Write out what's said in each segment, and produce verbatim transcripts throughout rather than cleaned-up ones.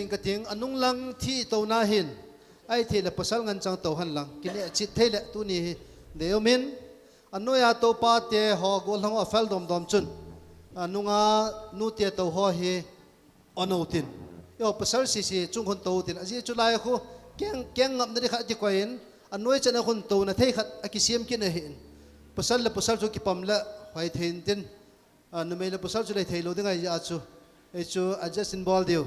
Inkating, anung lang thi touna hin, ahithei le pasal ngen chang tou hen lang, kineh chit thei le tuni hi, deium in, anoiya toupa te ho gollhang ho afel domdom chun, anunga nute tou ho hi, onou tin. Eiho pasal sese chung khun tou tin. Ajeh chu lai khu, keng, keng ngapna ding khat kikoi in, anoi chan a khun touna thei khat akisem kit ahin. Pasal le pasal chu kipam le, hoithei in tin. A, numei le pasal chu lei thei lou ding ahi a chu. Ei chu adjust in bol diu.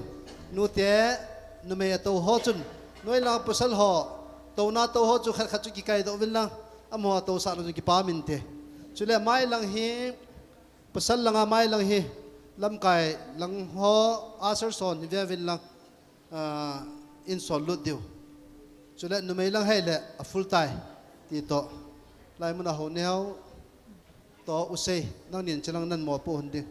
Nute, numei a tou ho chun. Noi lang pasal ho. Touna tou ho chu khat khat chu kikai doh uvin lang. Amaho tousah lou chun kipah min te. Chule mai lang hi, pasal langa mai lang hi. Lamkai lang ho, usher son hi ve uvin lang. A, in sol lut diu. Chule numei lang hei le a full tai. Ti toh. Lai mun a ho neo. Toh u sei, nangnin chilang nan mopo hon ding.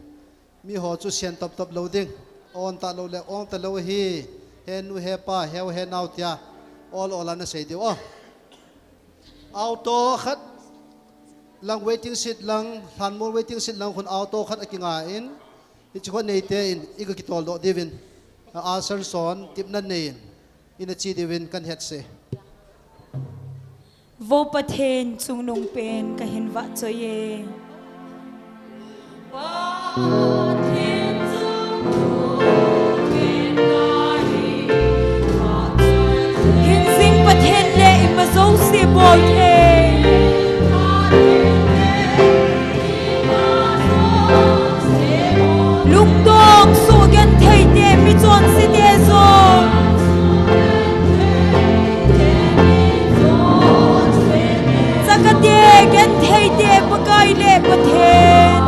Mi ho chu sian tap tap lou ding. On ta lou le, on ta lou hi. He nu, he pa, he u, he nau tia. Ol ol a na sei diu. Oh. Auto khat lang waiting shed lang, lhanmol waiting shed lang khun auto khat akinga in. Hiche khun neite in, i ka kitol doh diuvin. A, usher son, tepna nei in. Ina che diuvin kan het se. Vo Pathen chungnung pen kahin vahchoi e. Hingjing Pathen le ima jouse bol thei. Lungdong soh genthei te, michonse te jong. Chakate, genthei te, Pakai le Pathen.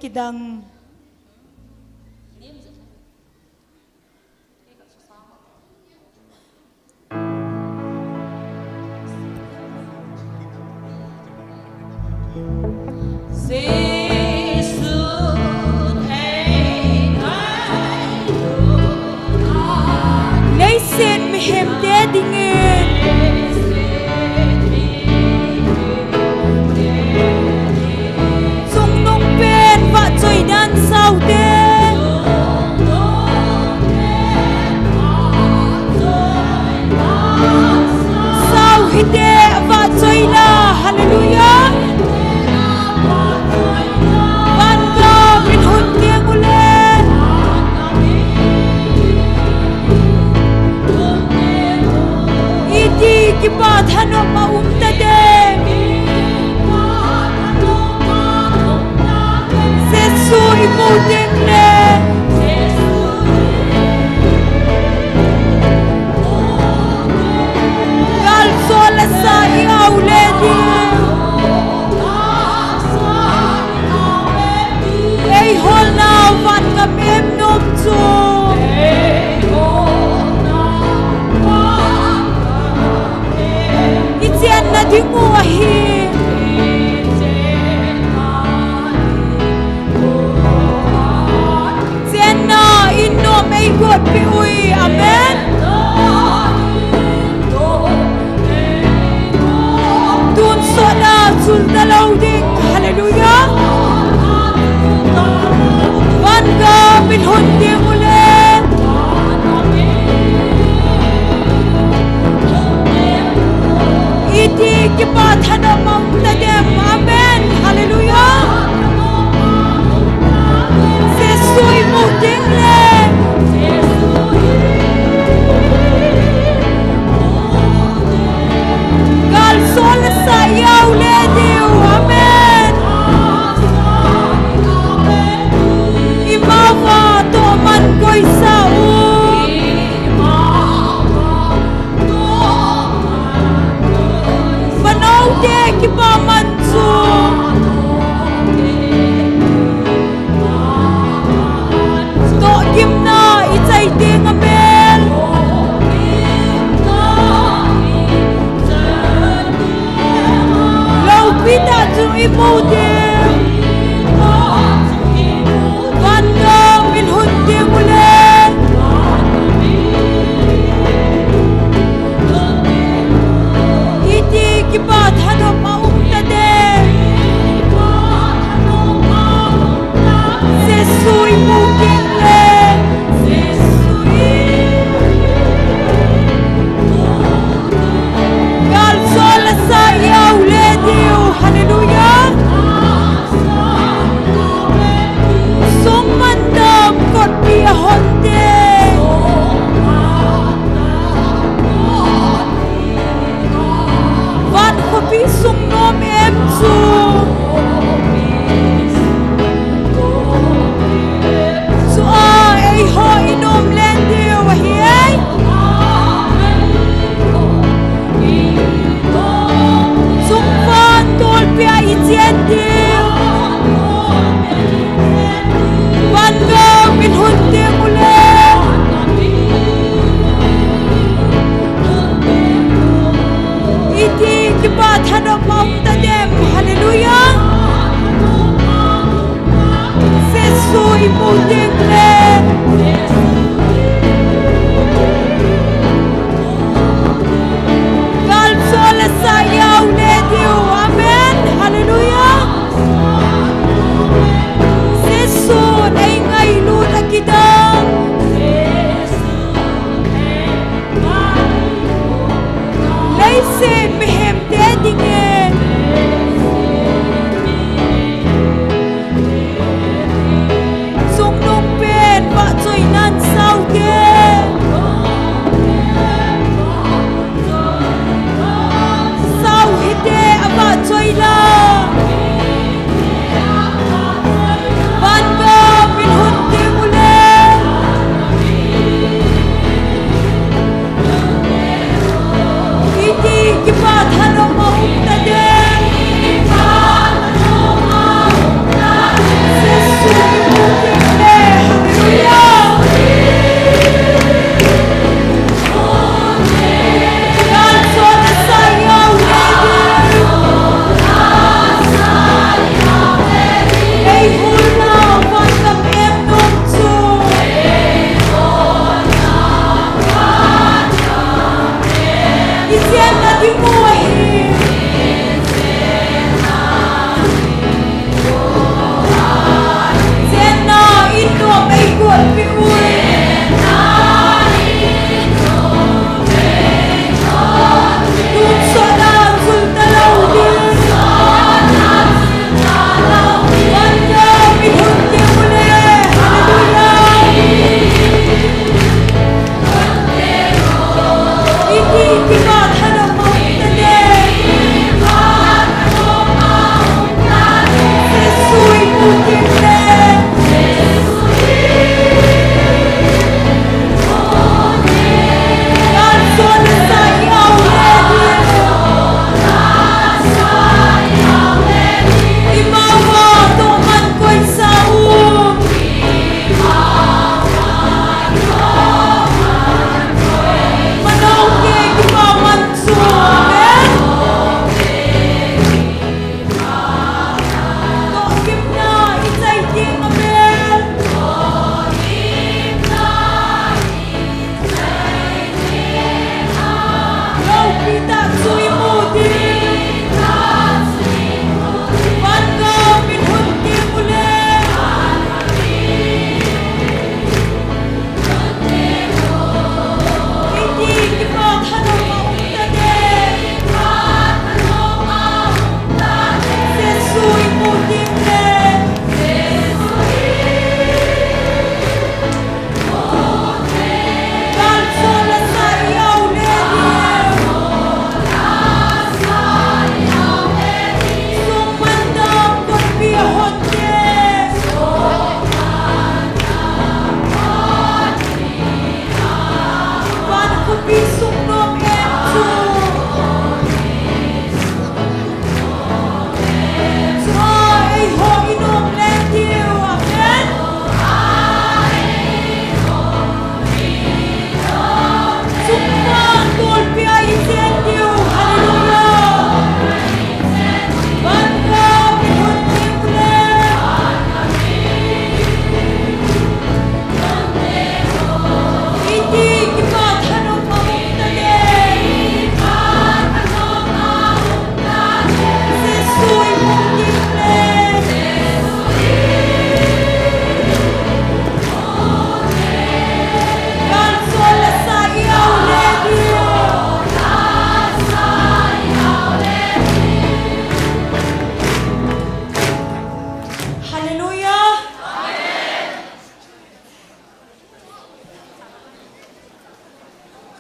Kidang. Leiset mihemte dingin. Chungnung pen vahchoi dan saute. Sao hite vahchoi la. Hallelujah. Vangam in hun teng ule. Iti kipa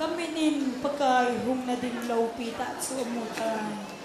Ka mit in Pakai hung na ding loupi tah chu amu tai.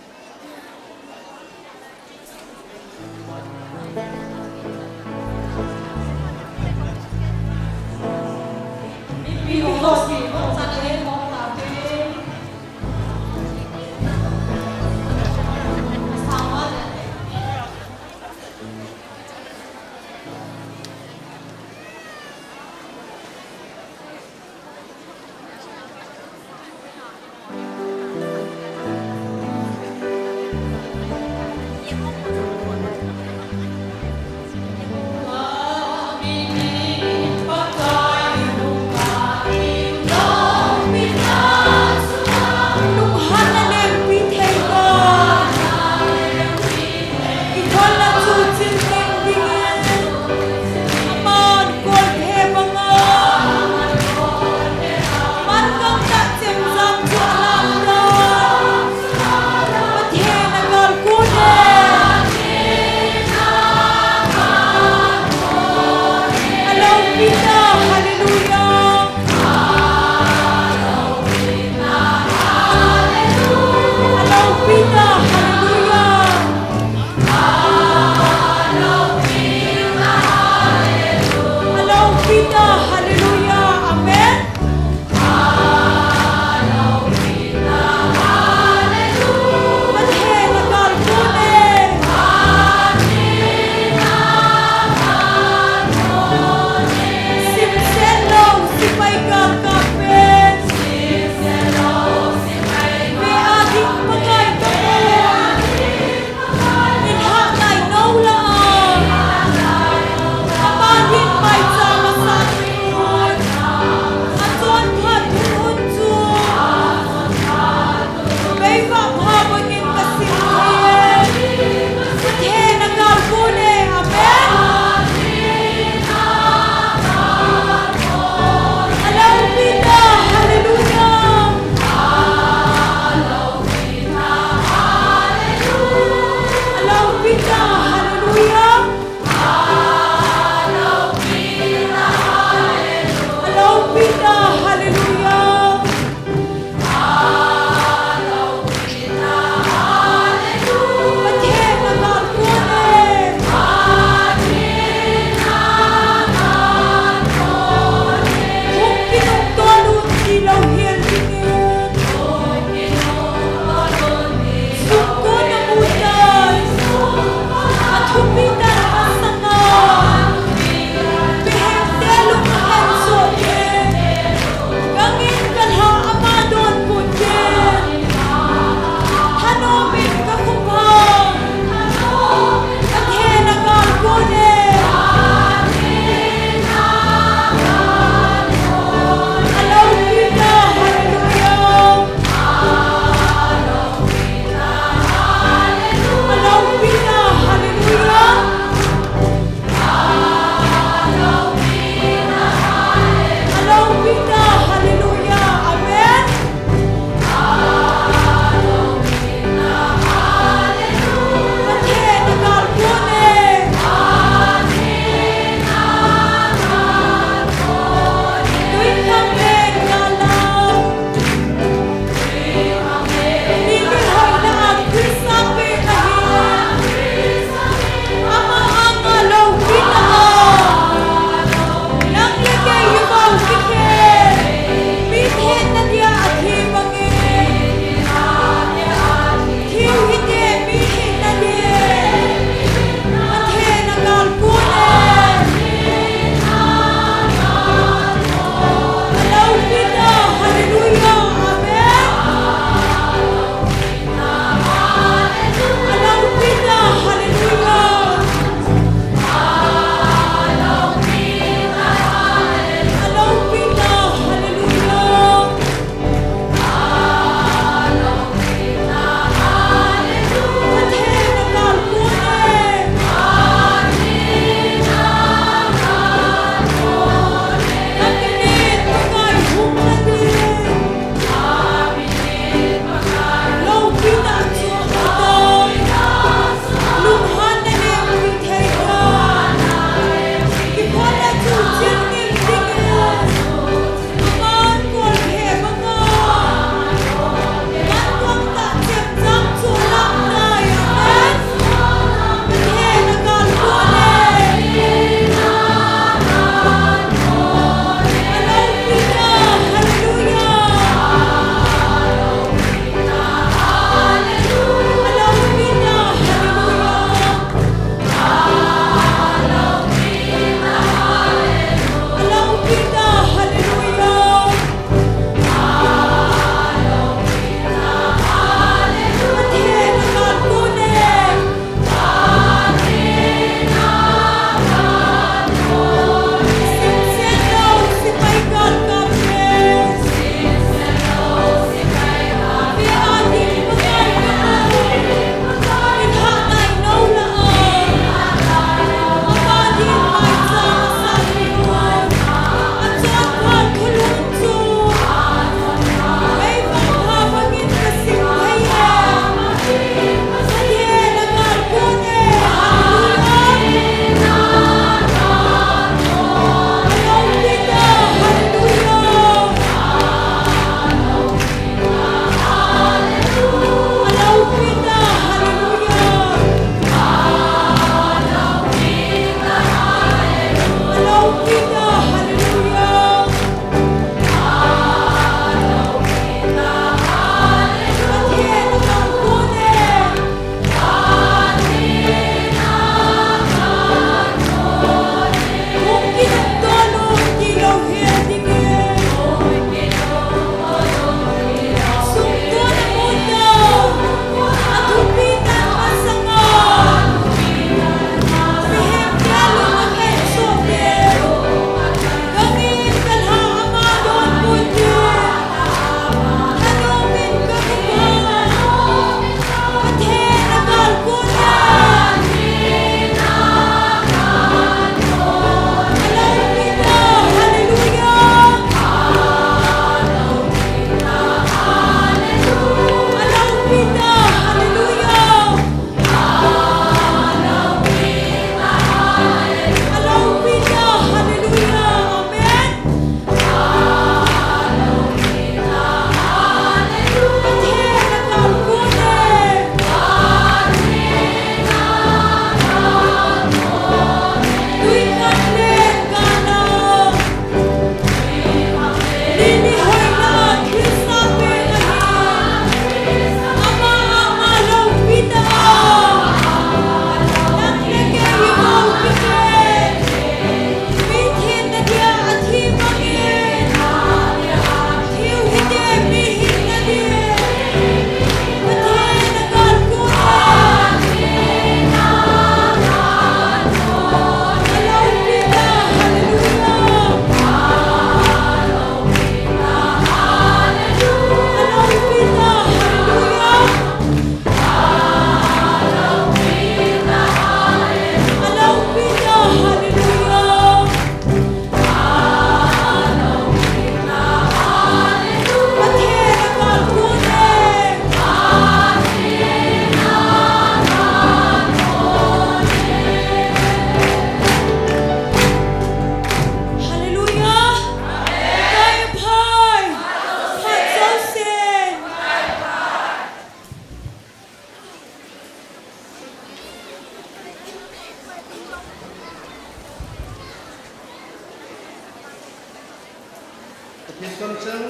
Pathen kamchang,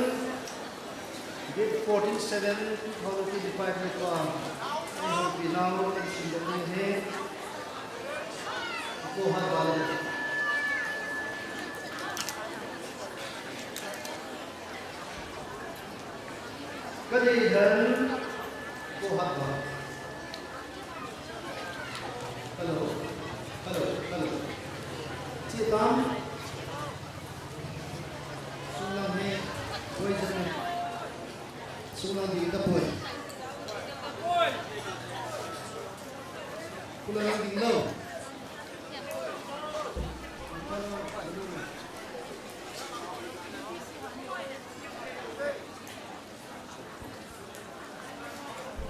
date fourteen seven two thousand twenty-five ni pa, eihoupi nau, eisimdoh ni hi, Kohat Vale. Kadei dan, Kohat Vale. Hello. Hello. Hello. Chitam. Sunglang hi. Woi jane. Sunglang ding tapoi. Kulang ding lo.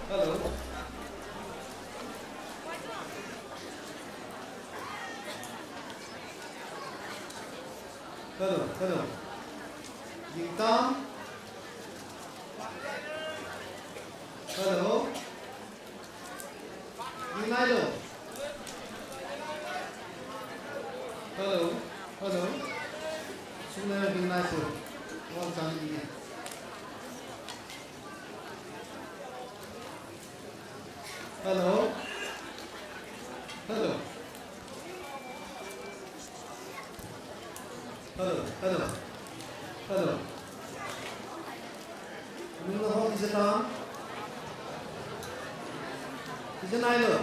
Hello. Hello, hello. Ding tam. Hello. Ding nai lo. Hello, hello. Sunglang ding nai lo. Wan chan ding. Hello? Hello? Hello? Hello? Hello? Nung na ho, kija tam? Kija nai lo?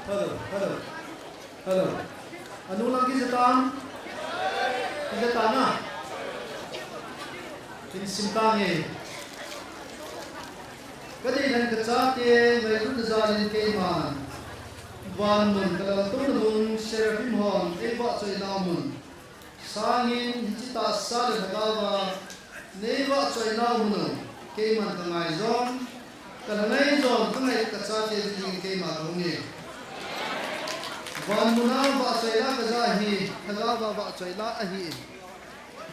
Hello, hello, hello. Anu lang kija tam? Kija tam na? Kin sim ta nge. Kadei dan kachate, ngailutna jalin keiman. Van mun, kalal tungna mun, seraphim hon, eivahchoi nau mun. Sangin hiche tahsa le lhagaova neivahchoi nau mun u, keiman kangai jong, kalhangai jong, kangai kachate jing keima kahung e. Van muna vahchoi la kaja hi, lhagaova vahchoi la ahi.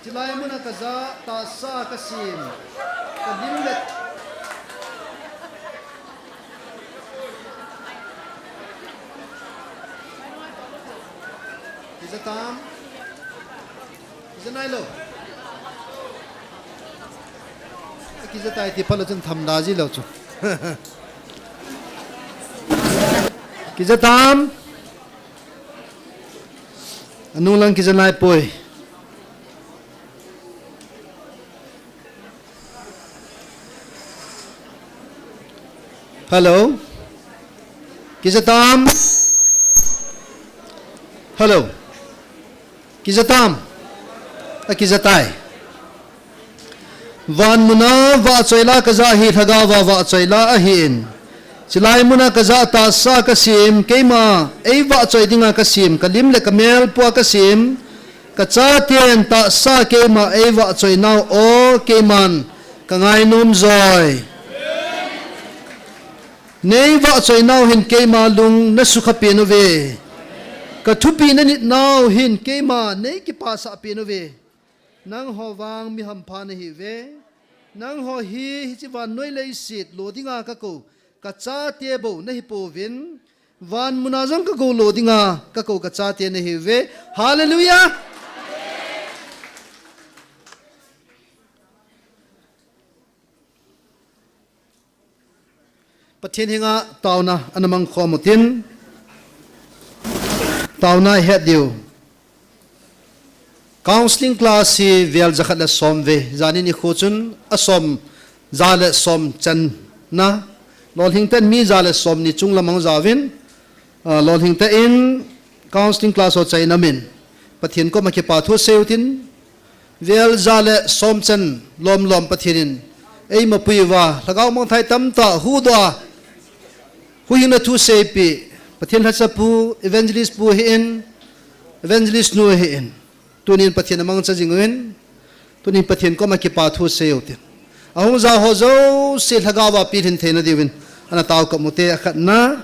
Chulai muna kaja tahsa kasem, kalim le Kija tam? Kija nai lo? Kija tai ti palo chun tham da ji lo chu. Kija tam? Anu lang kija nai poi. Hello. Kija tam? Hello. Kija tam? Akija tai. Van muna vahchoi la kaja hi lhagaova vahchoi la ahin. Chulai muna kaja tahsa kasem, keima eivahchoi dinga kasem, kalim le kamel pua kasem. Kachaten tahsa keima eivahchoi nau o, keiman kangai nom joi. Neivahchoi nau hin keima lung nasukha pen uve. Kathupi nanit nau hin keima neikipasah pen uve. Nangho vang mi hampha nahiuve. Nangho hi hiche vannoi leiset lo dinga kakou kachate bou nahipouvin. Van muna jong kakou lo dinga kakou kachate nahiuve. Hallelujah! Pathen henga taona ana mangkhom utin, taona ihet diu. Counseling class hi vel jakhat le somve, jani nikho chun asom ja le som channa, lolhing ten mi ja le somni chunglam ahung jaovin, ah, lolhing ten counseling class ho chaina min Pathen koma kipathu seiyu tin, vel ja le som chan lomlom Pathen in eimapui uva, lhagao mangthai tamtah huhdoh a, huhhingna thu seipeh, Pathen lhachapu, evangelist pu ahin, evangelist nu ahin, tunin Pathen amangcha jing uvin, tunin Pathen koma kipathu seiyu tin. Ahung ja ho jouse lhagaova pilhin theina diuvin, ana taokap ute, akhatna,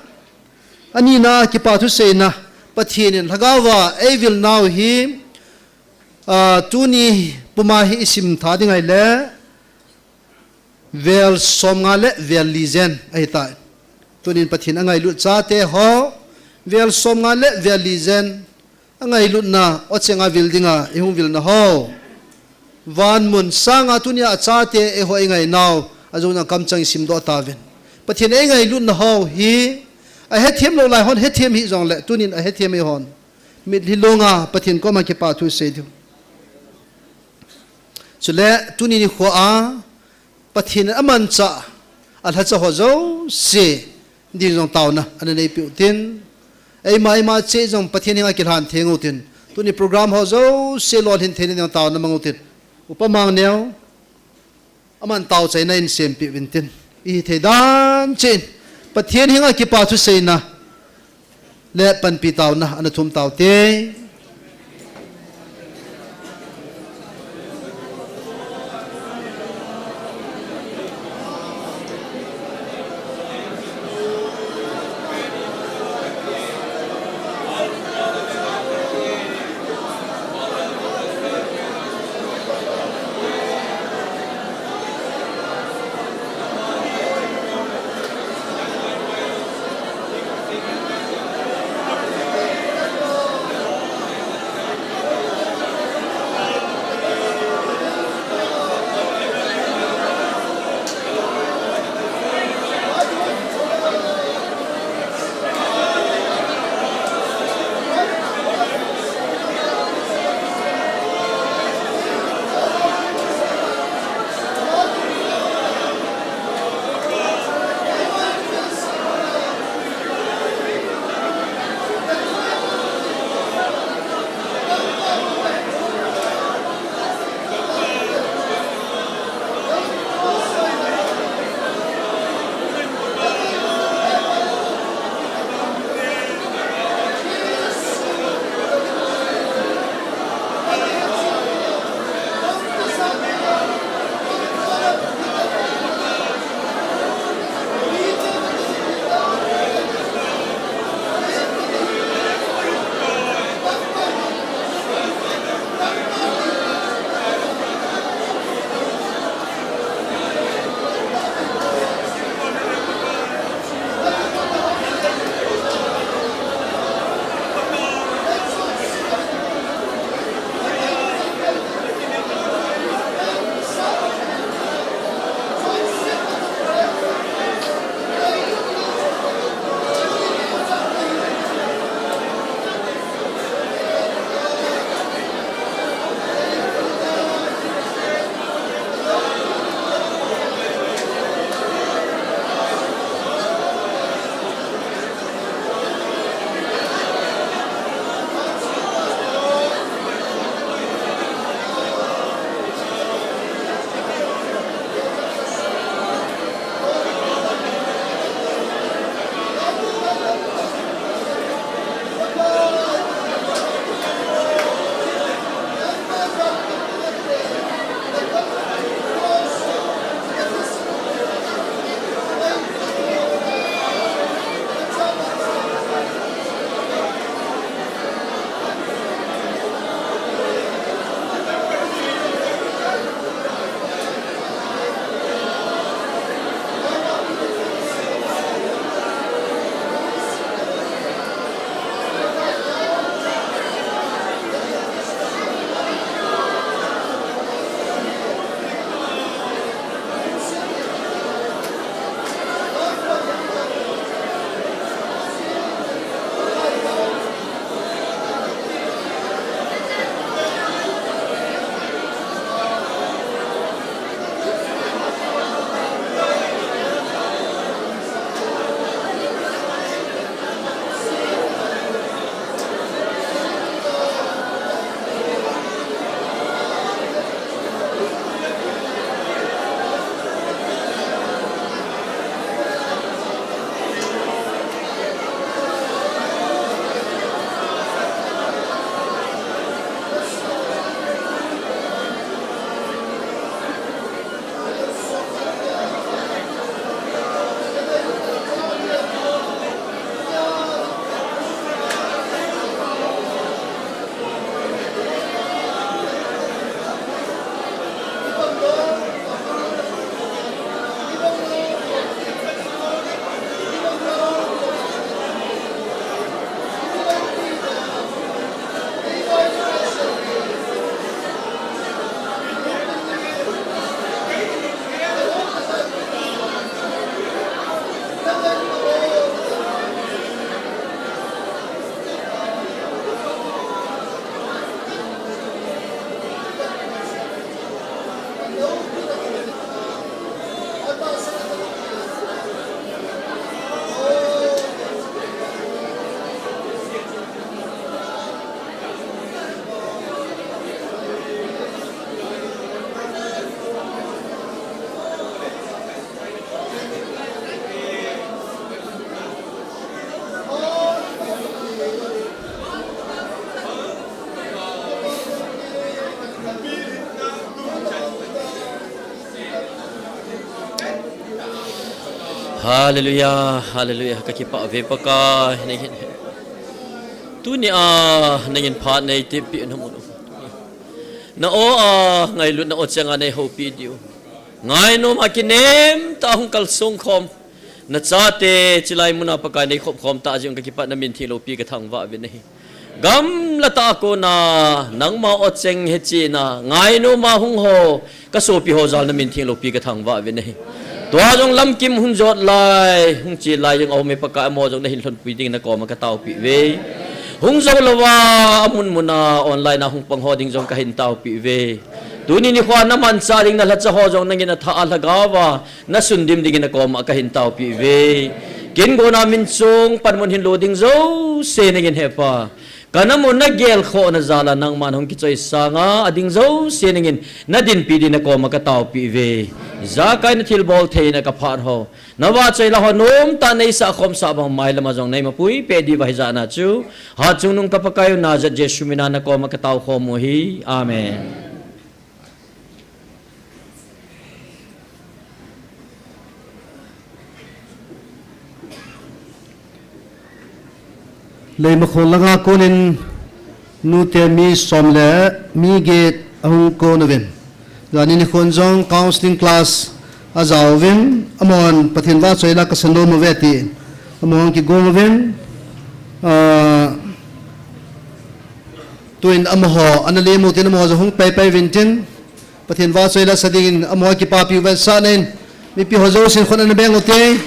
anina kipathu seina, Pathen in lhagaova eivil nau hi, ah, tuni puma hi isim tha ding ahile, vel somnga le vel li jen ahitai. Tunin Pathen angailut chate ho, vel som nga le vel li jen, angailutna, o chenga vil dinga, ihung vilna ho. Van mun sanga tunia achate eiho eingainau, ajong jong kamchang isimdoh tauvin. Pathen eingailutna ho hi, ahethem lou lai hon hethem hih jongle, tunin ahethem eihon. Mitlhi longa, Pathen koma kipa thu sei diu. Chule, tuni nikhoa, Pathen in amanchah, alhacha ho jouse, ding jong taona, ana neipeh utin. Eima, eima cheh jong Pathen henga kilhan theng utin. Tuni program ho jouse lolhin theina ding taona mang utin. Upa mang neo, aman taochaina in sempeh uvin tin. Ihi thei dan cheh in, Pathen henga kipa thuseina, le panpi taona, ana thum taute. Hallelujah, hallelujah. Ka kipah ve Pakai, nangin. Tunia nangin phat nei tepna mun. Na aw a ngailutna aw chenga nei houpi diu. Ngainom a kinem tah a hung kalsong khom. Na chate chilai muna Pakai nei khop khom tah jeh un ka kipah, na min theng loupi ka thangvah uve ahi. Gamla tah a kona nangma aw cheng hechena ngainom a hung ho, ka sopi ho jal na min theng loupi ka thangvah uve ahi. Tua jong lamkim hung jot lai, hung che lai jong aum e Pakai, amaho jong na hin lhonpi ding na koma ka taopi uve. Hung jou louva, amun muna online a hung pang ho ding jong ka hin taopi uve. Tuni nikho a na manchah ding na lhacha ho jong nangin athah a lhagao va na sundim dingin na koma ka hin taopi uve. Kin gona min chung panmun hin lo ding jouse nangin hepa. Ka namu na gelkhohna jal a nangman hung kichoi sanga, ading jouse nangin na dinpi ding na koma ka taopi uve. Ijakai na thilbol theina ka phat ho, na vahchoi la ho nomtah a nei sah khom sah bang mailam a jong nei mapui peh diu va hijeh a chu, hatchungnung ka Pakai u Nazareth Jesu mina na koma ka tao khom u ahi. Amen. Leimakhong langa konin nute mi som le mi get ahung kon uvin. Jani nikho jong counseling class ajaovin, amahon Pathen vahchoi la ka sanom uve tin amahon kigong uvin. Ah, Tuin amaho, ana lemu tin amaho jong hung paipai uvin tin, Pathen vahchoi la sa dingin amaho kipapi u vetsahnan, mipi ho jousen khut ana beng ute.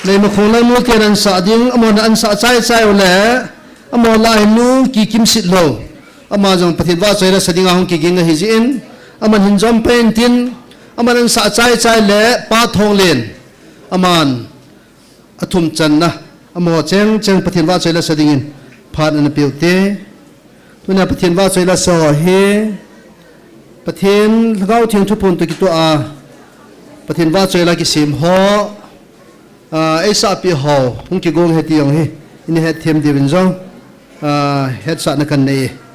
Leimakhong lang nute ana sah ding, amahon ana sah chai chai u le, amaho lah a hin nu Kikimsit lou. Ama jong Pathen vahchoi la sa dinga hung kiging ahi jeh in, aman hin jom pai in tin, aman ana sah chai chai le, Pa Thonglen. Aman athum channa, amaho cheng cheng Pathen vahchoi la sa dingin phat ana pe ute. Tunia Pathen vahchoi la sa ho hi, Pathen Lhagao Theng thuphon toh kitoh a, Pathen vahchoi la kisem ho, ah, eisah peh ho, hung kigong ahi ti jong hi, ina hetthem diuvin jong, ah, hetsahna kanei e.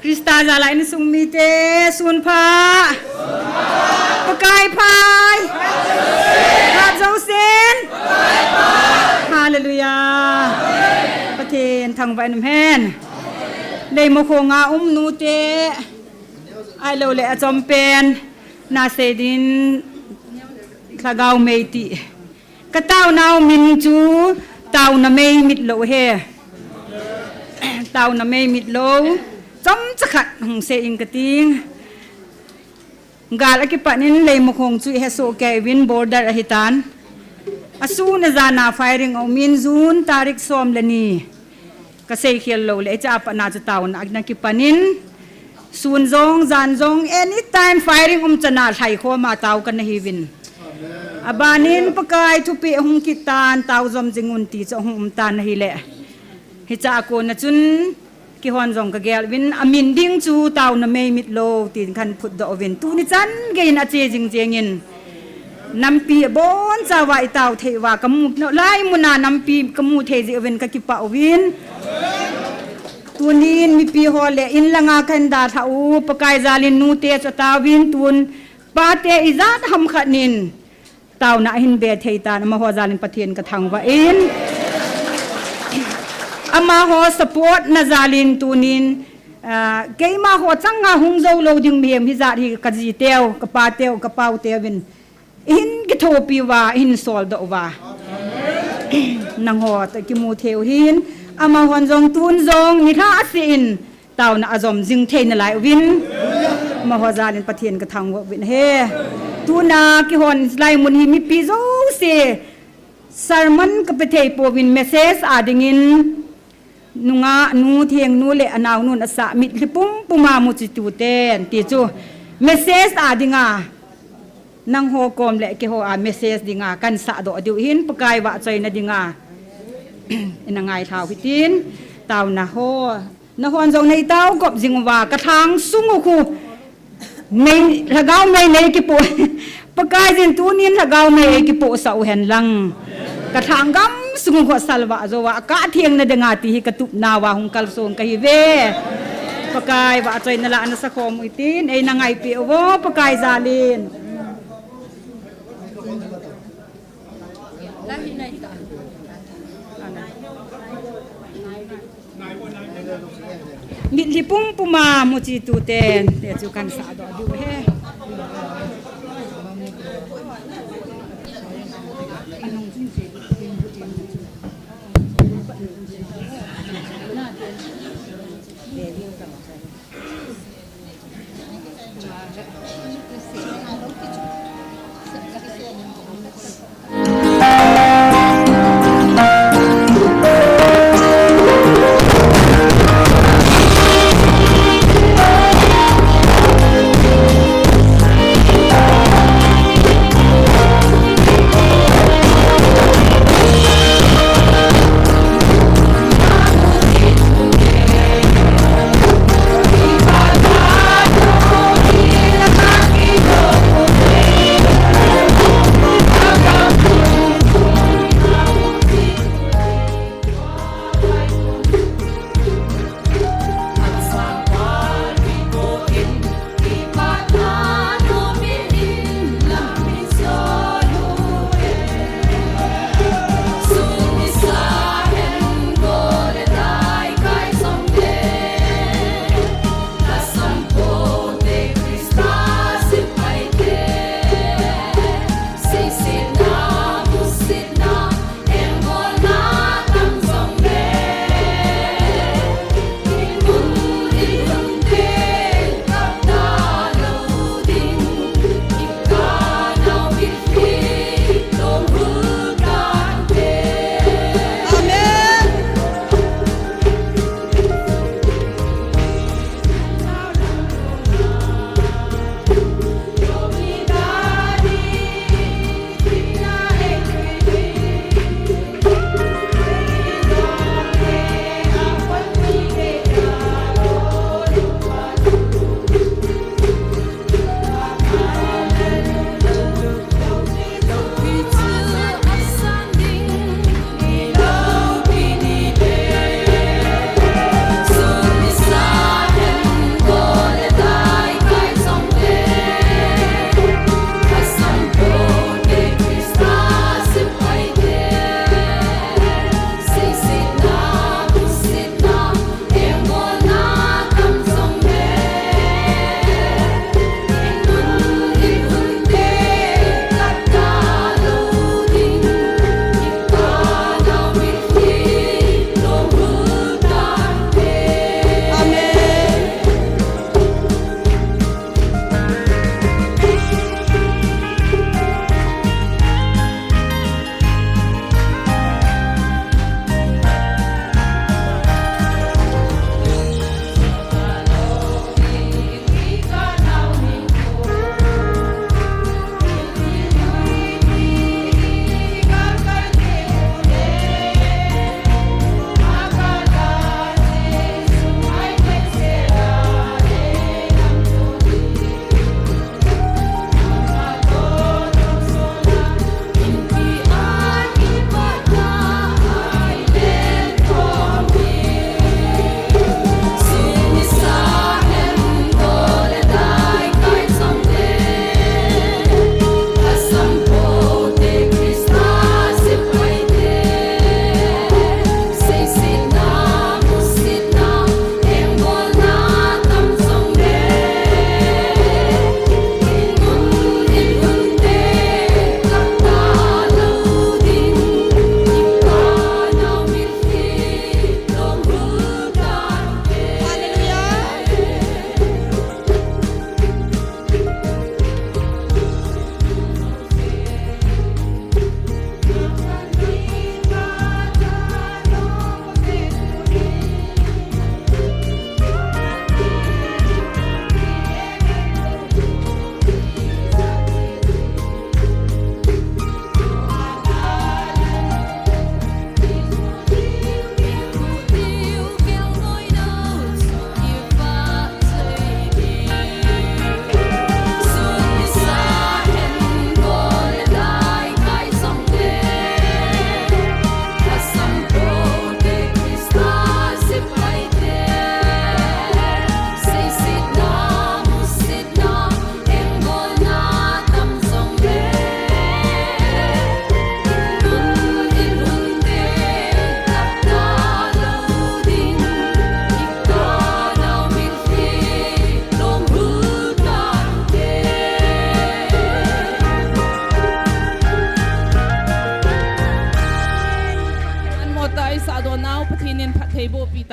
Christa jal a insung mite, sun pha. Pakai pha. Phat jousen. Hallelujah. Pathen thangvah in um hen. Leimakhong a um nute, ahilou le achom pen, na sei din Lhagao Mei ti. Ka taonau min chu Taona Mei Mitlou ahi. Taona Mei Mitlou. Chomcha khat hung sei ing kating. Gal akipat in Leimakhong chu ihesoh kei uvin, border ahitan. Asun a jan a firing aum in, June tarik som le ni. Ka seikhel lou le, hiche a pat na chu taona ana kipan in, sun jong, jan jong, anytime firing um chan a lhai khom a tao kana hiuvin. Aban in Pakai thupeh hung kit tan, tao jom jing un ti chu hung um tan ahile. Hiche a kona chun, keihon jong ka gel uvin, amin ding chu Taona Mei Mitlou tin kahin phutdoh uvin. Tuni chan gei in ache jing jeng in. Nampi abon chauva itao thei uva kamu, lai mun a nampi kamu thei jeh uvin kakipah uvin. Tunin mipi ho le in langa kahin dalhah u, Pakai jal in nute chu ataovin, tun pate ijat ham khat nin taona ahin be thei tan, amaho jal in Pathen kathangvah in. Amaho support na jal in tunin, ah, keima ho changa hung jou lou ding mihem hijat hi kaji teu, kapa teu, kapau teuvin. Ihin kithopi uva, ihin soldoh uva. Nangho toh kimu thei u hin, amahon jong tun jong nilhah seh in taona ajom jing thei nalai uvin. Amaho jal in Pathen kathangvah uvin ahi. Tuna keihon lai mun hi mipi jouse sermon kape thei pouvin, message a dingin nungah nu, thengnu le anaonun asah mitlhi pumpum a muchi tuten ti chu message a dinga, nangho kom le keiho a message dinga kahin sahdoh diu hin, Pakai vahchoina dinga ina ngailhau hitin, taona ho. Nahon jong neitao kop jing uva, kalhang sung u khu nei, Lhagao Mei neikipoh. Pakai jin tunin Lhagao Mei eikipoh sah u hen lang. Kalhang gam Sung khosal vah jou a, ka theng na dinga ti hi ka tupna uva hung kalsong ka hi ve. Pakai vahchoina la na sakhom u hitin, eina ngaipi uvo, Pakai jalin. Mitlhi pumpum a muchi tuten, te chu kan sah doh diu ahi.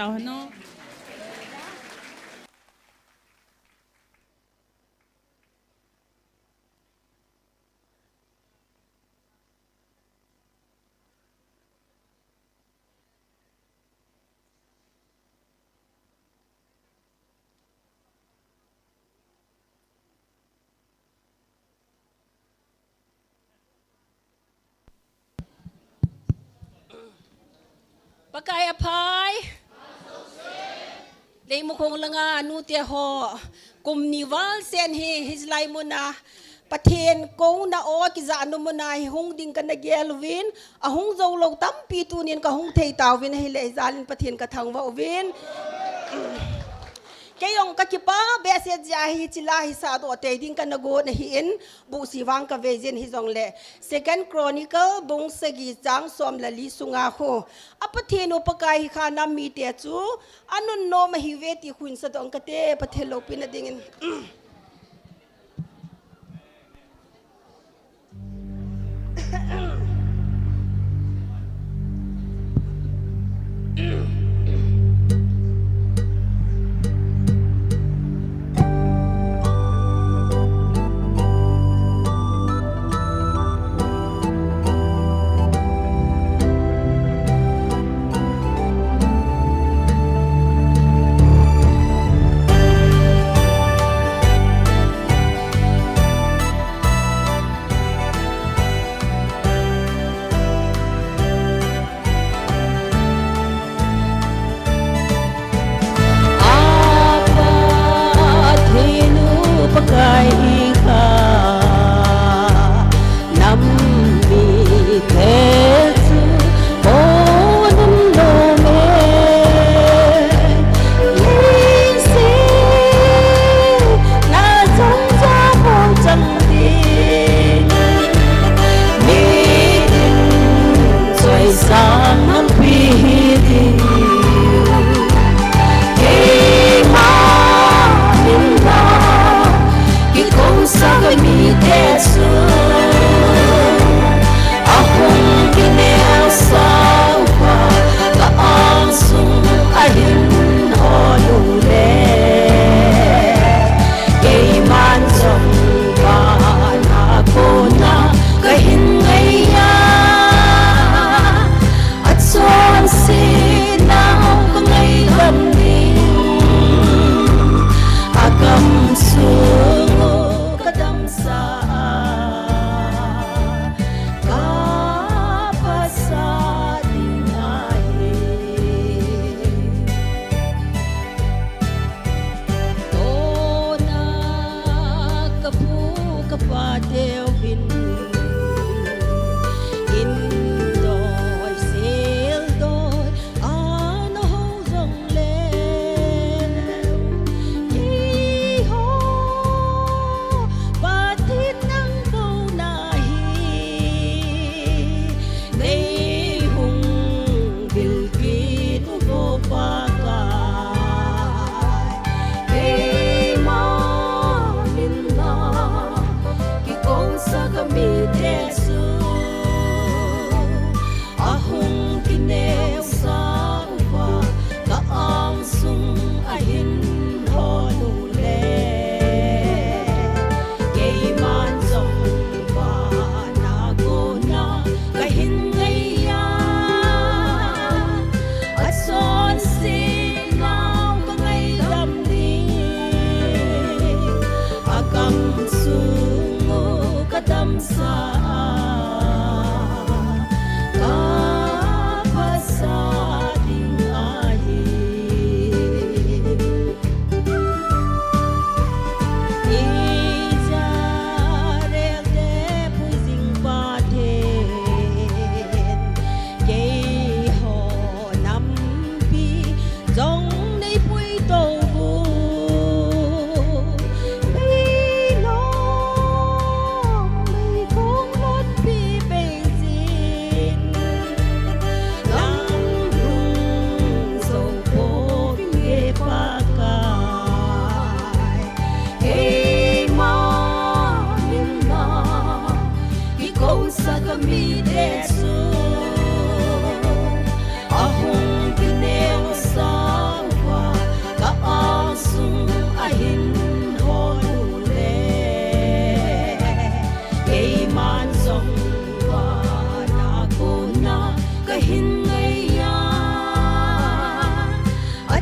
Oh, no. Pakai aphai. Leimakhong langa nute ho, kum ni val sen hi, hilai muna Pathen kouna o kijahna muna hi hung ding kana gel uvin, ahung jou lou tampi tunin kahung thei tauvin ahile, hijalin Pathen kathangvah uvin. Kei jong kakipah behseh jeh a hiche la hi sahdoh tei ding kana gon ahin, buhsi vang kavei jin hijongle, Second Chronicle bung sagi chang som le li sunga khu, a Pathen u Pakai hi kha nam mite chu anunnom ahiuve ti khu hin sahdoh kate, Pathen loupina dingin. A Pathen u Pakai hi kha nam mite chu anunnom e. Leiset na jong ja mong chang ding, mitin choisang lampi hi ding. Keima min a kikousa kamite chu ahung kinel sah uva, ka angsung ahin hol u le, keiman jong vana kona kahin ngai a, achonset nau kangaidam ding, agamsung u kadamsah a, kaphasah ding ahi. Tona kapu kapa teuvin, in doi sel doi ana hou jongleu, keiho Pathen nang bouna hi nei hung vil kit uvo Pakai. Keima min a kikousa kamite chu ahung kinel sah uva, ka angsung ahin hol u le, keiman jong vana kona kahin ngai a, achonset nau kangaidam ding, agamsung u kadamsah a, kaphasah ding ahi. Israel te puijing Pathen, keiho nampi jong nei puitou u. Meilom meikong lotpi beijin, nang lung jou pouvin e Pakai. Keima min a kikousa kamite chu ahung kinel sah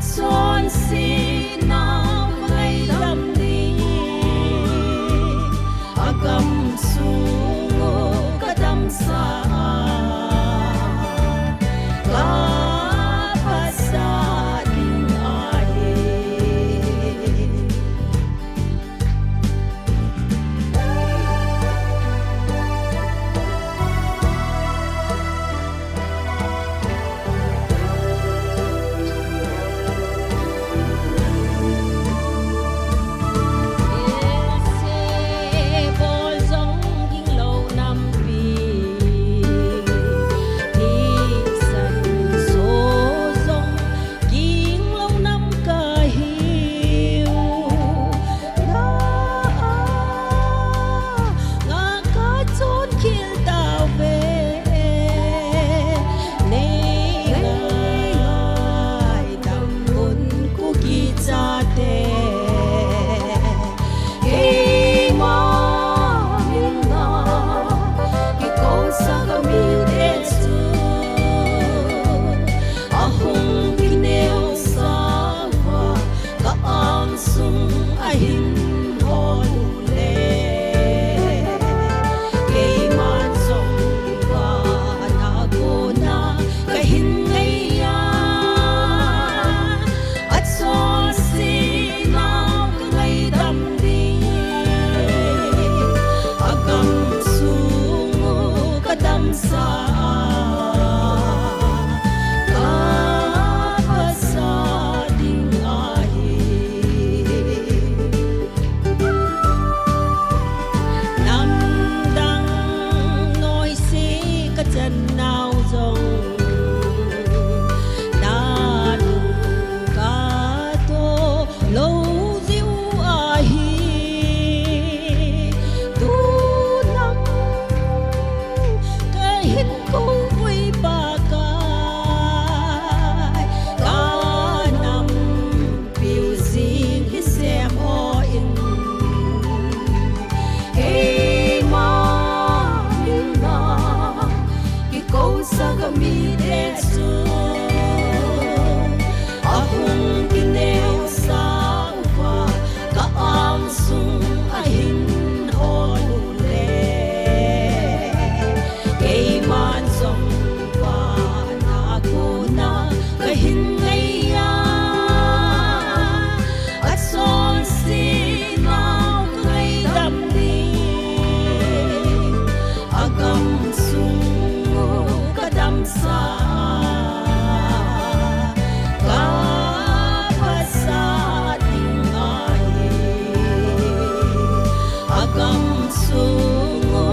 Chonse nau ka ngaidam ding, a gamsung u ka damsah a, ka phasah ding ahi. Keima min a kikousah ka mite chu ahung kineosah uva, ka angsung ahin hol u le, keiman jong vana kona kahin ngei a, achonse nau ka ngaidam ding, a gamsung u ka damsah a, ka phasah ding ahi. Namdang noise ka chan nau jong, na lungka toh lou jiu ahi. Tulang kahin kou uvin Pakai, ka nam piu jing hi sem hoi in, keima min a kikousah ka mite chu ahung kineosah uva, ka angsung ahin hol u le, keiman jong vana kona kahin ngei a, achonse nau ka ngaidam ding, a gamsung u ka damsah a, ka phasah ding ahi. A gamsung u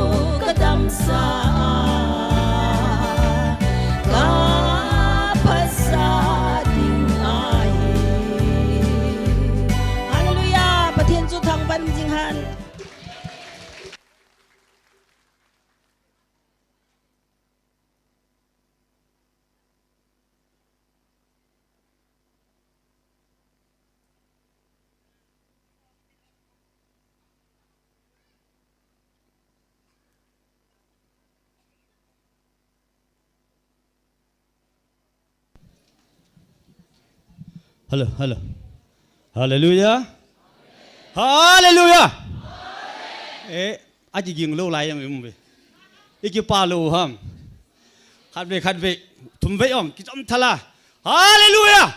ka damsah a, ka phasah ding ahi. Hallelujah. Pathen chu thangvah jing hen. Hello, hello. Hallelujah. Hallelujah. Eh, akiging lou lai jong um ve. Ikipa lou ham. Khatvei, khatvei. Thumvei jong kichom thala. Hallelujah.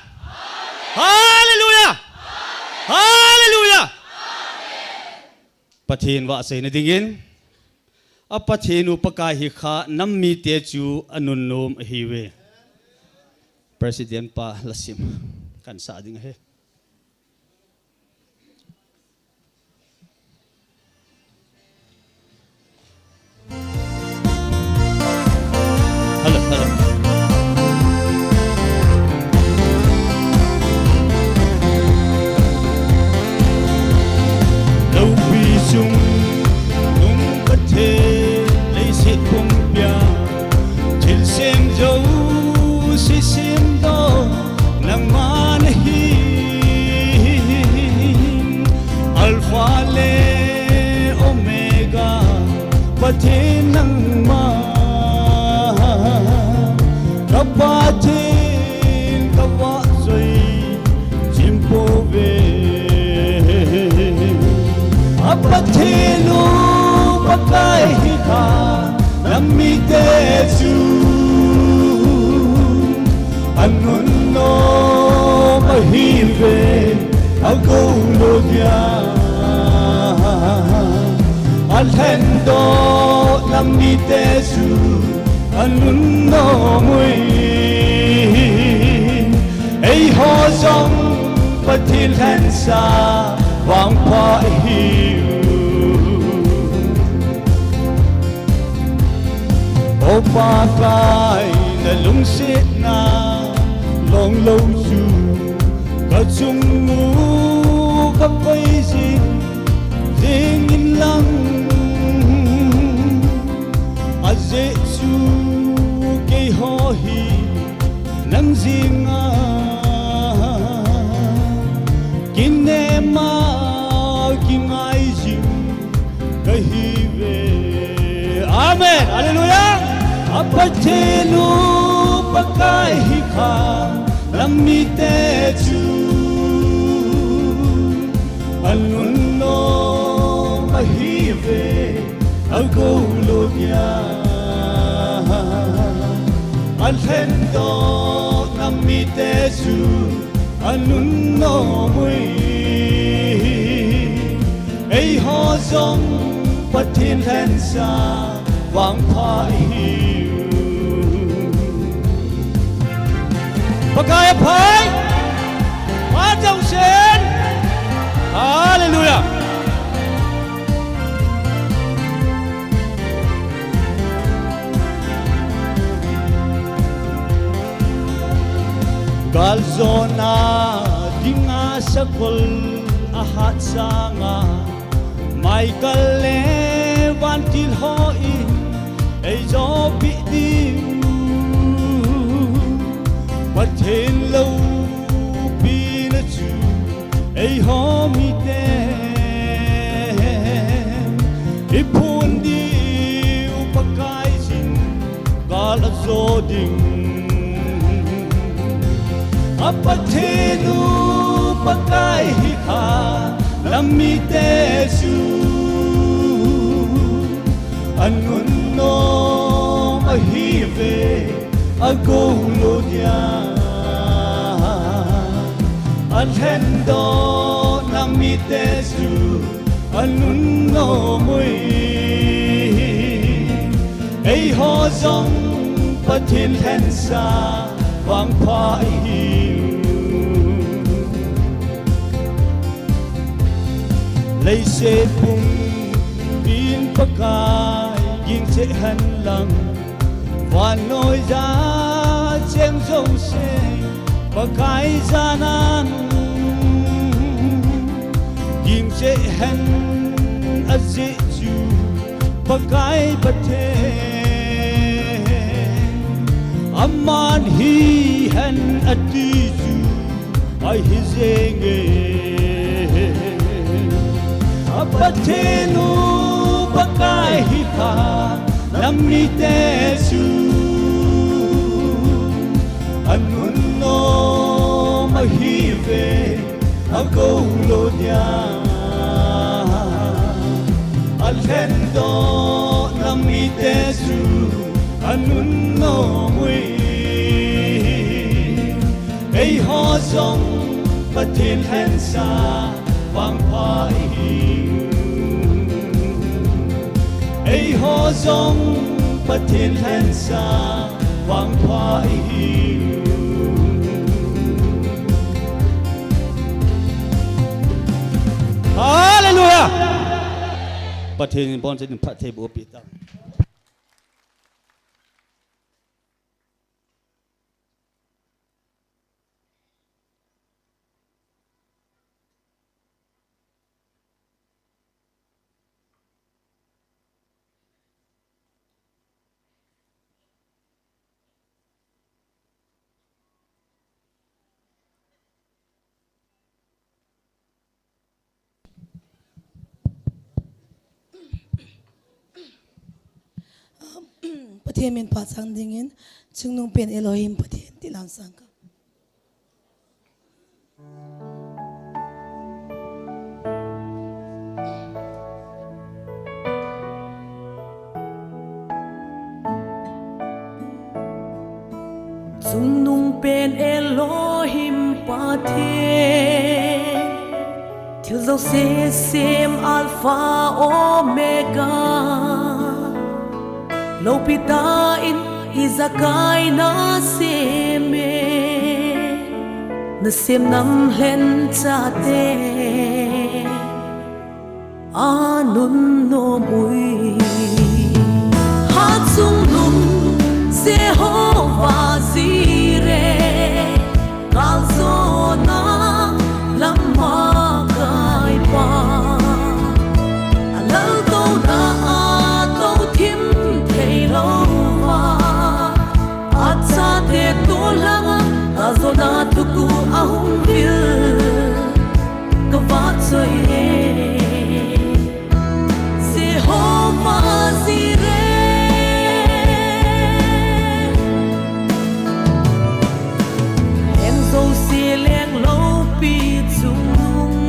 Hallelujah. Hallelujah. Pathen vahchoina dingin, a Pathen u Pakai hi kha nam mite chu anunnom ahiuve. President pa lasim kahin sah ding ahi. Hello, hello. Loupi chung nung Pathen leiset pumpi a, thilsem jouse semdoh nangma nahi. Mite chu anun nom ahi ve, agou lou dia. Alhen doh na mite chu anun nom ui. Eiho jong Pathen lhensa vangpha ihiu. O Pakai, na lungsetna longlou chu kachung u kakoi jing, jing in lang. Ajeh chu keiho hi nang jinga kinema kingai jing kahi ve. Amen. Hallelujah. A Pathen u Pakai hi kha, na mite chu anun nom ahi ve, agou lou dia. Alhen doh na mite chu anun nom ui. Eiho jong Pathen lhensa vangpha ihiu. Pakai aphai. Phat jousen. Hallelujah. Galjona dinga sakol ahat sanga, Michael le vantil hon eijopeh diu. Pathen loupina chu eiho mite iphon diu, Pakaiyin gal ajo ding. A Pathen u Pakai hi kha, na mite chu anun nom ahi ve, agou lou dia. Alhen doh na mite chu anun nom ui. Eiho jong Pathen lhensa vangpha ihiu. Leiset pumpin Pakai ging cheh hen lang, vannoi a cheng jouse Pakai janan ging cheh hen, ajeh chu Pakai Pathen aman hihen ati chu ahi jenge. A Pathen u Pakai hi kha, na mite chu anun nom ahi ve, agou lou dia. Alhen doh na mite chu anun nom ui. Eiho jong Pathen lhensa vangpha ihiu. Eiho jong Pathen lhensa vangpha ihiu. Hallelujah. Pathen in boncha ding phattheiboh peh tauhen. Pathen min phat chang dingin, Chungnungpen Elohim Pathen ti lang sang ka. Amen, Elohim Pathen, thil jouse sem, Alpha Omega, loupi tah in ijakai nasem e, nasem nam lhen chate anunnom ui. Hatchungnung Jehovah Jireh, galjona lama kaipa, alaltouna a touthim theilouva, achate tollhanga galjona thuguh ahung vil, kavahchoi e. Jehovah Jireh, leng jouse leng loupi chungnung,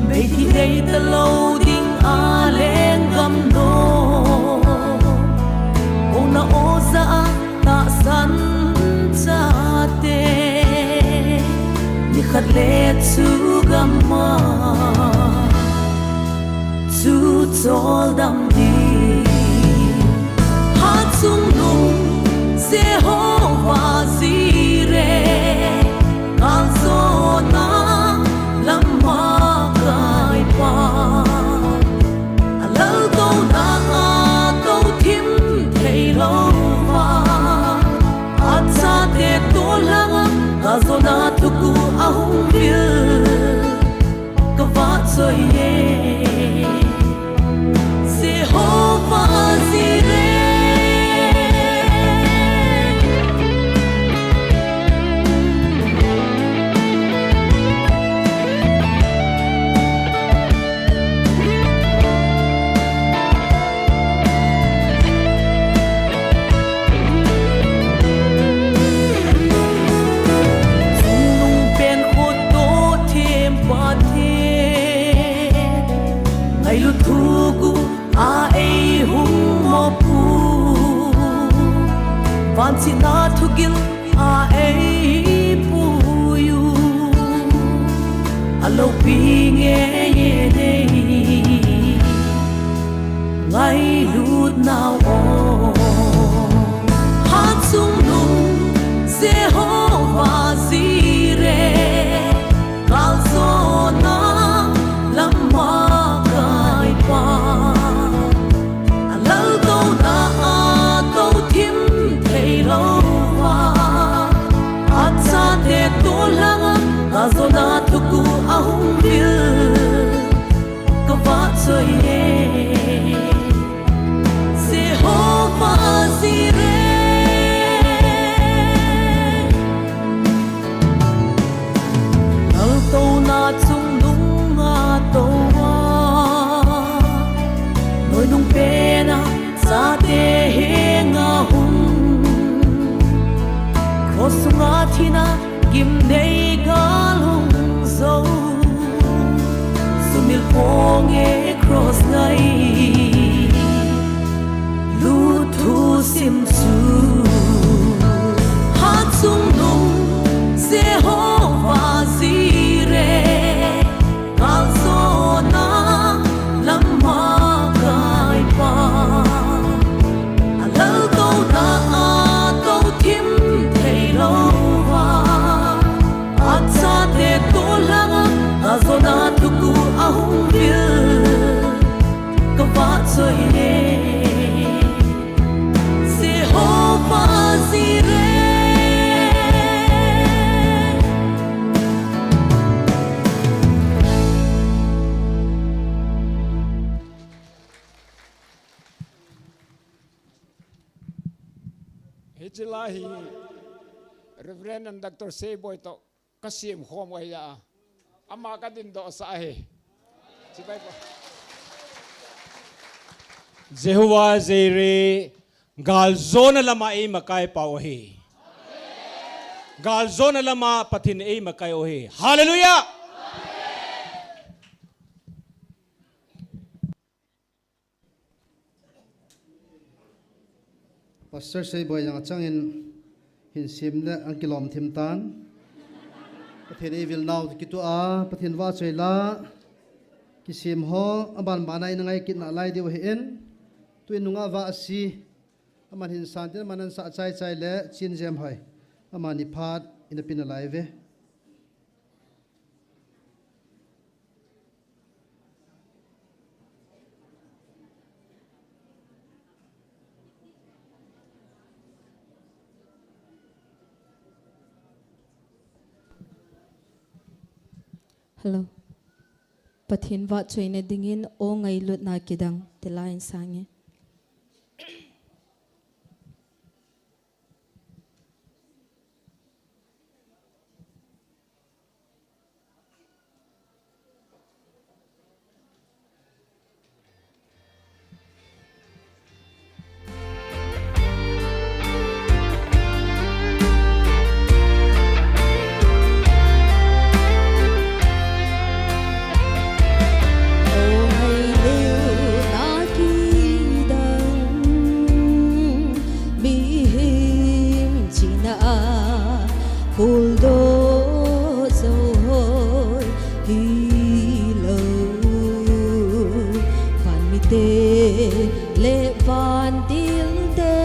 meithai nei talou dinga lenggam nom, houna o jah a tahsan chate, nikhat le chu gam'a chu choldam ding. Hatchungnung Jehovah Jireh, galjona lama kaipa, alaltouna a touthim theilouva, achate tollhanga galjona thuguh ahung vil, kavahchoi e. Jehovah Jireh. Chungnung pen khut toh them Pathen, ngailut thuguh a eihung mop u, vanchina thugil a eipui u, aloupi ngeiye nei ngailut nau o. Hatchungnung Jehovah Jireh, galjona lama kaipa, alaltouna a touthim theilouva, achate tollhanga galjona thuguh ahung vil, kavahchoi e. Jehovah Jireh. Laltouna chungnunga tou a, noinung pena chate henga hung, cross sunga thina gimnei gal hung jou, sumil ponge cross ngai lut thusim chu. Hatchungnung Jehovah Jireh, galjona lama kaipa, alaltouna a touthim theilouva, achate tollhanga galjona thuguh ahung vil, kavahchoi e. Jehovah Jireh. Hiche la hi Reverend and Doctor Seiboi toh kasemkhom u ahi a, ama kadindoh sah ahi. Chibai pa. Jehovah Jireh, galjona lama eima kaipa u ahi. Galjona lama Pathen eima kai u ahi. Hallelujah! Pastor Seiboi jong achangin Hin sem le ang kilom thim tan. Pathen eivil nau kituh a, Pathen vahchoi la. Kisem ho, aban ban a ina ngai kit nalai diu ahin. Tun nunga vah asi. Aman hin san tin aman an sah chai chai le, Chin Jem Hoi. Amani phat, ina pe nalai uve. Hello. Pathen vahchoina dingin o ngailutna kidang tila in sange. Mihem chihna a kholdoh jou hoi hilou. Van mite le van til te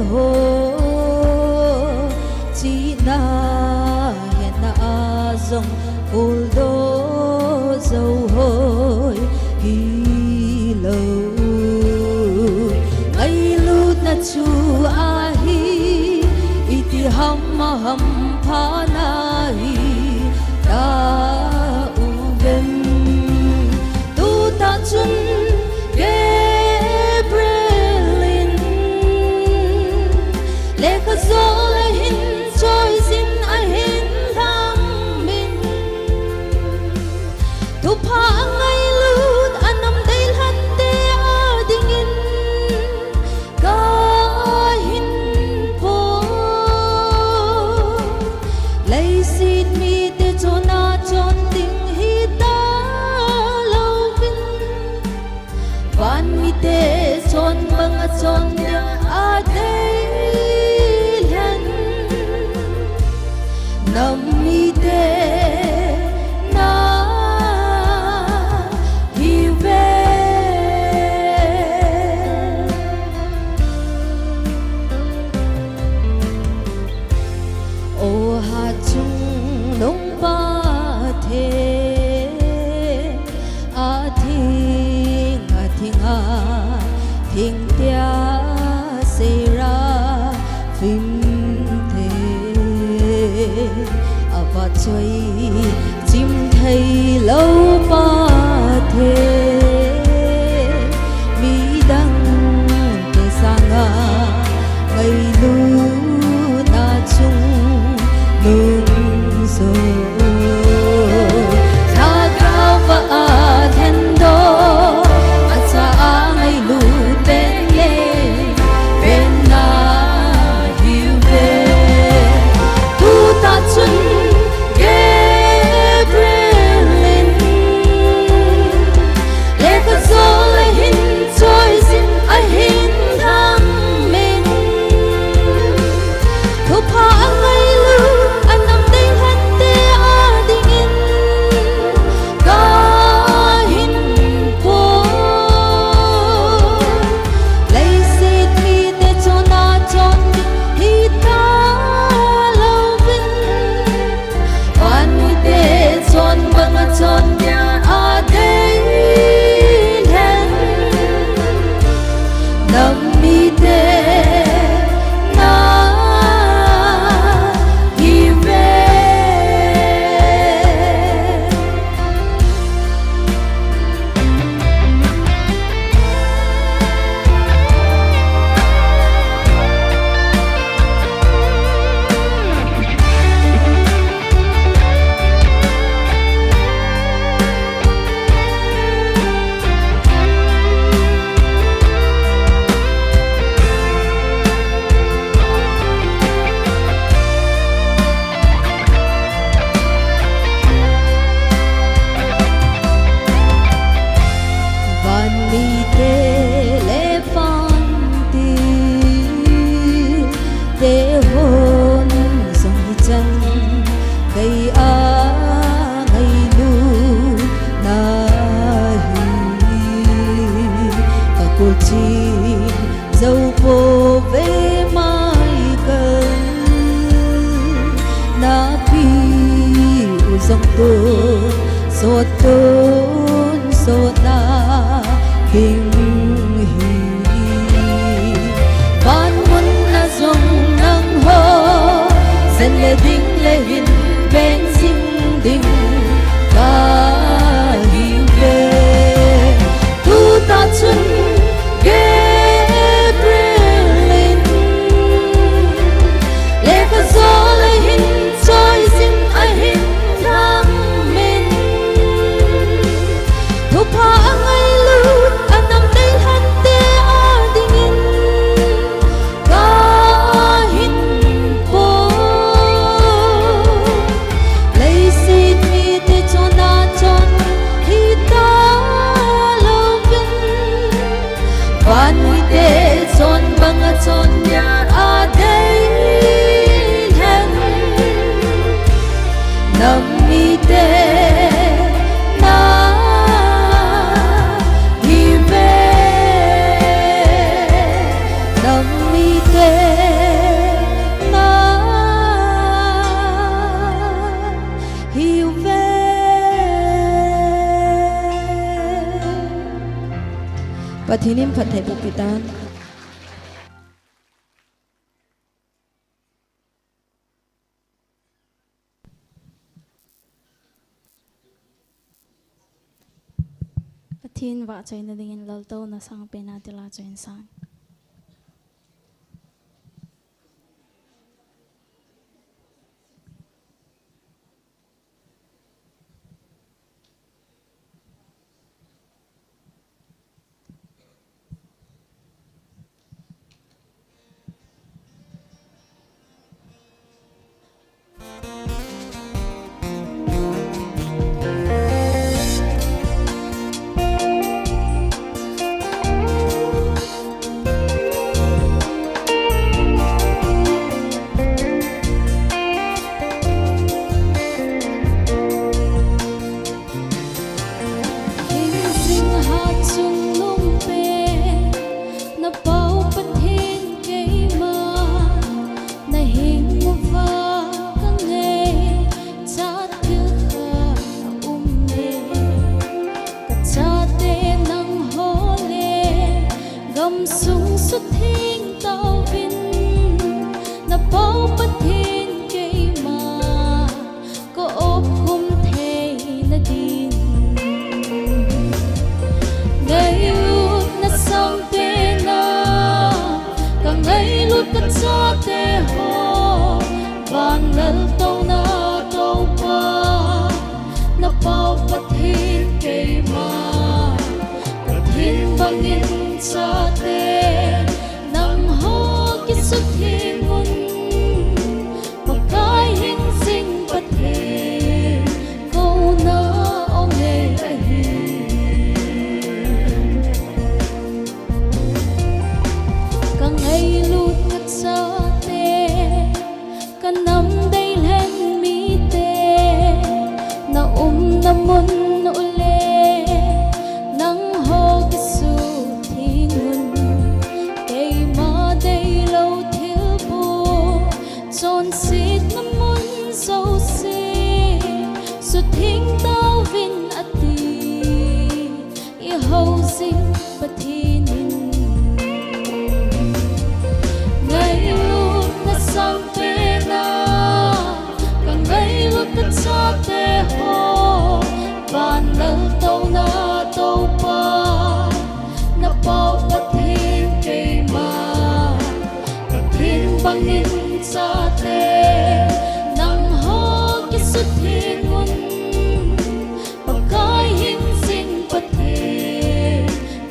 ho chihna hetna a jong kholdoh jou hoi hilou. Ngailutna chu ahi, iti ham a hampha nahi ta uvem. Tutah chun Gabriel in lekha jol ahin choijin ahin lhangin, thupha angailut anam deilhen te adingin kahin pon. Leiset mite chonna chon ding hita louvin, van mite chon banga chon dia adeilhen nam mite nahiuve. O hatchungnung Pathen, athing athing a thingtia seraphim te, avahchoi chimthei lou Pathen, midang te sanga ngailutna chungnung jou. Lhagao va alhendoh, acha a ngailut pen le pen nahiuve. Tutah chun Gabriel in lekha jol ahin choijin ahin lhangin, thupha angailut anam deilhen te adingin kahin pon. Leiset mite chonna chon ding hita louvin, van mite chon banga chon dia adeilhen nam mite nahiuve. Sotun sotna ding hi. Van mun a jong nangho jen le ding le hin veng jing ding kahiuve. Tuta chun Gabriel in lekha jol ahin choi jin ahin thangmin, thupha angailut anam deilhen te adingin kahin pon. Leiset mite chonna chon hita louvin, van mite chon banga chonna adei hen. Nam mite na hiuve, nam mite na hiuve. Pathen in phatthei boh pitan. Pathen vahchoina dingin laltouna sangpen a thilha chu hin sang. Hing jing hat chungnung pen, na Pau Pathen keima, na hing uva ka ngaichat thil khat a um e. Ka chate nangho le gamsung sutheng tauvin, na Pau Pathen keima ka opkhum theina din. Ngailutna sangpen a ka ngailut ka chate ho, van laltouna Toupa, na Pau Pathen keima, Pathen bangin chate nangho kisutheng un. Pakai hing jing Pathen, kouna ong e ahi. Ka ngailut ka chate, ka nam deilhen mite, na umna mun u le nangho kisutheng un. Keima deilou thilbol, chonsetna mun jouse sutheng tauvin ati. I hou jing Pathen in. Ngailutna sangpen a ka ngailut ka chate ho, van laltouna Toupa, na Pau Pathen keima, Pathen bangin chate nangho kisutheng un. Pakai hing jing Pathen,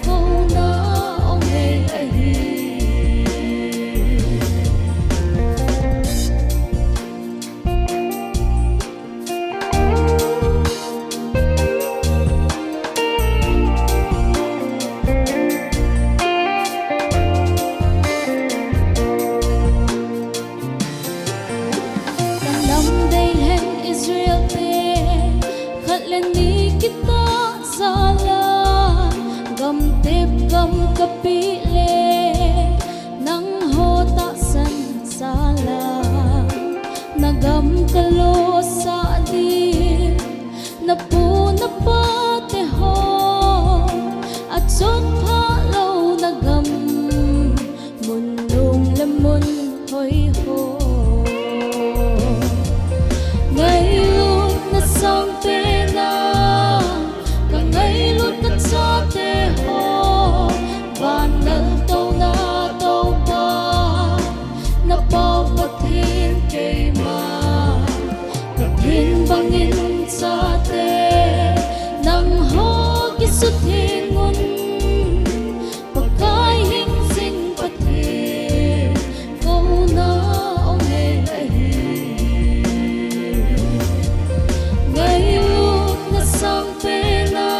kouna ong e ahi. Chate, nangho kisutheng un, Pakai hingjing Pathen, kouna ong e ahi. Ngailutna sangpen a,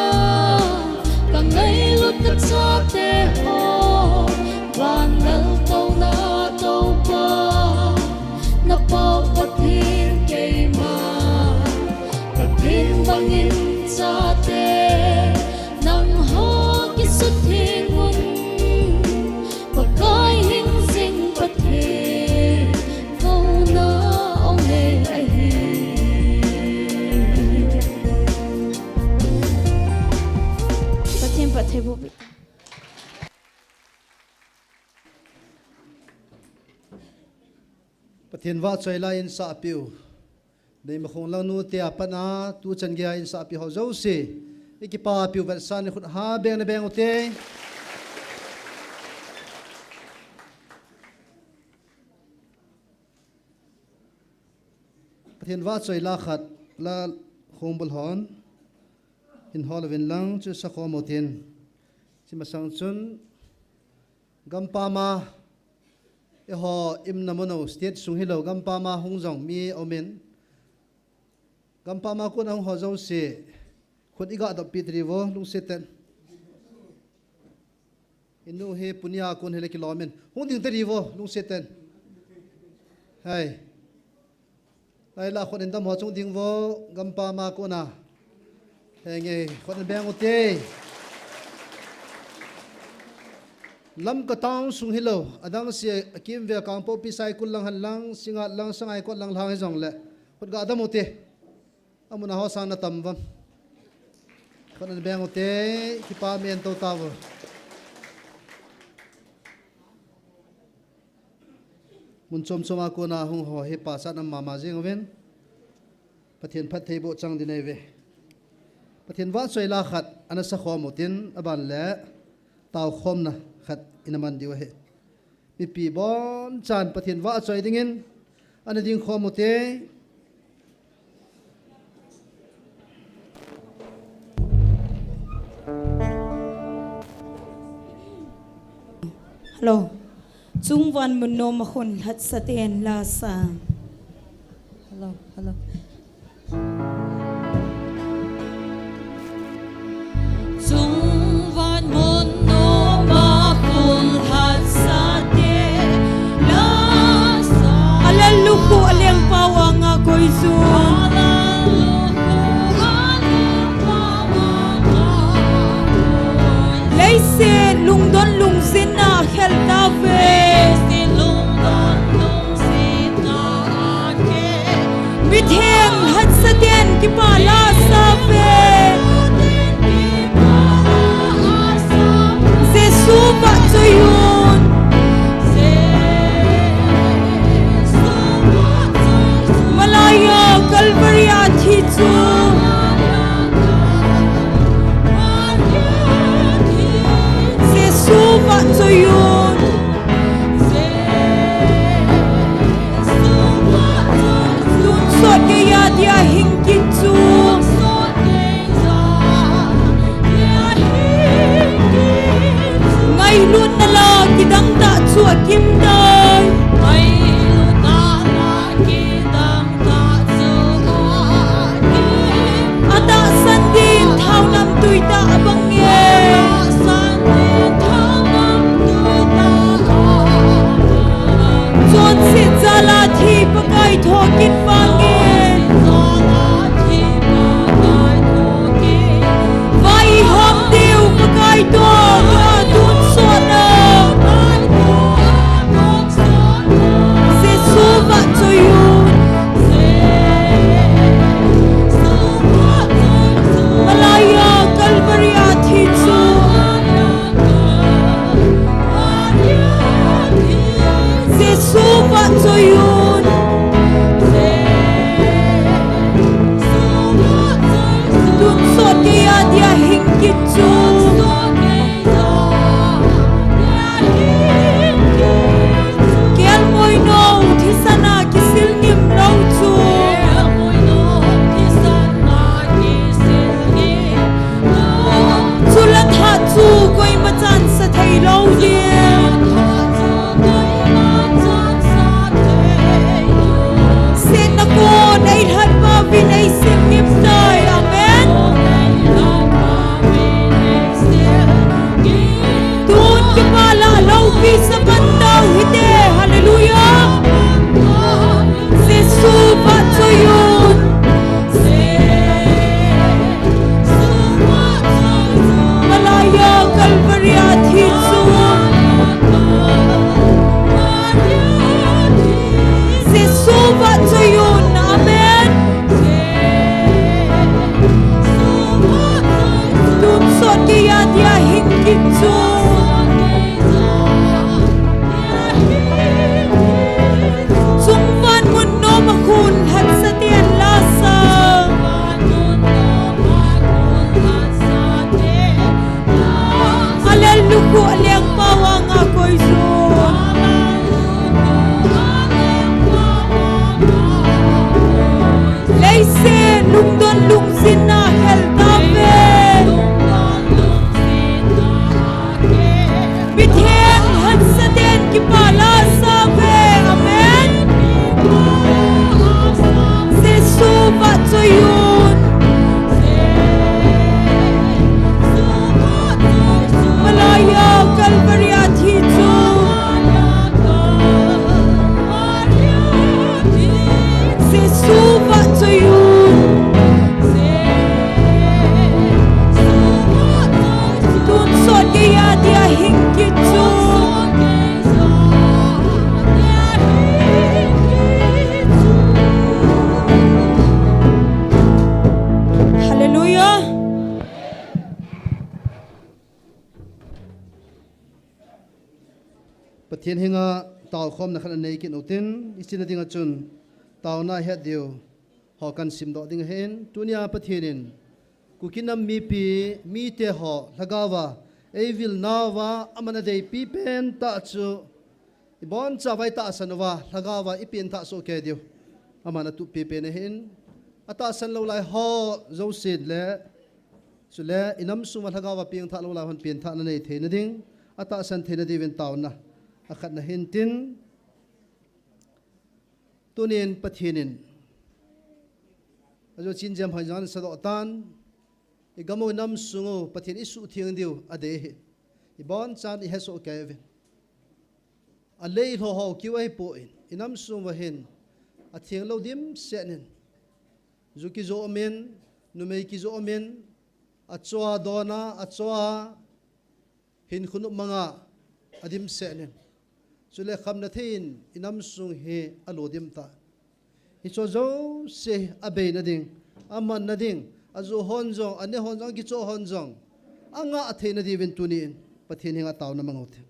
kangailut kachate ho, van lal touna Toupa, napao Pathen keima, Pathen bangin chate, nangho kisutheng un, Pakai hingjing Pathen, kouna ong e ahi. Pathen phatthei boh. Pathen vahchoi la insahpiu, Neimakhong lang nu te a pat a, tuchan geiya insahpi ho jouse, ikipapiu vetsahna khut ha bengna beng ute. Pathen vahchoi la khat, la khongbul hon hin hol uvin lang chu sakhom utin. Hiche masang chun gampam a, eiho umna mun u state sung hilou, gampam a hung jong mi umin, gampam a kon a hung ho jouse, khut iga doppi tadiu vo, lungset ten. Inu hi punia kon hile kilom in. Hung ding tadiu vo, lungset ten. Hai. Laila khut in dam ho chung ding vo, gampam a kon a. Henge, khut in beng ute. Lamka town sung hilou, adang se akimvel Kangpokpi Saikul lang hen lang, Singngat lang, Sangaikot lang lang hijongle, khut ga dam ute. Amun a ho sang na tam vang. Khut in beng ute, kipah mong tou tauvo. Mun chom chom a kon a hung ho hi pachatna mama jing uvin. Pathen phatthei boh chang ding ahi ve. Pathen vahchoi la khat ana sakhom utin, aban le taokhomna khat ina man diu ahi. Mipi bonchan Pathen vahchoi dingin ana dingkhom ute. Hello. Chungvan mun nom a khun lhatsa ten lasa. Hello, hello. Chungvan mun nom a khun lhatsa ten lasa. Alal lukhu alengpau anga koi jun. Leiset lungdon lungjinna khel tauve. Mitheng lhatsa ten kipah lasa uve. Jesu vahchoi un. Malaiya Calvary a thi chu. Jesu vahchoi un. Tonsot geiya dia hing kit chu. Ngailutna la kidang tah chu akim tai. Atahsan din thao namtui tah abang e. Singim tai, amen. Tun kipah lah loupi sa man tau hite, hallelujah. Jesu vahchoi un. Malaya Calvary a thi chu. Jesu vahchoi un, amen. Tonsot geiya dia hing kit chu. Chungvan mun nom a khun hatsate anla sa. Alel lukhuh a lengpa vanga koi chu. Leiset lungdon lungset na hel tave. Mitheng hatsate kipah lah sa ve. Amen. Jesu vahchoi un. Malaya Calvary a thi chu. Jesu vahchoi un. Tonsot geiya dia hing kit chu. Hallelujah. Pathen henga taokhomna khat anei kit utin, i chinna dinga chun taona het diu ho kahin simdoh ding ahin, tunia Pathen in Kuki nam mipi, mite ho lhagaova eivil nauva aman adeipi pen tah chu ibonchauva itahsan uva lhagaova ipen thah soh kei diu aman atuhpi pen ahin, atahsan lou lai ho jousen le, chule inam sunga lhagaova pengthah lou lai hon penthahna nei theina ding, atahsan theina diuvin taona akhatna hintin, tunin Pathen in ajo chin jem hoi jan sadoh tan, igam u inam sung u Pathen isuhtheng diu adei ahi. Ibonchan ihesoh kei uvin. Alei lho ho kiu ahipon, inam sung uva hin atheng lou dimset in, ju kijo umin, numei kijo umin, achoa dona, achoa hinkho nopmanga adimset in, chule khamna thei in inam sung hi alo dimtah. Hicho jouse abeina ding, amanna ding, ajo hon jong, ane hon jong, akichoh hon jong angah theina diuvin tunin Pathen henga taona mang ute.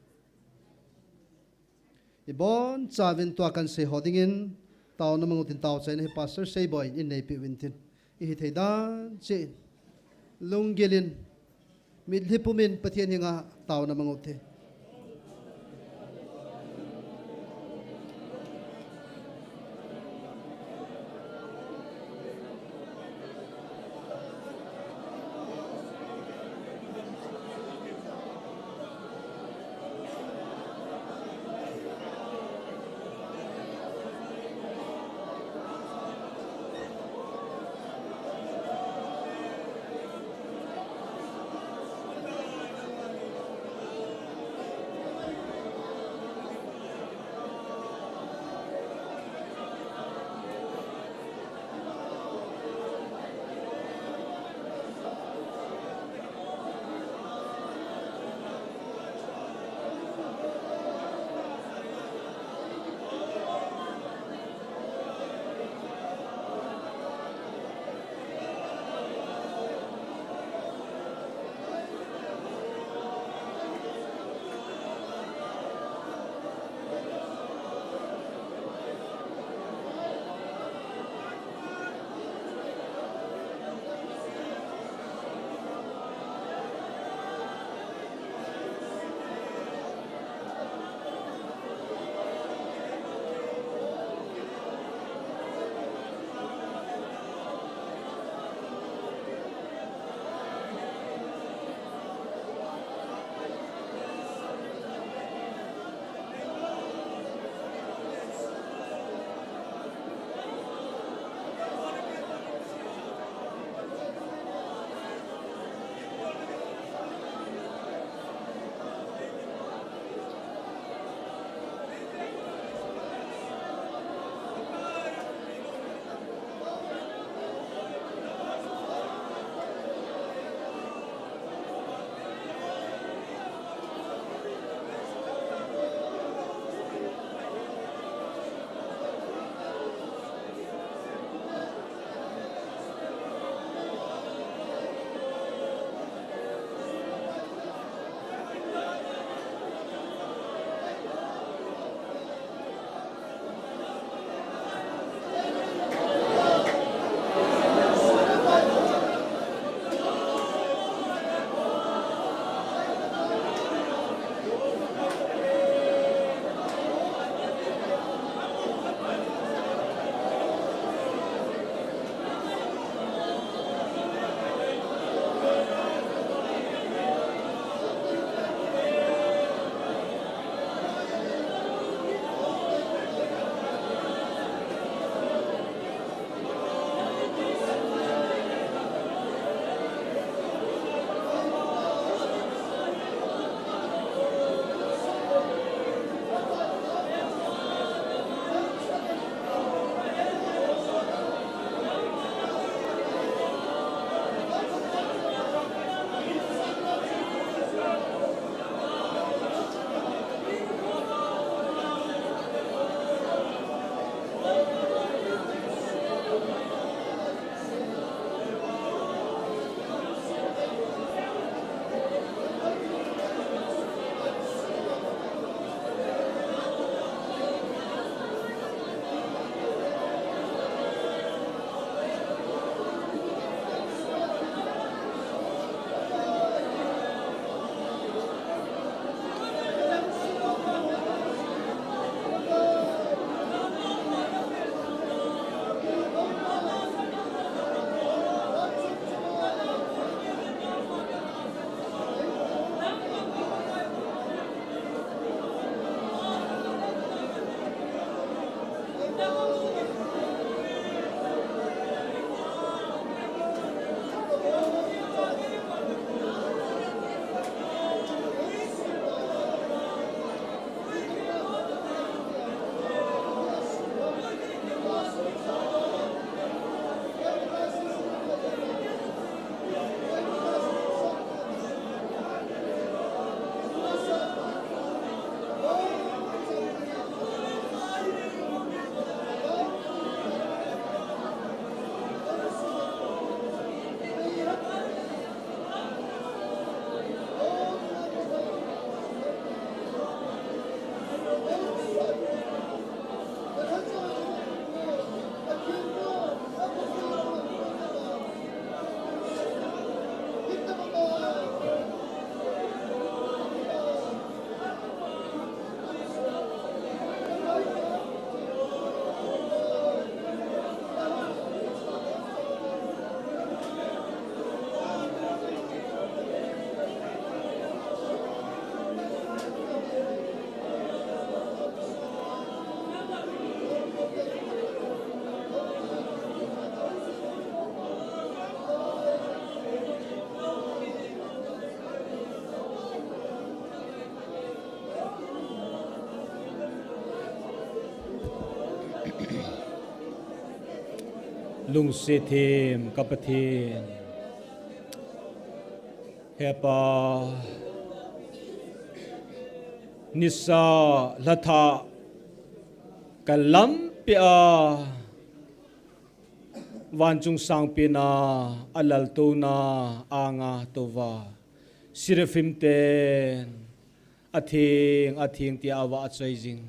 Ibonchauvin tua kahin sei ho dingin taona mang utin, taochaina hi Pastor Seiboi in eineipeh uvin tin, ihithei dan cheh in lunggil in, mitlhi pum in Pathen henga taona mang ute. Lungset them ka Pathen. He Pa, nisa lha thah ka lampi a, vanchung sangpen a, a laltouna anga touva, Seraphim ten, "Atheng, atheng," tia avah choi jing.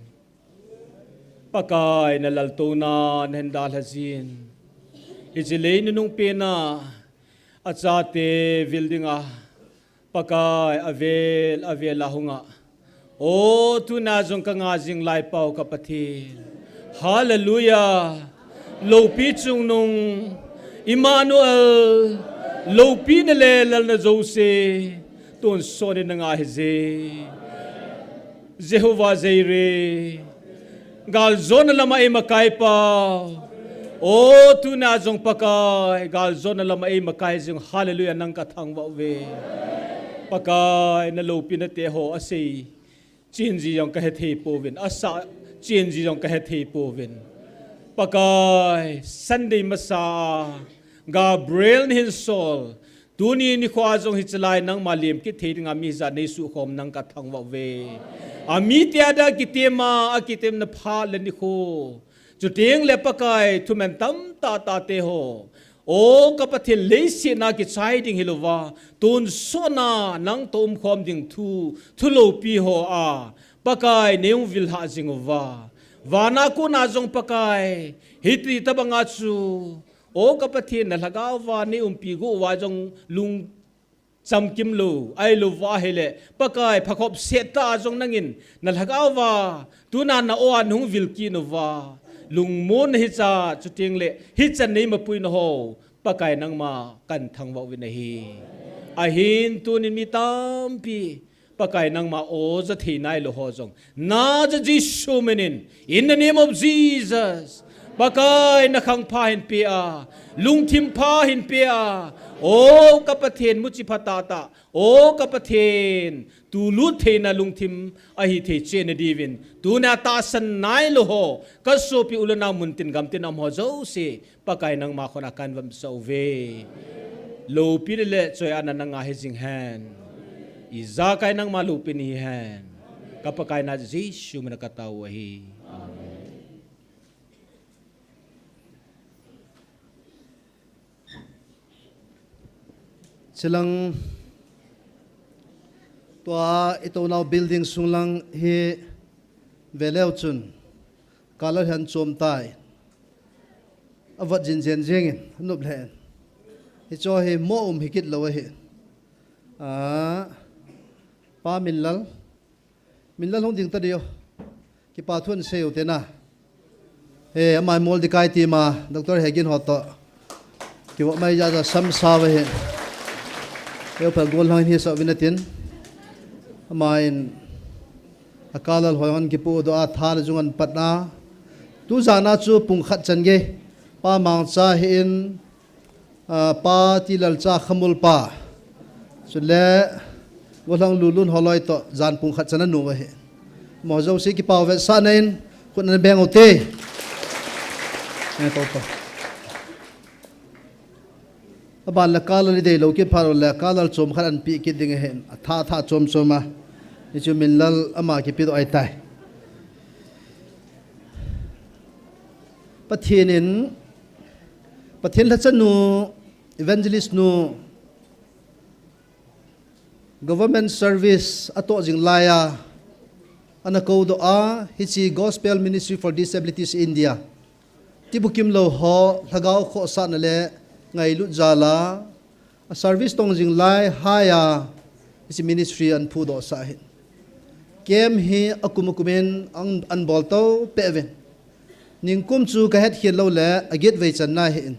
Pakai na laltouna nahin dalha jin. Hiche lei nunung pen a, achate vil dinga, Pakai avel, avel a hunga. O, tuna jong ka nga jing lai pau ka Pathen. Hallelujah. Loupi chungnung, Emmanuel, loupina le lalna jouse, tonsot in na nga hije. Jehovah Jireh, galjona lama eima kai pau. O, tuna jong Pakai, galjona lama eima kai jing, hallelujah, nang ka thangvah uve. Pakai, na loupina te ho asei. Chin ji jong ka hethei pouvin, asa chin ji jong ka hethei pouvin. Pakai, Sunday masa, Gabriel nahin sol. Tuni nikho jong hiche lai nangma lim kit thei dinga mi hijat nei suhkhom nang ka thangvah uve. Amite a dia kitem a, akitemna phat le nikho. Chuteng le Pakai, thuman tam tah tah te ho. O ka Pathen, leiset a kichai ding hilouva, tonsot a nang toh umkhom ding thu, thu loupi ho a, Pakai, nei hung vil hah jing uva. Vana kona jong Pakai, hiti tabanga chu, o ka Pathen, na lhagao va nei umpi go uva jong lung chamkim lou, ahilouva ahile, Pakai, phakhop set tah a jong nangin, na lhagao va, tuna na o a nahung vil kit uva. Lungmon na hicha, chuteng le, hichan nei mapui na ho, Pakai nangma ka thangvah uvin ahi. Ahin tunin mi tampi, Pakai nangma o ja thei nailou ho jong, Nazareth Jesu minin, in the name of Jesus, Pakai na khang pha hin pe a, lungthim pha hin pe a, o ka Pathen muchi pha tah tah, o ka Pathen, tulut theina lungthim ahi thei cheh na diuvin, tuna tahsan nailou ho, ka sopi u le nao muntin gamtin a um ho jouse, Pakai nangma khut a ka vamsa uve. Loupi le le choi-atna nanga hi jing hen. Ijakai nangma loupina hihen. Ka Pakai Nazareth Jesu mina ka tao u ahi. Amen. Chilang tua i tounau building sung lang hi veleu chun, color hi ahin chom tai. Avat jin jen jengin, anop lheh in. Hicho hi mo um hi kit lou ahi. Ah, Pa Minlal. Minlal hung ding ta diu. Kipa thu ahin sei u te na. He, ama Moldikai team a, Doctor Hegin ho toh. Kiva mai ja ja sam sa ve he. Eu pa gol hang hi sa vin atin. Ama in a color hoi hon kipu do a tha le jung an pat na. Tu jana chu pung khat chan ge. Pa Mangcha hi in, ah, Pa Tilal cha Khamul pa. Chule, Golhang Lulun holoi toh, jan pung khat chan anu ahi. Mo jouse kipa u vetsahna in, khut na beng u te. Eh, to, to. Aban le color i dei lou kit phat le color chom khat ahin pe kit ding ahi. Atha, atha chom chom a. Hichu Minlal ama kipe doh ahi tai. Pathen in, Pathen lhacha nu, evangelist nu, government service atoh jing lai a, ana kou doh a, hiche Gospel Ministry for Disabilities India. Tibukim lou ho, lhagao khohsahna le ngailut jal a, a service tong jing lai hai a, hiche ministry ahin phudoh sah ahi. Camp hi akum akum in ahin, ahin bol to peh uvin. Ningkum chu ka het khel lou le, a get vei chan na ahi in.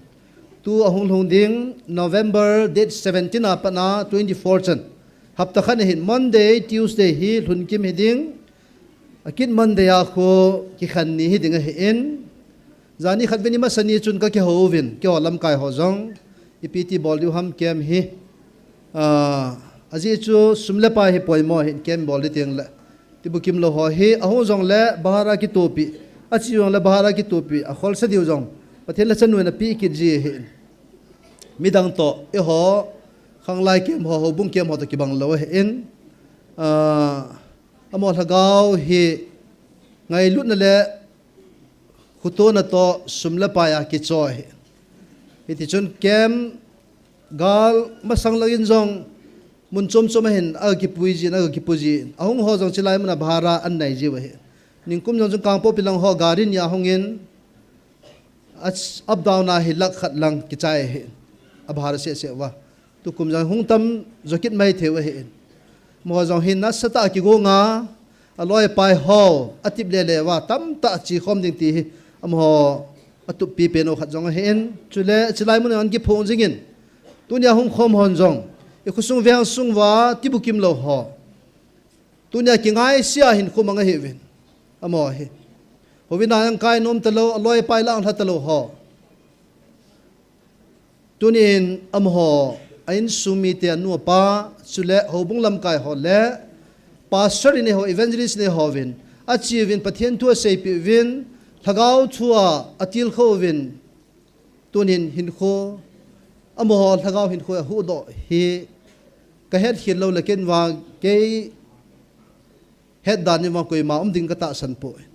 Tu ahung lhung ding, November date seventeen a pat a twenty-four chan. Hapta khat ahi in, Monday, Tuesday hi lhun kim hi ding. Akit Monday a khu kikhen ni hi ding ahi in. Jani khat vin i masa ni chun ka kihou uvin, keiho lamkai ho jong. Ipi ti bol diu ham camp hi. Ah, ajeh chu sum le pai hi poimo ahi in camp bol ding teng le. Tibukim lou ho hi, ahung jong le bahar a kitopi. Ache jong le bahar a kitopi. Akholse diu jong. Pathen lhacha nu in apeh kit ji ahi. Midang toh, eiho, khanglai kem ho, houbung kem ho toh kibang lou ahi. Ah, amaho lhagao hi ngailutna le khotona toh sum le pai a kichoi ahi. Hiti chun kem gal masang langin jong mun chom chom a hin aga kipui jin, aga kipu jin. Ahung ho jong chilai muna bhara anei jiu ahi. Ningkum jong chun Kangpokpi lang ho gari nia hungin, a, up down a hi lakh khat lang kichai ahi. Abhara seh seh uva. Tukum jong hung tam jo kit mai thei u ahi. Amaho jong hin nasatah a kigonga, aloi apai ho, atip le le uva, tamtah chi khom ding ti hi, amaho atup pipen u khat jong ahi. Chule, chilai mun a ana kiphong jingin. Tunia hung khom hon jong, i khosung veng sung uva, tibukim lou ho. Tunia kingaisea hinkho mang ahiuvin. Amaho hi. Houbung a ana kai nom talou, aloi apai la ana lha talou ho. Tunin amaho, a insung mite anu apa, chule houbung lamkai ho le, pastor in eiho, evangelist in eiho uvin, achi uvin, Pathen thu aseipeh uvin, lhagao thu a atilkhou uvin, tunin hinkho, amaho lhagao hinkho ahuhdoh hi, kahet khel lou le ken vang, kei het dan in vang koima um ding katahsan poi.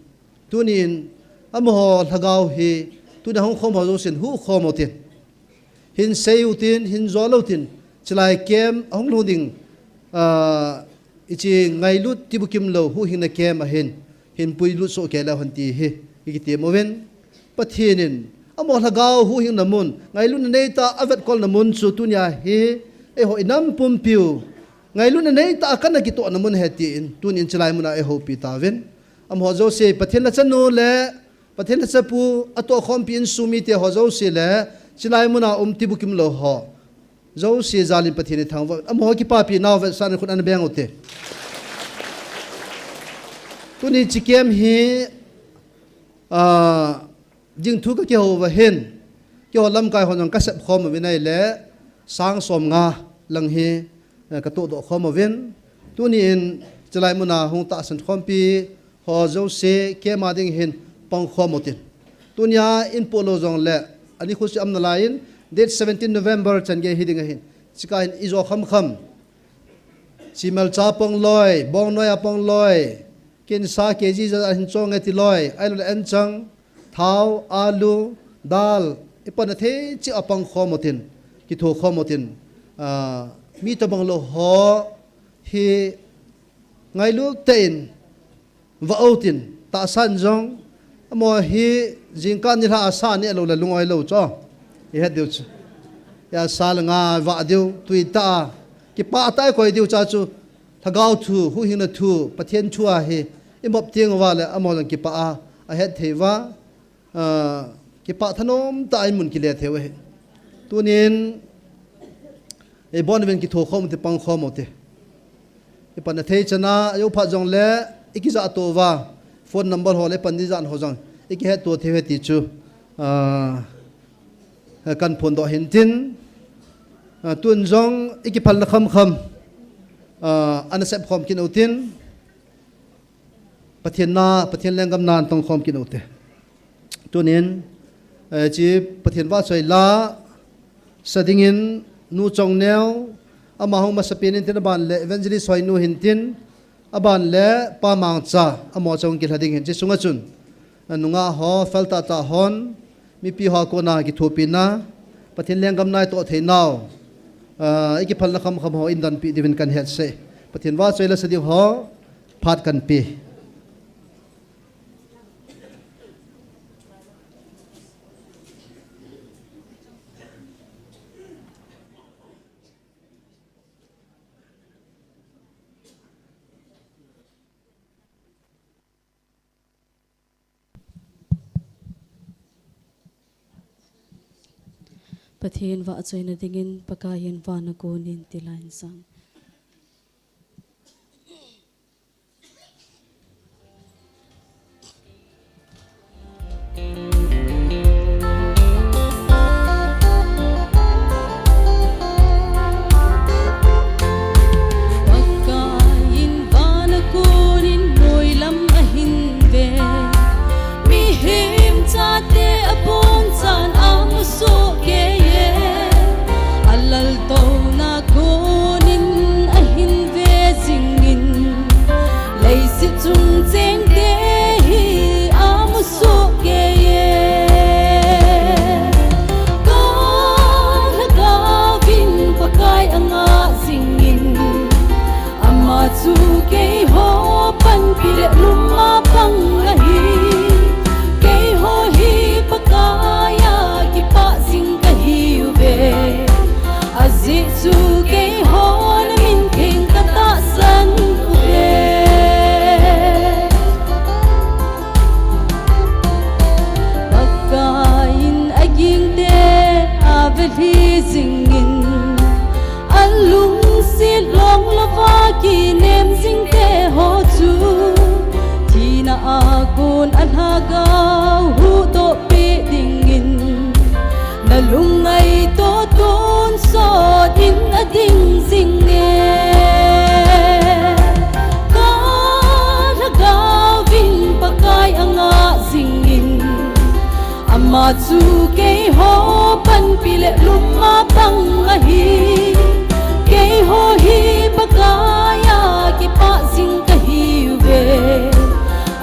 Tunin, amaho lhagao hi, tunia hung khom ho jousen huhkhom utin. Hin sei utin, hin jol utin, chilai kem, ahung lhung ding, ah, ichi ngailut tibukim lou, huhhingna kem ahin, hin puilut soh kei leu hen ti hi, i kitem uvin. Pathen in, amaho lhagao huhhingna mun, ngailutna neitah a avetkolna mun chu tunia hi, eiho inam pumpiu, ngailutna neitah a kana kitohna mun ahi tin, tunin chilai muna eihoupi tauvin. Amaho jouse, Pathen lhacha nu le, Pathen lhacha pu, atohkhompi insung mite ho jouse le, chilai muna um tibukim lou ho. Jouse jalin Pathen ithangvah, amaho kipapi nau vetsahnan khut ana beng ute. Tuni chi kem hi, ah, ding thu kakihou uva hin, keiho lamkai hon jong kasep khom uvin ahile, sang som nga lang hi, eh, katohdoh khom uvin. Tunin, chilai muna hung tahsan khompi, ho jouse, keima ding hin pang khom utin. Tunia in poh lou jongle, ani khusi am nalaiyin, date seventeen November chan gei hiding ahin. Chika hin ijo kham kham. Simelcha pang loi, bongnoi a pang loi. Kinsa K G ja ahin chong e ti loi. Ahilouleh anchang, thao, alu, dal. Ipanna thei cheh a pang khom utin. Kitho khom utin. Ah, mi tobang lou ho hi ngailut tah in, vah utin, tahsan jong, amaho hi jingkah nilhah a sa neh lou le lung-oi lou chu. Ihet diu chu. Asa le nga vah diu, tui tah a, kipah tah a ikoi diu cha chu, lhagao thu, huhhingna thu, Pathen thu ahi, imop teng uva le, amaho jong kipah a, ahet thei uva. Ah, kipah thanom tah a imun kile thei u ahi. Tunin, ibon uvin kitho khom ute pang khom ute. Ipanna thei chan a, ajo phat jongle, ikijah to uva, phone number ho le pan ding jan ho jong, ikihet to thei u ahi ti chu, ah, kan phondoh hin tin, ah, tun jong ikiphalna kham kham, ah, ana sep khom kit utin, Pathen na, Pathen lenggam na ana tong khom kit ute. Tunin, eh, chi Pathen vahchoi la sa dingin Nu Chongneo, ama hung masapen in tin aban le Evangelist Hoinu hin tin, aban le Pa Mangcha, amaho chong kilha ding hin chi sunga chun. Nungah ho, fel tah tah hon, mipi ho a kona kithopina, Pathen lenggam na itoh thei nau, ah, ikiphalna kham kham ho in donpi diuvin kan het seh. Pathen vahchoi la sa ding ho, phat kan pe. Pathen vahchoina dingin Pakai hin van a konin ti lai in sang. Pakai in van a konin noilam ahin ve. Mihem chate aboncha Kinem jing teho chu thina a kon a lhagao huhdoh peh dingin, na lungngaito tonsot in a ding jinge. Ka lhagao in Pakai a ngah jingin, ama chu keiho panpi le lupna pang ahi. Keiho hi Pakai a kipah jing kahiuve,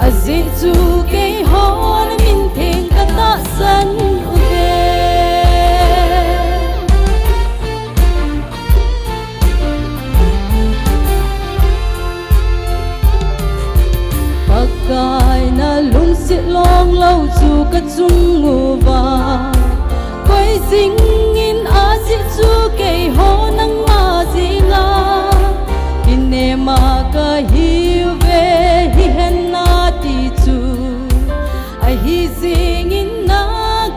ajeh chu keiho na min theng ka tahsan uve. Pakai na lungset longlou chu ka chung uva koi jingin, ajeh chu keiho nangma jenga kinem a kahiuve, hihen nati chu ahi jingin, na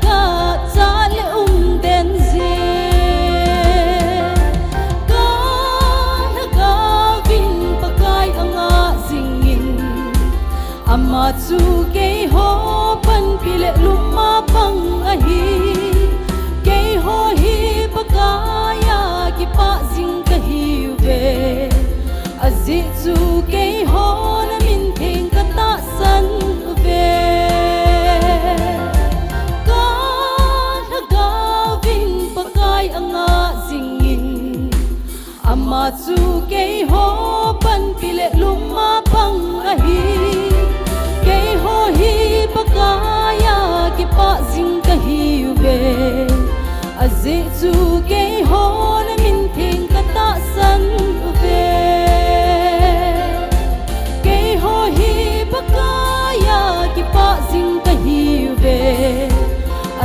gah chah le um den jing. Ka lhagao in Pakai a ngah jingin, ama chu keiho panpi le lupna pang ahi. Keiho hi Pakai a kipah jing kahiuve, ajeh chu keiho na min theng ka tahsan uve. Ka lhagao in Pakai a ngah jingin, ama chu keiho panpi le lupna pang ahi. Keiho hi Pakai a kipah jing kahiuve, ajeh chu keiho na min theng ka tahsan uve. Keiho hi Pakai a kipah jing kahiuve,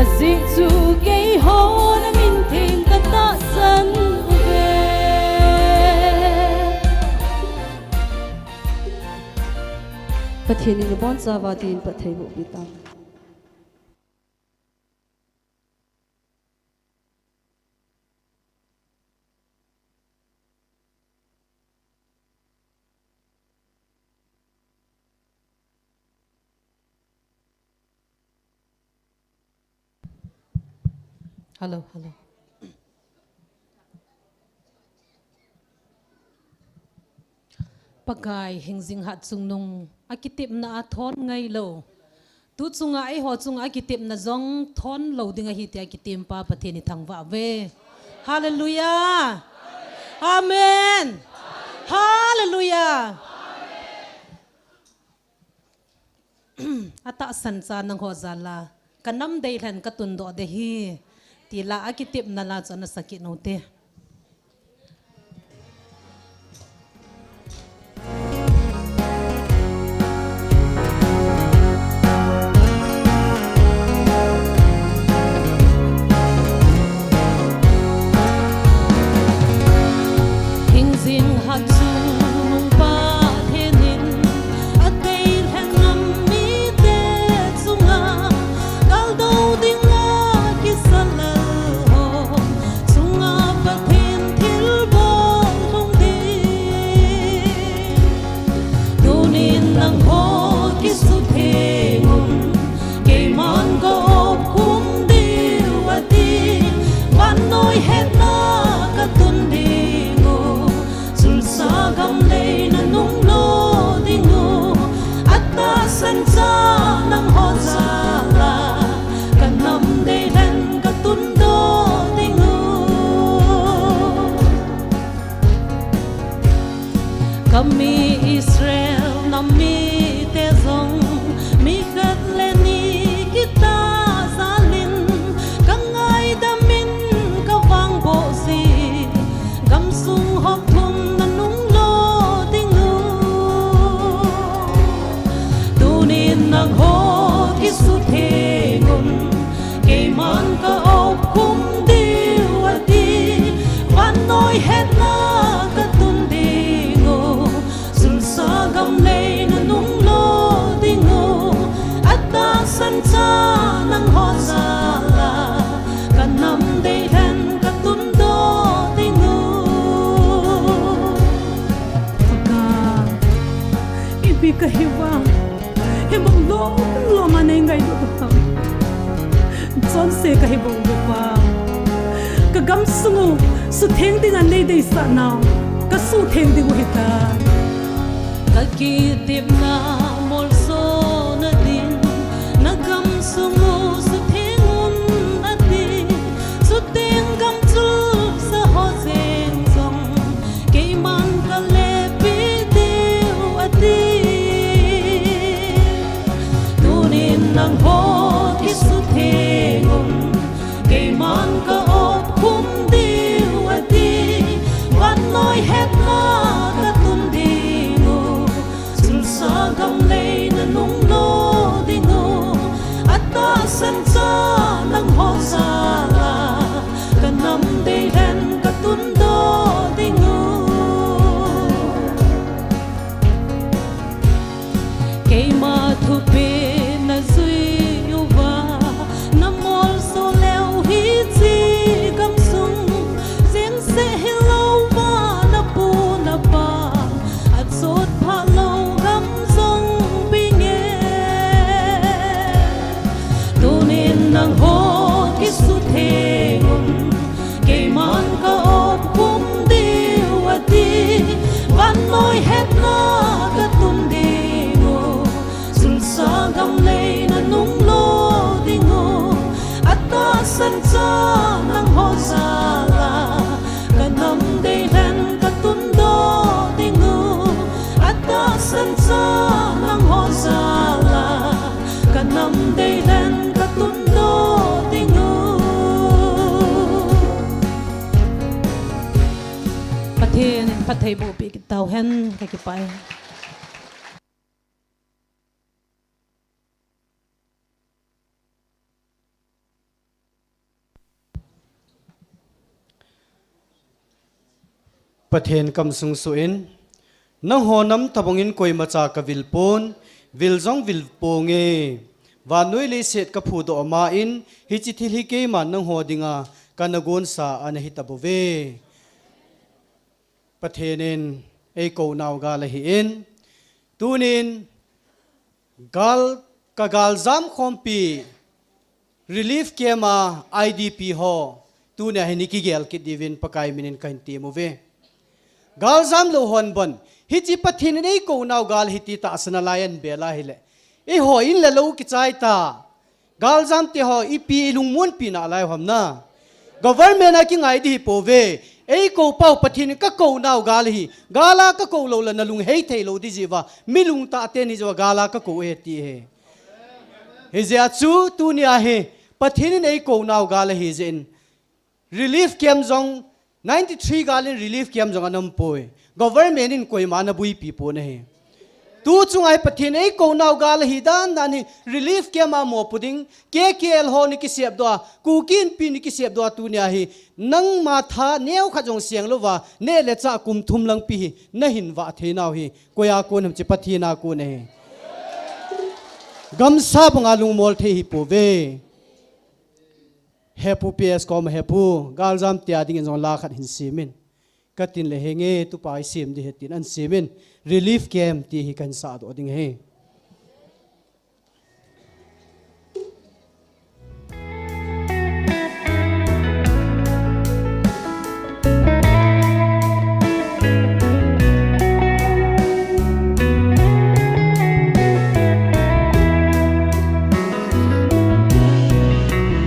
ajeh chu keiho na min theng ka tahsan uve. Pathen in abonchauva dinga phattheiboh peh tauhen. Hello, hello. Pakai hingjing hatchungnung a kitepna a thon ngailou, tu chunga eiho chunga a kitepna jong thon lou ding ahi tia kitempa Pathen ithangvah uve. Hallelujah. Amen. Hallelujah. Atahsan cha nangho jal a ka nam deilhen ka tundoh ding ahi, ti la a kitepna la chu ana sa kit u hite. Hingjing hatchungnung Pathen in adeilhen nam mite chunga kaldou dinga kisa lal ho chunga Pathen thilbol lhung ding. Tunin nangho kisutheng un, keiman ka opkhum diu ati. Vannoi hetna ka tun ding u, sulsa gam lei na nunglo ding u. Atahsan cha nangho jal a ka nam deilhen ka tundoh ding u. Ka mi Israel nam mite jong mi khat le ni kitah jal in, ka ngaidam in ka vangboh jeh, gamsung hop thum na nunglo ding u. Tunin nangho kisutheng un, keiman ka opkhum diu ati. Vannoi hetna ka tun ding u, sulsa Kahi uva, hibang lom lom a nei ngailut uva, chonse kahi bou uva, ka gamsung u sutheng dinga nei deisah nau, ka sutheng ding u hitai. Ka kitepna molsona din, na gamsung u sutheng un ati, sutheng gam chulsa ho jeng jong, keiman ka lepi diu ati. Tunin nangho kisutheng un, keiman ka opkhum diu ati. Vannoi hetna ka tun ding u, chulsa gam lei na nunglo ding u, atahsan cha nangho jal a, ka nam deilhen ka tundoh ding u. Keima thupeh na jui uva, na molso leu hiche gamsung, jeng seh hilou va na pu na pa, achot phalou gam jong bing e. Tunin nangho kisutheng un, keiman ka opkhum diu ati, vannoi hetna ka tun ding u, chulsa gam lei na nunglo ding u, atahsan cha nangho jal a, ka nam deilhen ka tundoh ding u, atahsan cha nangho jal a, ka nam deilhen ka tundoh ding u. Pathen in phattheiboh peh kit tauhen, ka kipah e. Pathen kamsung suh in, nangho nam tabang in koimacha ka vil pon, vil jong vil ponge. Vannoi leiset ka phudoh ma in, hiche thil hi keiman nangho dinga ka nagonsa ana hi tabouve. Pathen in eikou nau gal ahi in, tunin gal, ka galjam khompi relief camp a I D P ho, tunia hi nei kigel kit diuvin Pakai min in kahin tem uve. Galjam lou hon bon, hiche Pathen in eikou nau gal hi ti tahsan a lai an bel a hile, eiho in le lou kichai ta. Galjam te ho ipi ilungmonpi nalai u ham na. Government a kingai di hi pouve. Eikou pau Pathen in ka kou nau gal hi. Gal a ka kou lou le na lung hei thei lou di jiuva, mi lungtah te ni jiuva gal a ka kou e ti hi. Hijeh a chu tunia hi Pathen in eikou nau gal ahi jeh in, relief camp jong ninety three gal in relief camp jong ana um poi. Government in koima ana buipi pon ahi. Tu chunga hi Pathen in eikou nau gal ahi dan dan hi relief camp a mopo ding, K K L ho nei kisepdoh a, Kuki Inpi nei kisepdoh a tunia hi, nangma tha neokhat jong seng louva, neh le chah kum thum lang pi hi, nahin vah thei nau hi, koi a kon ham hiche Pathen a kon ahi. Gamsa banga lungmol thei hi pouve. Hepu P S kom a hepu, galjam tia dingin jong la khat hin sem in. Katin le henge, tupa i sem di he tin an sem in, relief camp ti hi kahin sahdoh ding ahi.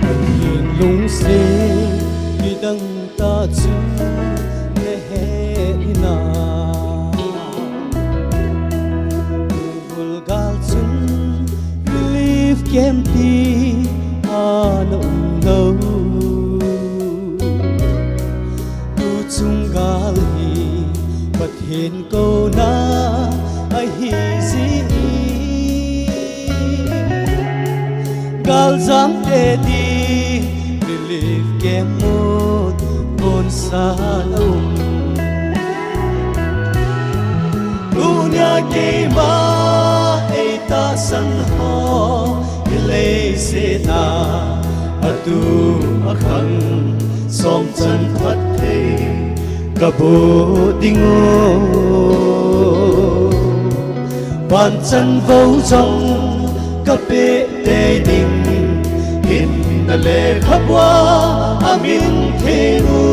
Pathen lungset kidang tah chu nahet hinam. Tubul gal chun relief camp ti ana um lou. Tuchung gal hi Pathen kouna ahi jeh in, galjam te ding relief camp mun gonsa um. Tunia keima eitahsan ho, hi leiset a atu akhang som chan phatthei kaboh ding u. Vanchan vo jong kapeh tei ding, hinna lekhabua amin theng u.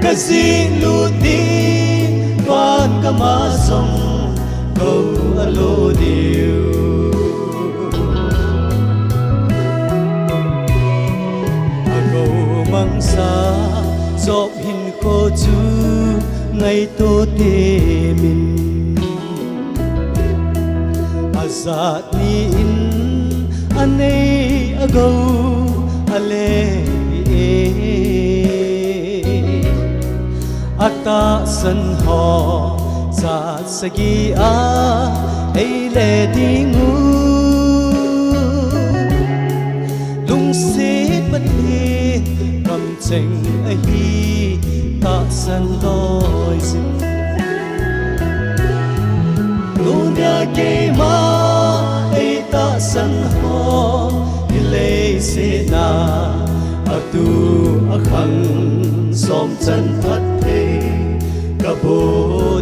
Kajih lut ding, van gam a jong kou alo diu. Akou mangsa Job hinkho chu ngaito temin, ajat ni in anei agou ale e. Atahsan ho jat sagi a eile ding u. Lungset Pathen kamcheng ahi, tahsan loi jing. Tunia keima eitahsan ho, hileiset a atu akhang som chan phatthei kabo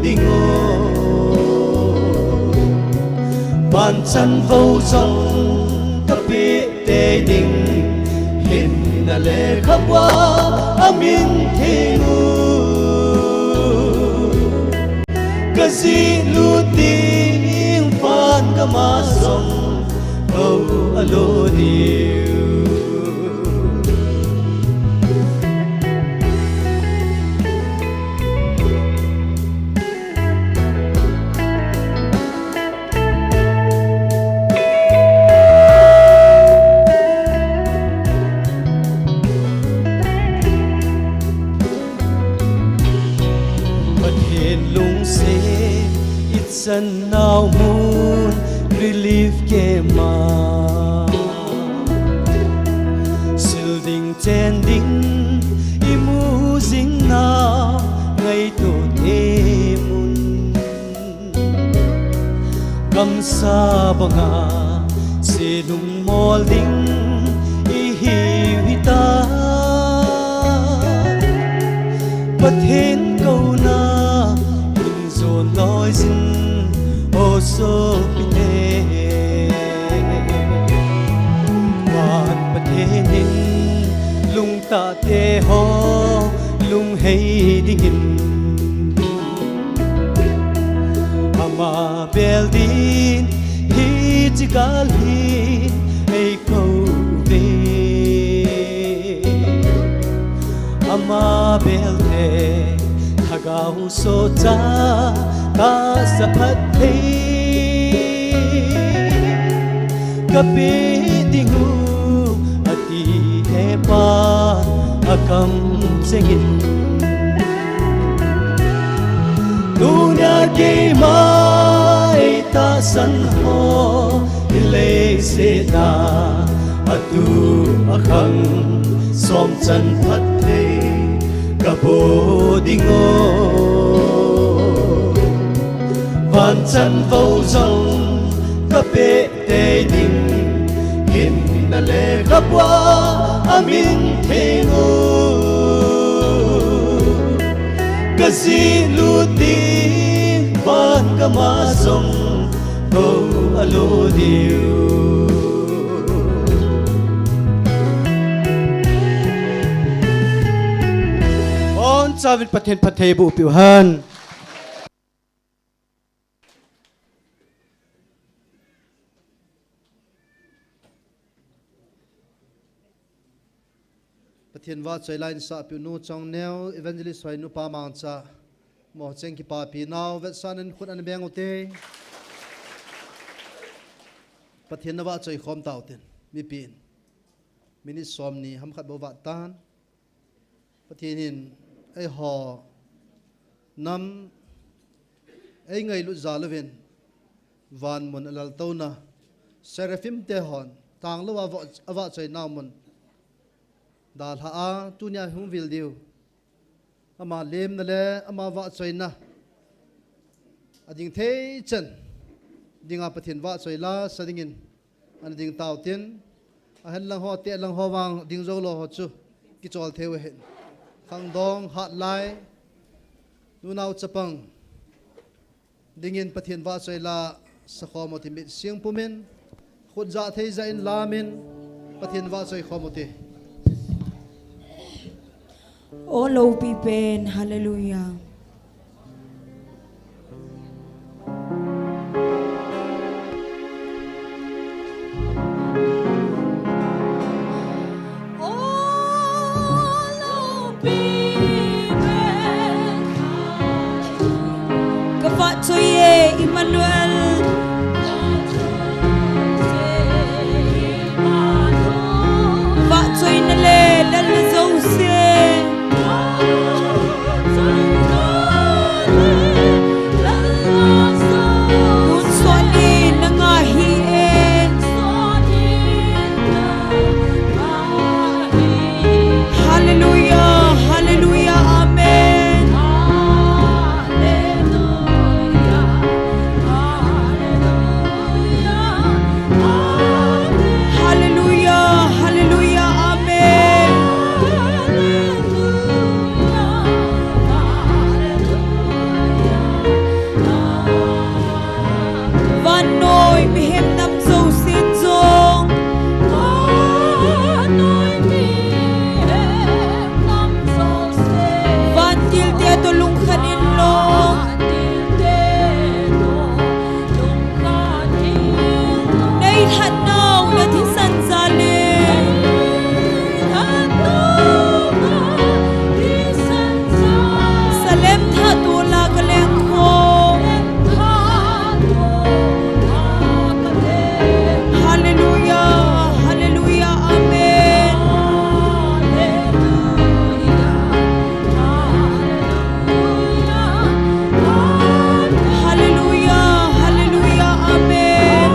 ding o. Vanchan vo jong kapeh tei ding, hinna lekhabua amin theng u. Kajih lut ding, van gam a jong kou alo diu. Pathen lungset ichan nau mun relief camp a, sil ding chen ding imu jing nau ngaito temun. Gamsa banga se lungmol ding ihiu hita. Pathen kouna in jon loi jin o sopite. Van Pathen in lungtah te ho lunghei dingin, ama bel din hiche gal hi eikou ve. Ama bel te lhagao sohcha tahsa phatthei kapeh ding u, ati e pa akamcheng in. Tunia keima eitahsan ho, hileiset a atu akhang som chan phatthei kabo ding o. Vanchan vo jong kapeh tei ding, hinna lekhabua amin theng u. Kajih lut ding, van gam a jong kou alo diu. Bonchauvin Pathen phattheiboh peh u hen. Pathen vahchoi la insahpiu nu Chongneo, Evangelist Hoinu pa Mangcha, mo cheng kipapi nau, vetsahnan khut ana beng ute. Pathen na vahchoi khom tautin, mipi in. Minute somni ham khat bou vat tan. Pathen in eiho nam eingailut jal uvin, van mun alaltouna Seraphim te hon tanglou a avah, avahchoi nau mun dalha a tunia hung vil diu. Ama lemna le ama vahchoina ading thei chan dinga Pathen vahchoi la sa dingin ana ding tautin, ahen lang ho, teh lang ho vang ding jou lou ho chu kichol thei u ahin. Khangdong, Hatlai, nunao chapang, Dingin Pathen vahchoi la sakhom u hite, mit sing pumin, khut jah thei jah in lamin, Pathen vahchoi khom u hite. O loupi pen, hallelujah. Ka vahchoi e, Emmanuel. Vahchoina le lalna jouse. Tun sot in na nga hi e. Hallelujah, hallelujah, amen. Hallelujah, hallelujah, amen. Vannoi mihem nam jousen jong. Vantil te toh lungkhat in lang. Nei lhatnau na thisan jal in. Salem thah toh la ka leng khom. Hallelujah, hallelujah, amen. Hallelujah, hallelujah, amen.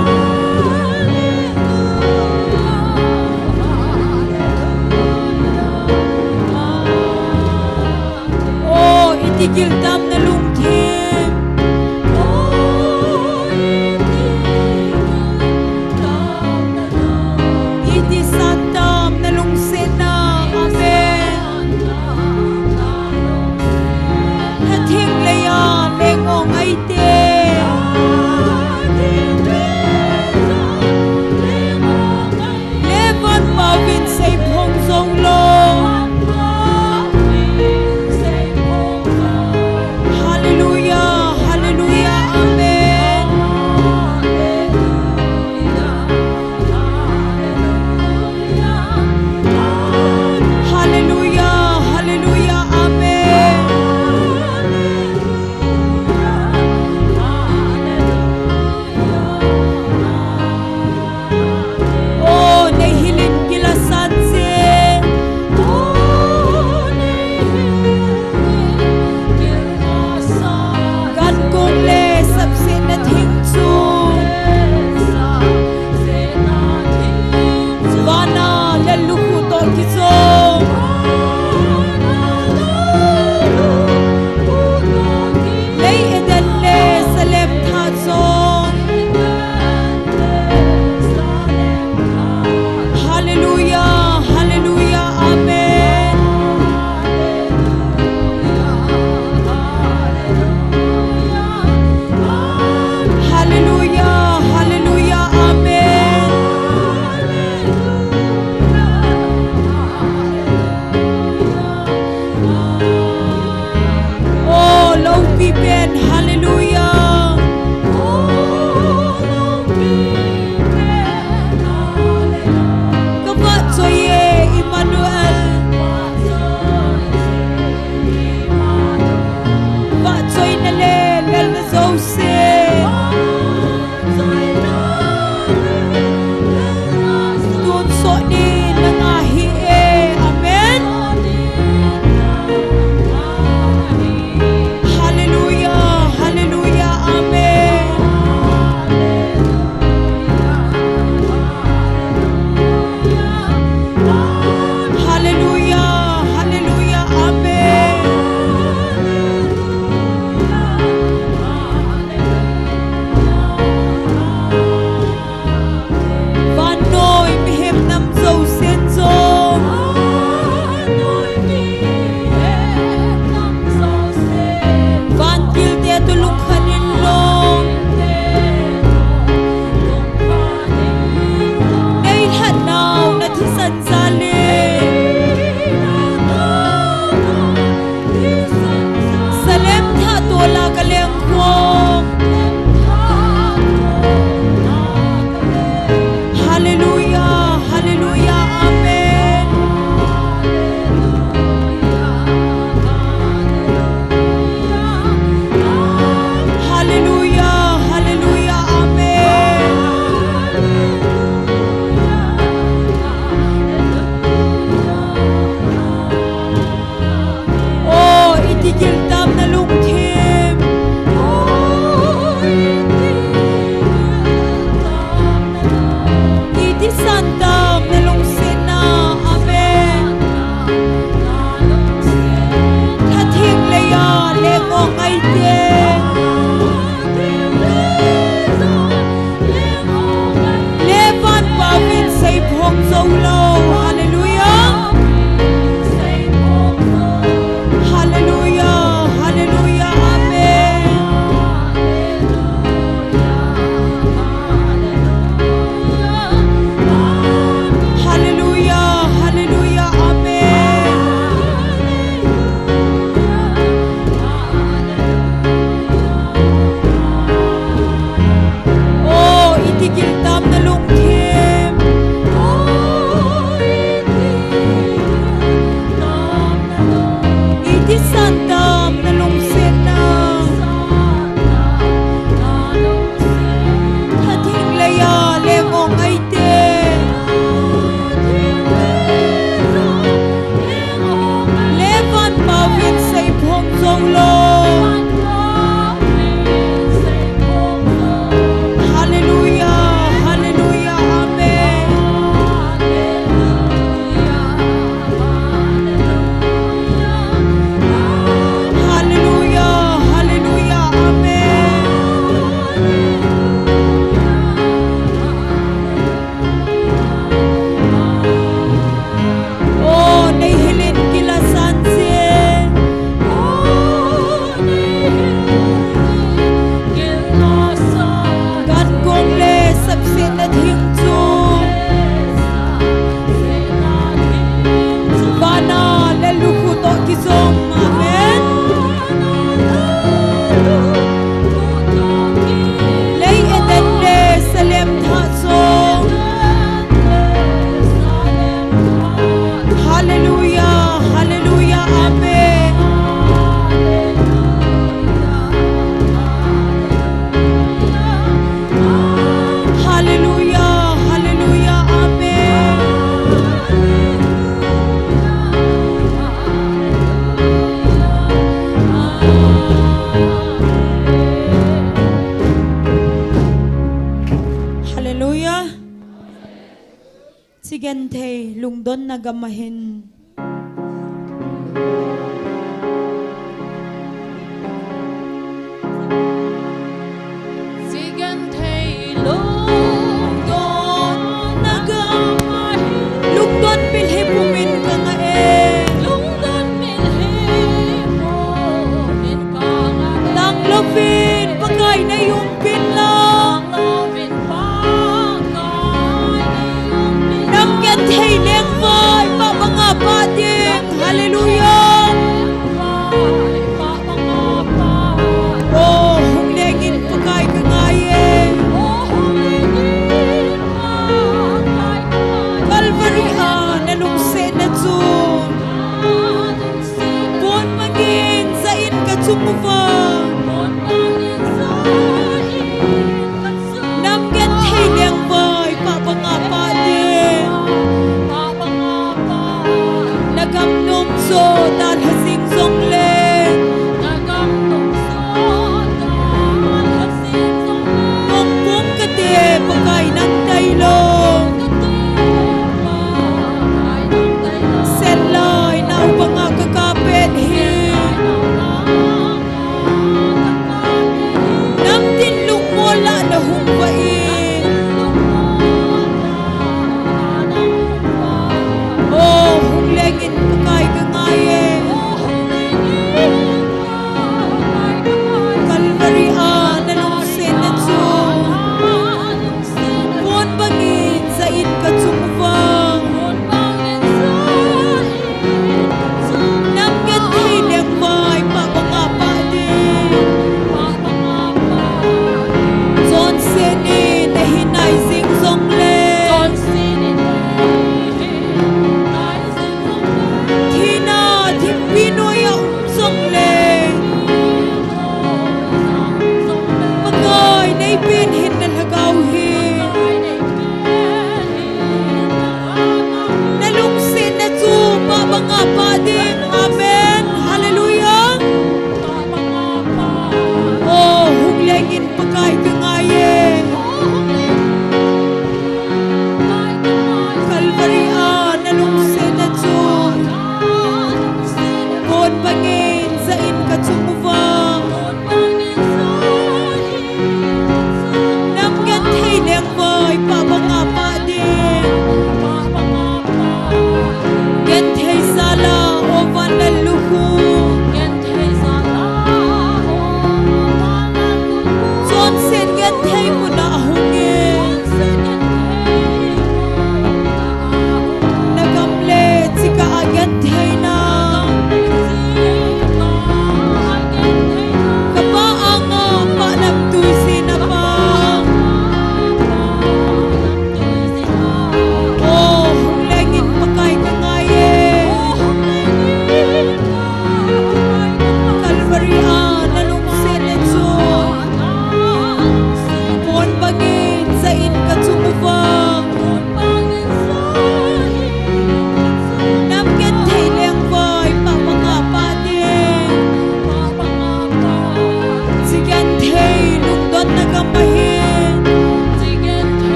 O, iti gil tam na lungthim. Iti san tam na lungsetna. Amen. Lhathing leiya leng ong aite. Levan pauvin seiphong jong lou. jong lou. Hallelujah, hallelujah, amen. Hallelujah, hallelujah, amen. O, nei hilin kila san jing. Gan kong le sapsetna thing chu vana le lukhu toh kijom. Amen. Lei Eden le Salem thah jong. Hallelujah, hallelujah, amen. Hallelujah, hallelujah, amen. Hallelujah. Chi genthei lungdonna gam ahin. Chi genthei lungdonna gam ahin. Lungdon milhei pumin ka ngah e. Lungdon milhei pumin ka ngah e. Tanglouvin Pakai nei um pin lang. Nam genthei lengvai pah banga pah ding. Hallelujah. O, hung lengin Pakai ka ngai e. Calvary a na lungsetna chu pon mangin jah in ka chung uva. Nam genthei lengvai pah banga pah ding. Na gam nom chu dalha jing jongle. Mongpung kate Pakai nang tailou. Setlai nau banga ka kap pet hi. Namtin lungmol lah na hung vah in. O, hung lengin Pakai ka ngai e.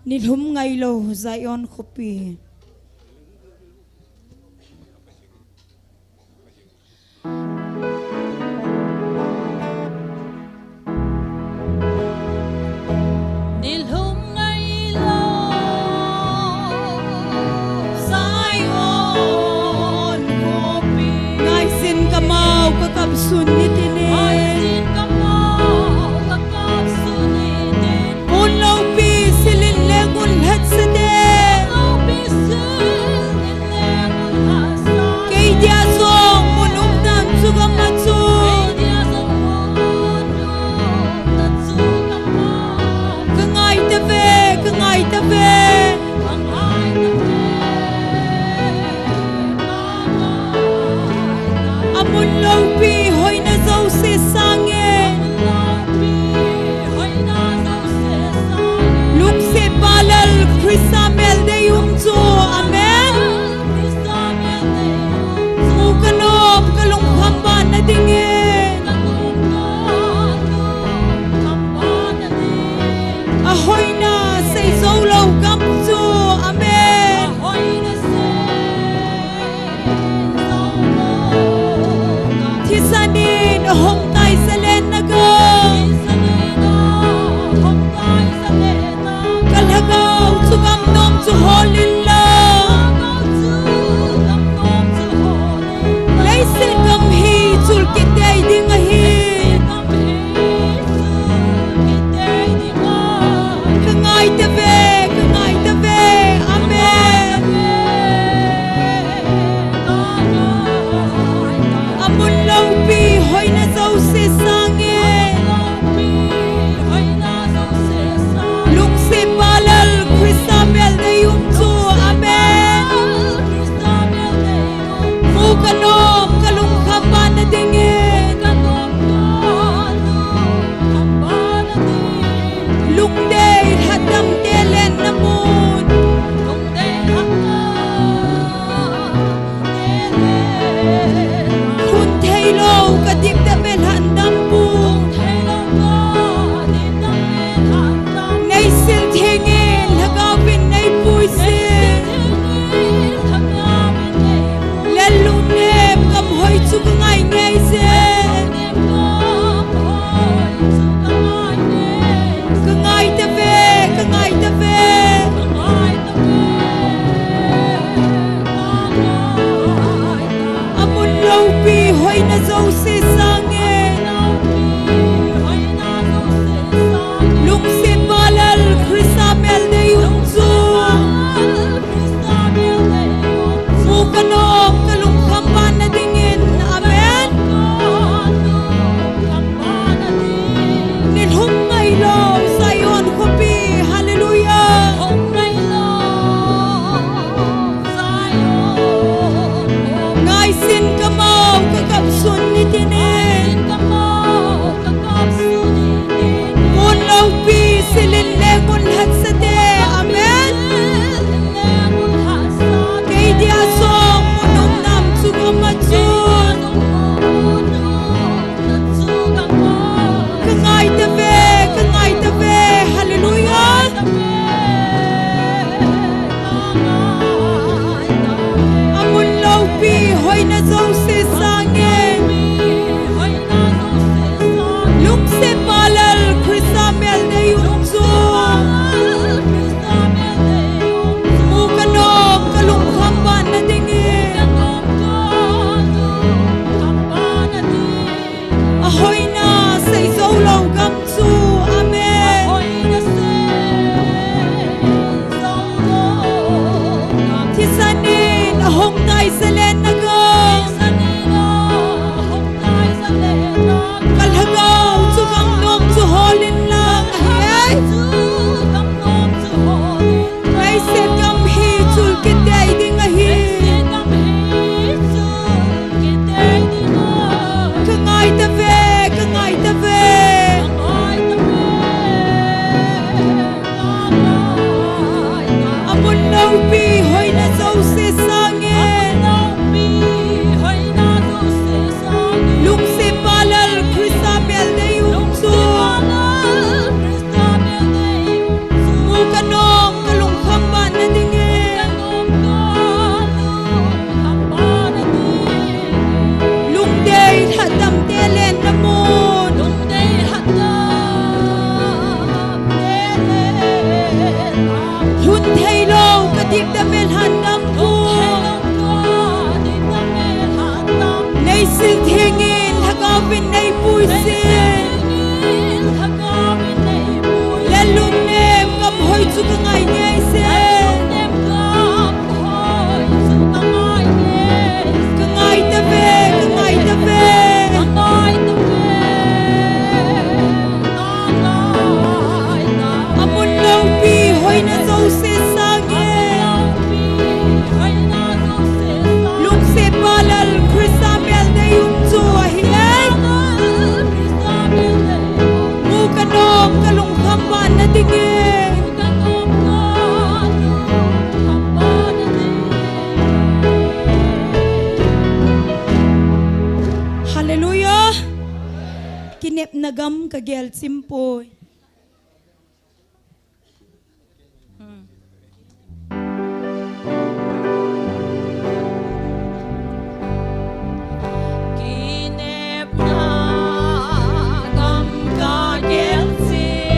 Nilhum ngailou Zion khopi. Nilhum ngailou Zion khopi. Ngaisin kamau kakap sun nitin e. Ngaisin kamau kakap sun nitin. Pon loupi silin le ngun lhetsate. Pon loupi Tamelhan dampu. Neisil thengin Lhagaovin neipuisin. Lelumnem gamhoi chu kangai ngeise. Kangai tave, kangai tave. Amun loupi hoina jouse sangin. Lungsetpa Lal Christa mel deium chu ahi e. Mu kanom kalungkham ban nadingin. Hallelujah. Kinepna gam kagel chimpoi.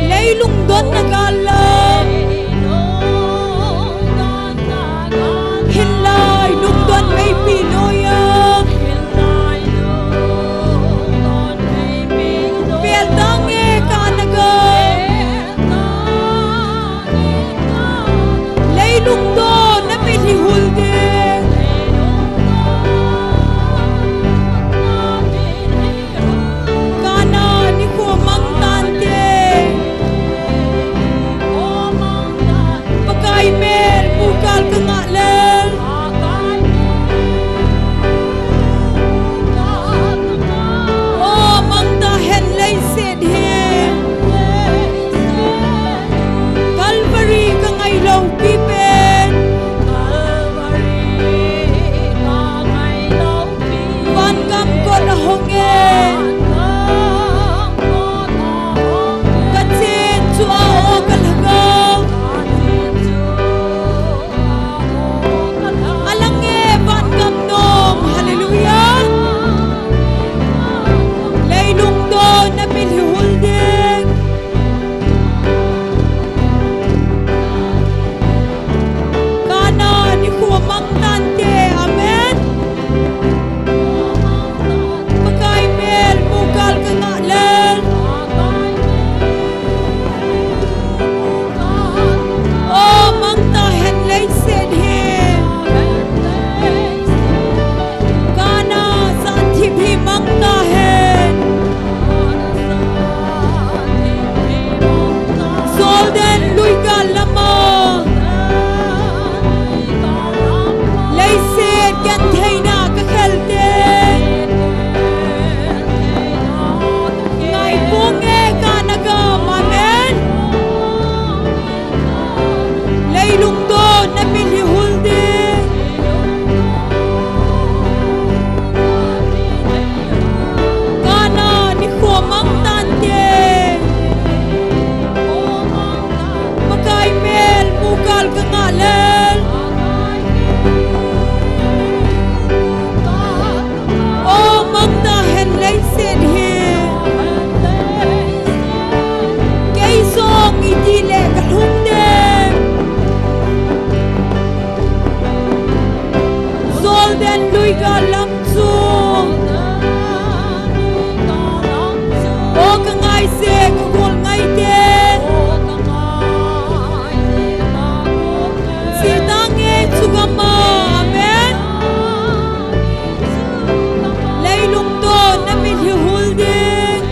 Leilung donna gal lo. Hinlai lungdon meipi noiya. Peltange kana ga. Leilung donna mitlhi hul ding. Kana nikho mang tante. Pakai mel mukal kangah lel. O mang tahen leiset hi. Calvary kangai loupi pen. Vangam kot ahong e. Kachen chu a o ka Lhagao. Alang e vangam nom. Hallelujah. Leilung donna mitlhi hul ding. Kana nikho mang tante. Amen. Pakai mel mukal kangah lel. O mang tahen leiset hi. Kana santhip hi mang tahen. Jordan lui gal lama. Leiset gentheina kakhel te. Ngai ponge kana gam, amen. Leilung donna mitlhi hul ding. Kana nikho mang tante. Pakai mel mukal kangah lel. O mang tahen leiset hi. Kei jong iti le kalhung ding. Jordan lui gal lam chu. O kangai se kagol ngai te. Sitang e chu gama, amen. Leilung donna mitlhi hul ding.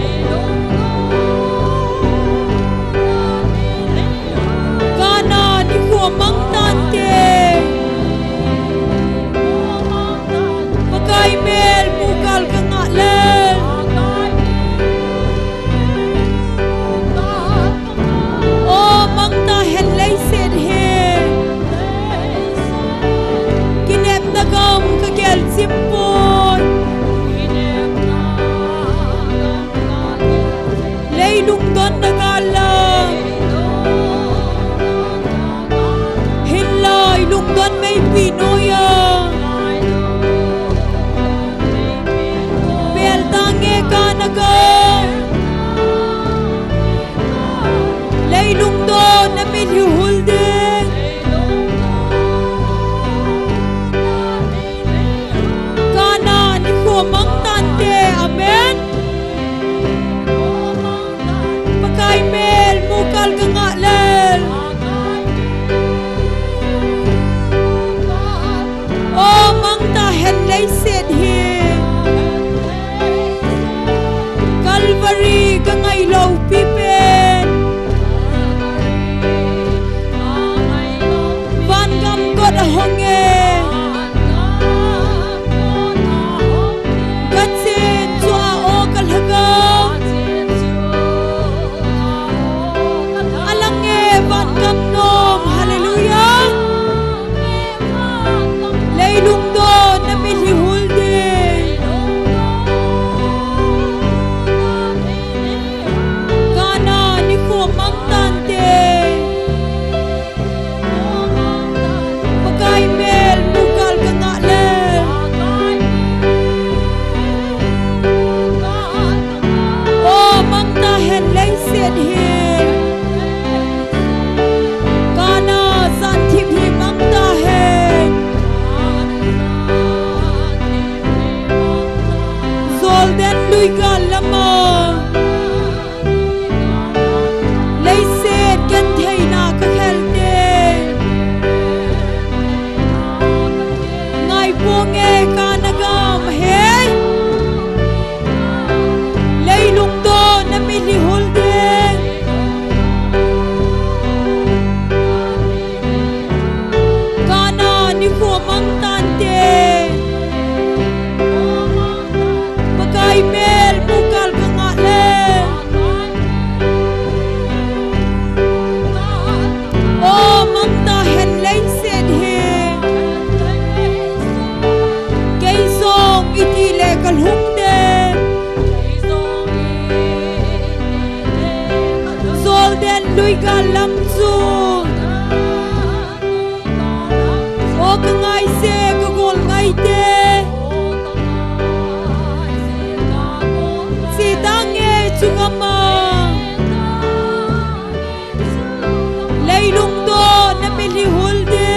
Lui gal lam chu. O ka ngai se ka gol ngai te. Sitang e chungama. Leilung to na mili hul de.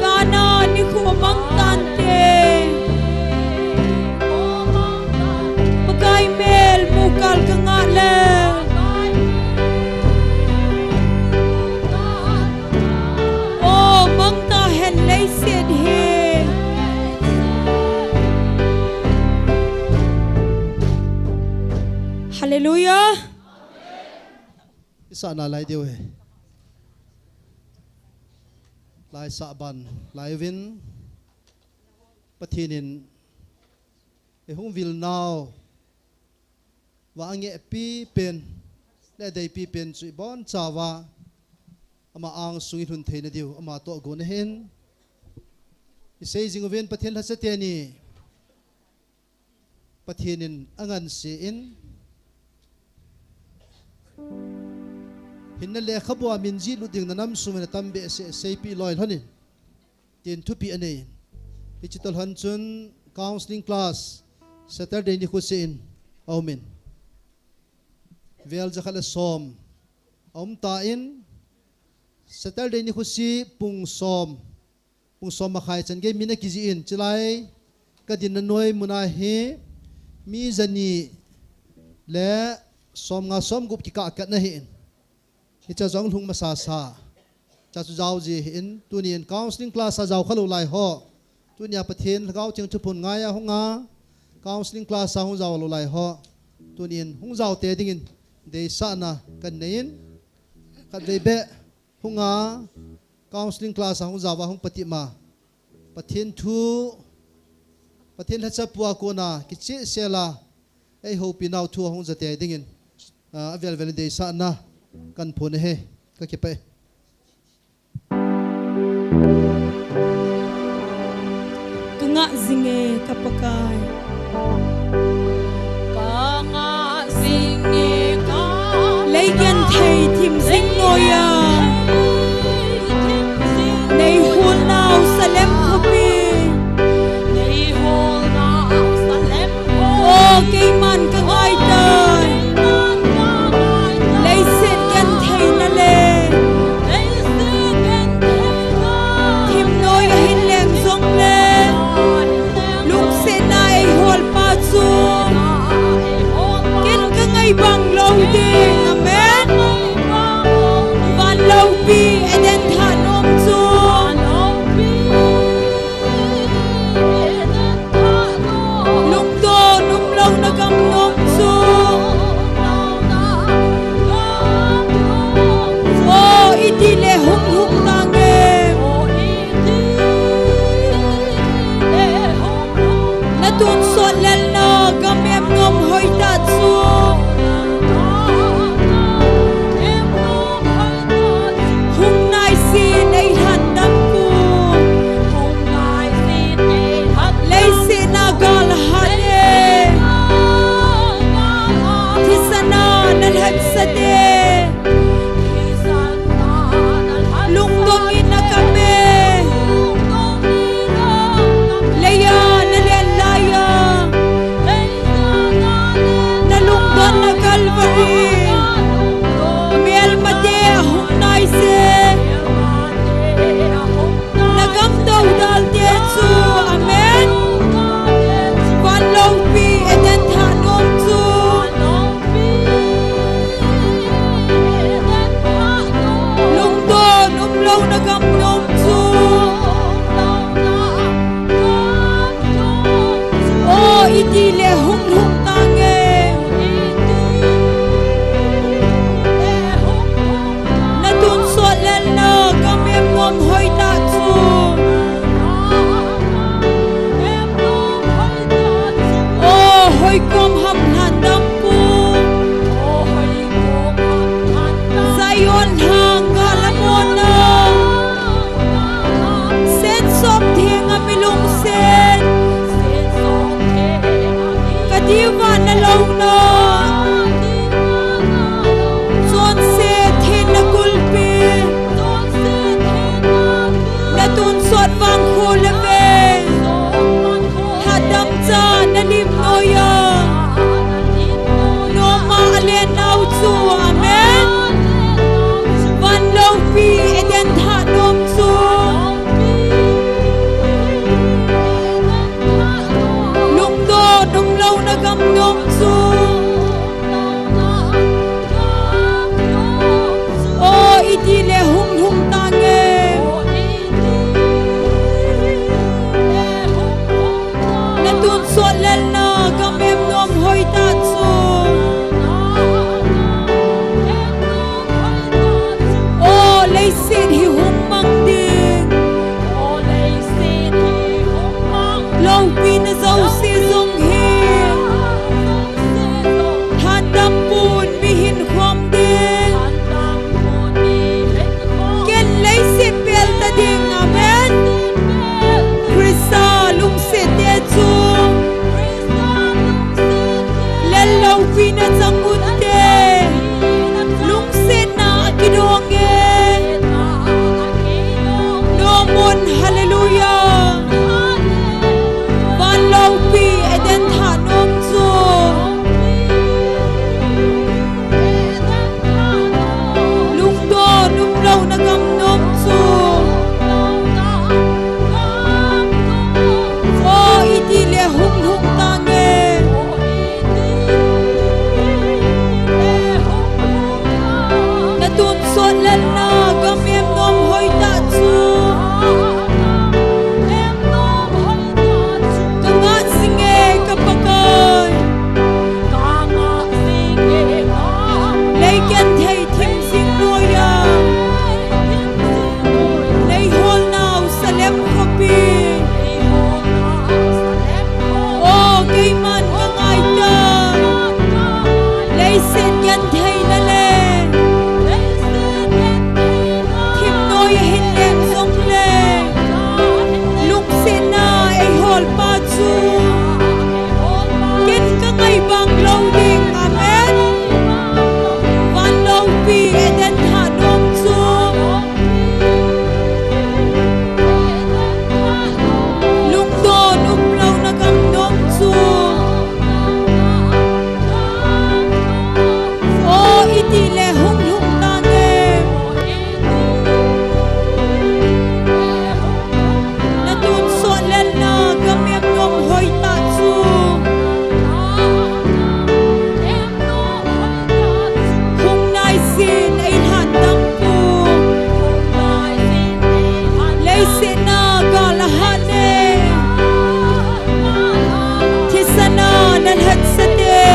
Kana ni khu mang tan te. Pakai mel mukal ka ngah le. O mang ta hen leiset hi. Hallelujah. Isah nalai diu he. Lai sah ban, lai vin. Pathen in, eihung vil nau. Va angeh pi pen, le dei pi pen chu ibon chauva. Ama angsung ilhun theina diu, ama toh gon ahin. Isei jing uvin Pathen lhacha teni. Pathen in anganse in. Hinna lekhabua min jih lut ding na nam sung in atam behseh seipeh loi lhon in. Tin thupi anei in. Hiche toh lhon chun counseling class Saturday nikho seh in aum in. Vel jakhat le som aum tan Saturday nikho seh pung som. Pung som makhai chan gei min akijih in, chulai ka dinna noi muna hi mi jani le som nga som gup kikah khat na hi in. Hicha jong lhung masa sa. Cha chu jao ji hi in, tuni in counseling class a jao kha lou lai ho. Tuni a Pathen Lhagao Theng thuphon ngai a hung a, counseling class a hung jao lou lai ho. Tuni in hung jao te ding in deisahna kan nei in, khatvei beh hung a, counseling class a hung jao va hung pati ma. Pathen thu, Pathen lhacha pua kona, kicheh sela, eihoupi nau thu a hung jate ding in, a, avel vel in deisahna kan phon ahi, ka kipah e. Ka ngah jing e ka Pakai. Ka ngah jing e ka Lei genthei thim jing noiya. Nei hol nau Salem khopi. Nei hol nau Salem khopi. O keiman ka ngai tai. Leiset genthei na le. Thim noi ahin leng jong le. Lungsetna eihol pa Chonset thenna kulpi, na tonsot vang kho le vei, lhatdamcha na lim noiya, noma alen nau chu, amen. Van loupi Eden thah nom chu, lungdon umlouna gam nom chu. O, iti le hung lhung tange. Na tonsot lelna gam em nom hoitah chu. O, leiset hi hung mang ding. Loupina jouse jong hi lhatdam pun mihin khom ding. Ken leiset pel ta ding, amen. Christa lungset te chu lel loupina chang unte, lungsetna akidong e. Nom un, hallelujah. Van loupi Eden thah nom chu. Lungdon umlouna gam nom chu. O, iti le hung lhung tange. Na tonsot lelna gam em nom hoitah chu. Ka ngah jing e ka Pakai. Lei genthei thim jing noiya, nei holnau Salem khopi. O, keiman ka ngai tai. Leiset gentheina le thim noiya hin leng jongle, lungsetna eihol pa chu ken ka ngai bang lou ding, amen. Van loupi Eden thah nom chu. Lungdon umlouna gam nom chu. O, iti le hung lhung tange. Na tonsot lelna gam em nom hoitah chu. Hung naisin ei lhatdam pu. Leiset na gal a hat e. Thisan a na lhatsah e.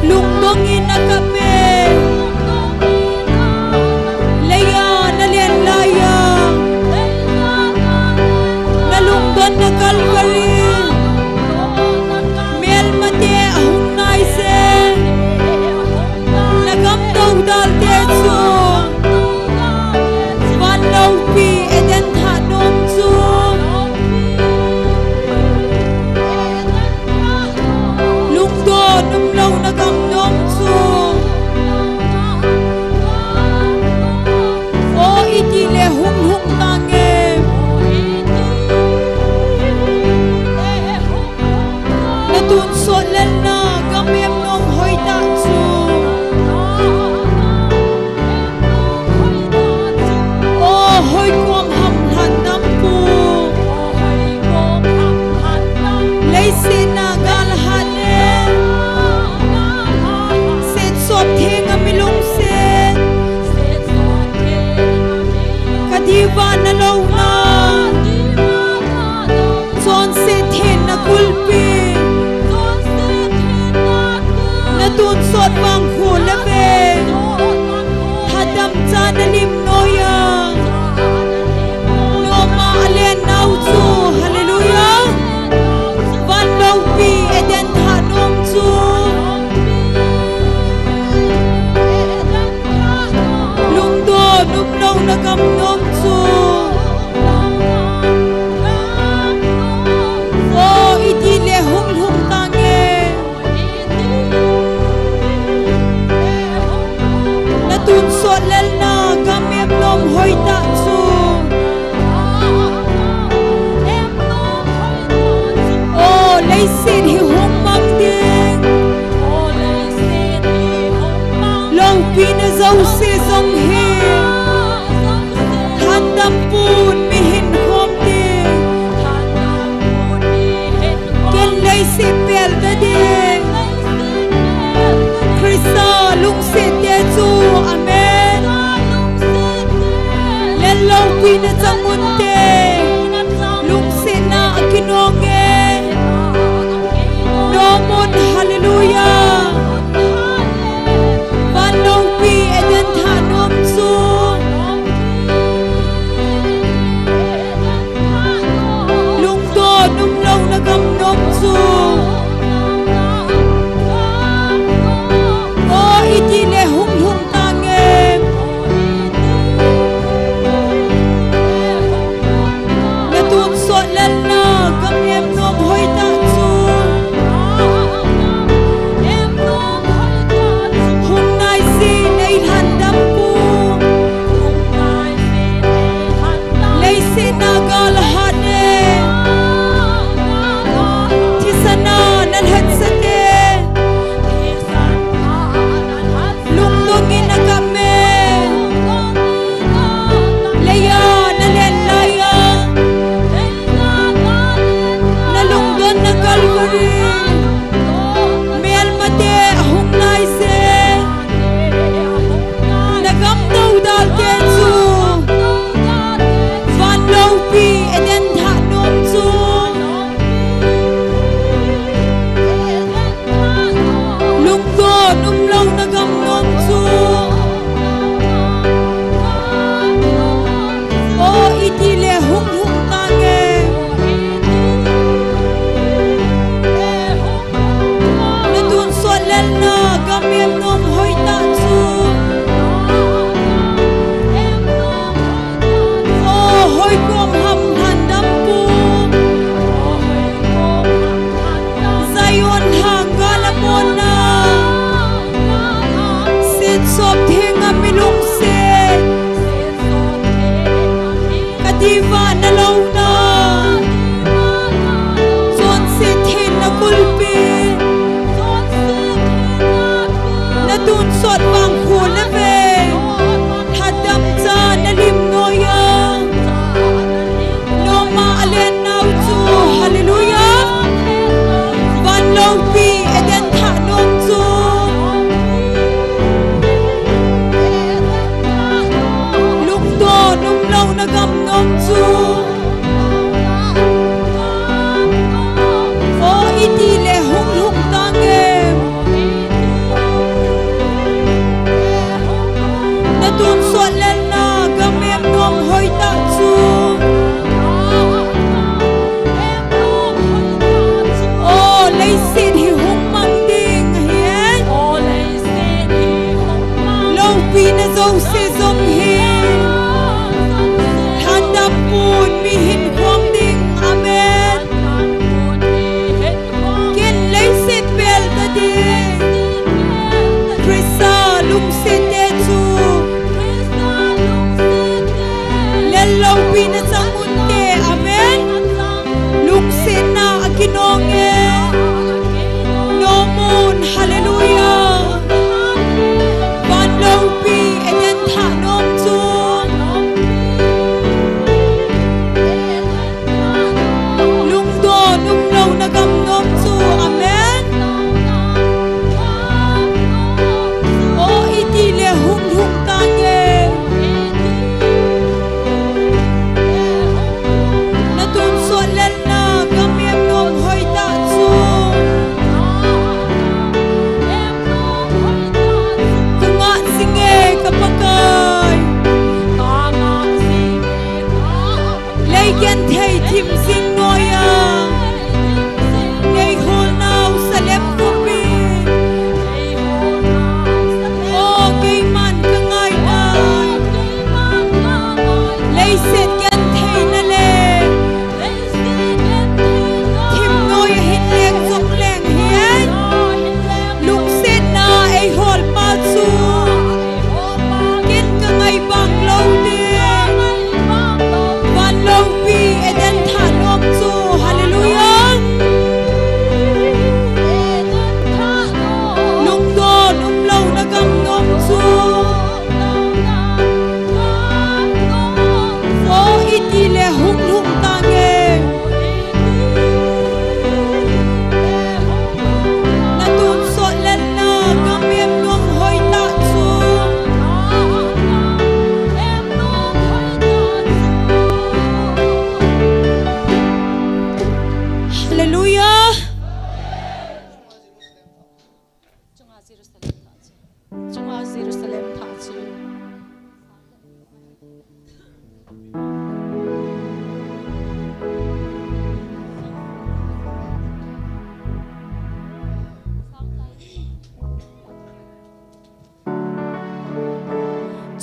Lungdong in a kap e. Lei a na len lai a, na lungdonna Calvary, melmate ahung nai jeh, na gam doudal te chu, van loupi Eden thah nom chu. Lungdon umlouna gam nom chu. O, iti le hung lhung tange. Na tonsot lelna gam em nom hoitah chu. O, hoi kom ham lhatdam pu. Leiset na gal hat e. Setsop theng a mi lungset. Ka diva na louna. Chonset thenna kulpi. Nachang unte, lungsetna akinong e. Nom un, hallelujah. Van loupi Eden thah nom chu. Lungdon umlou na gam nom chu. O, itile hung lhung tange. Na tonsot lelna gam em nom hoitah chu. Hung naise nei lhandam pu. Leiset na gal hat e. Thisan a na lhetsat e. Lungdong in na gam e. Leiya na lhen laiya, na lungdon na Calvary. Melmate ahung naise. Na gam doudal te chu. Van loupi Eden thah nom chu. Lungdon umlou na gam nom chu. O, itile hung lhung tange. Na tonsot lelna gam em nom hoitah chu. O, hoi kom ham lhandam pu. Zion lhang gal a monna. Setsop thenga mi lungset. Kadiva na louna. Chonset thenna kulpi. Na tonsot vang khu le ve. Lhadam cha na lim noiya. Noma alen nau chu, hallelujah. Van loupi Eden thah nom chu. Lungdon umlou na gam nom chu. O, itile hung lhung tange.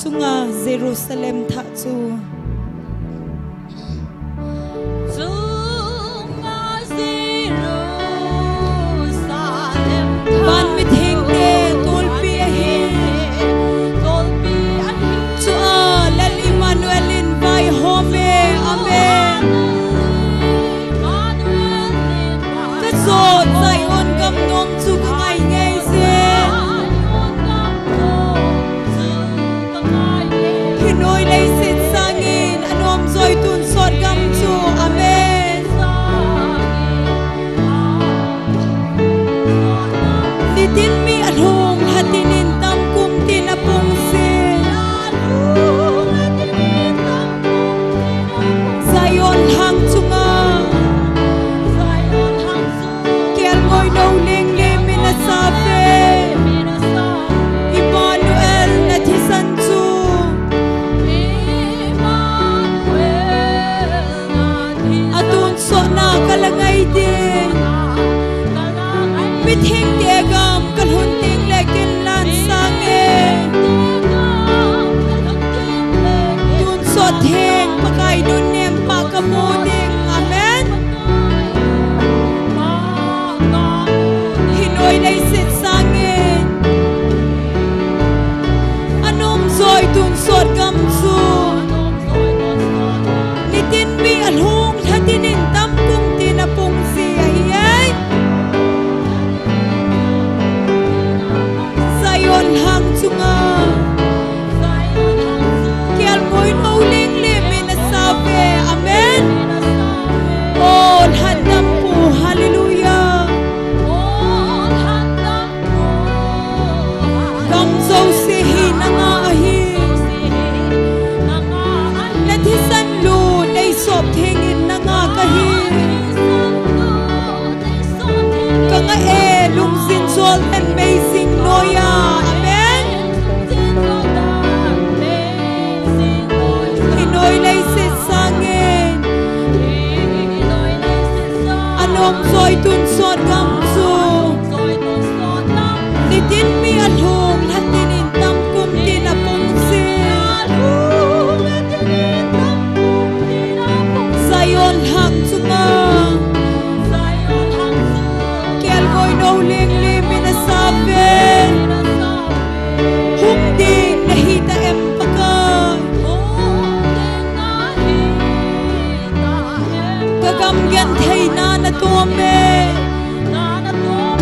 Chunga Jerusalem thah chu. Van mithengte tolpi ahi. Chua Lal Emmanuel in vaihom e. Amen. Ka jot Zion gam nom chu ka ngai ngei e. Hinoi leiset sangin anom joi tonsot gam chu. Amen. Nitin mi alhung lhatin in tam kum tin apung jin. Zion lhang chunga kelngoi nou lenglem in asap e. Emmanuel nathisan chu. Atonsotna ka la ngai ding. Mithengte gam ka lhun ding le ken lan sang e. Tonsot theng Pakai nunnem pa ka mu ding. Amen. Hinoi leiset sangin anom joi tonsot gam chu. Nitin mi alhung lhatin in tam kum tin apung ji ahi e. Zion lhang chunga kelngoi nou lenglem in asap e. Amen. O lhandampu, hallelujah. Gam jouse hi nanga ahi. Nathisan lut eisop theng in nanga kahi. Ka nga e, lungjin jol in mei jing noi a. Amen. Hinoi leiset sangin anom joi tonsot gam chu. Nitin mi alhung lhatin in tam kum tin apung jin. Zion lhang chunga kelngoi nou lenglem in asap e. Hung ding nahi ta em Pakai? Ka gam gentheina natom e.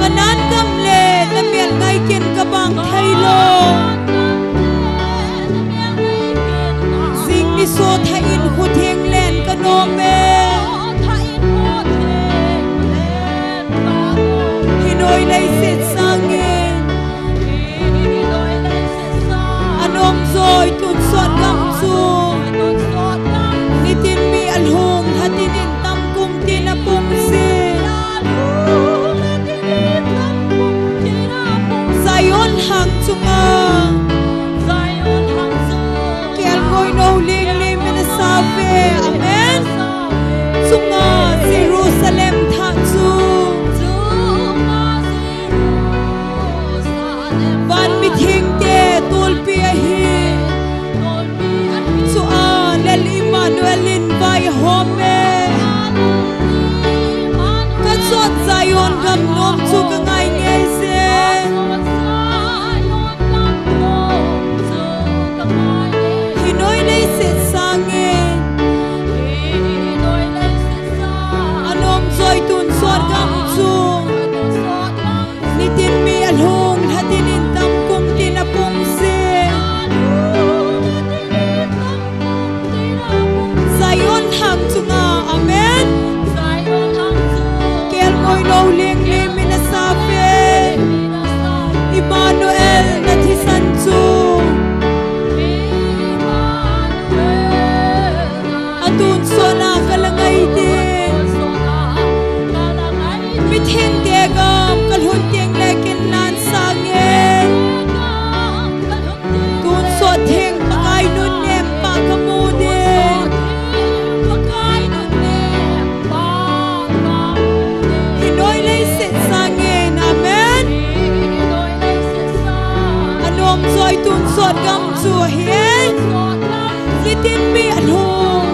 Kanan gam le na mel ngai ken ka bang thei lou. Jing ni so thah in khutheng len ka nom e. Hinoi leiset sangin anom joi tonsot gam chu. Nitin mi alhung lhatin in tam kum tin apung jin. Zion lhang chunga kelngoi nou lenglem in asap e. Amen. Chunga Jerusalem thah chu. Van mithengte tolpi ahi. Chua Lal Emmanuel in vaihom e. Ka jot Zion gam nom chu ka ngai ngei e. Hinoi leiset sangin anom joi tonsot gam chu. Nitin mi alhung lhatin in tam kum tin apung jin. Zion lhang chunga, amen. Kelngoi nou lenglem in asap e. Emmanuel nathisan chu. Atonsotna ka la ngai ding. Mithengte gam ka lhun teng le ken lan sang e. Tonsot theng Pakai nunnem pa ka mu ding. Hinoi leiset sangin, amen. Anom joi tonsot gam chu ahi e. Tin mi alhung,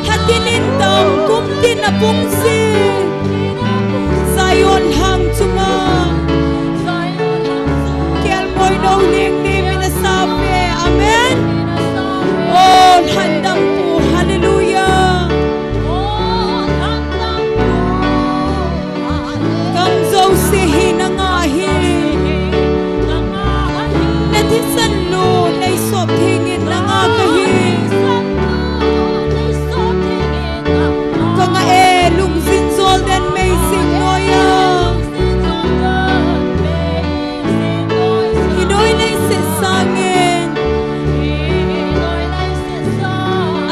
lha tin in tam, kum tin apung jin, Zion lhang chunga, kelngoi nou lengnem in asap e. Amen. O lhandampu, hallelujah. Gam jouse hi nanga ahi. Nathisan nu neisop theng in nanga kahi. Kanga e, lungjin jol den meijing noiya. Hinoi leiset sangin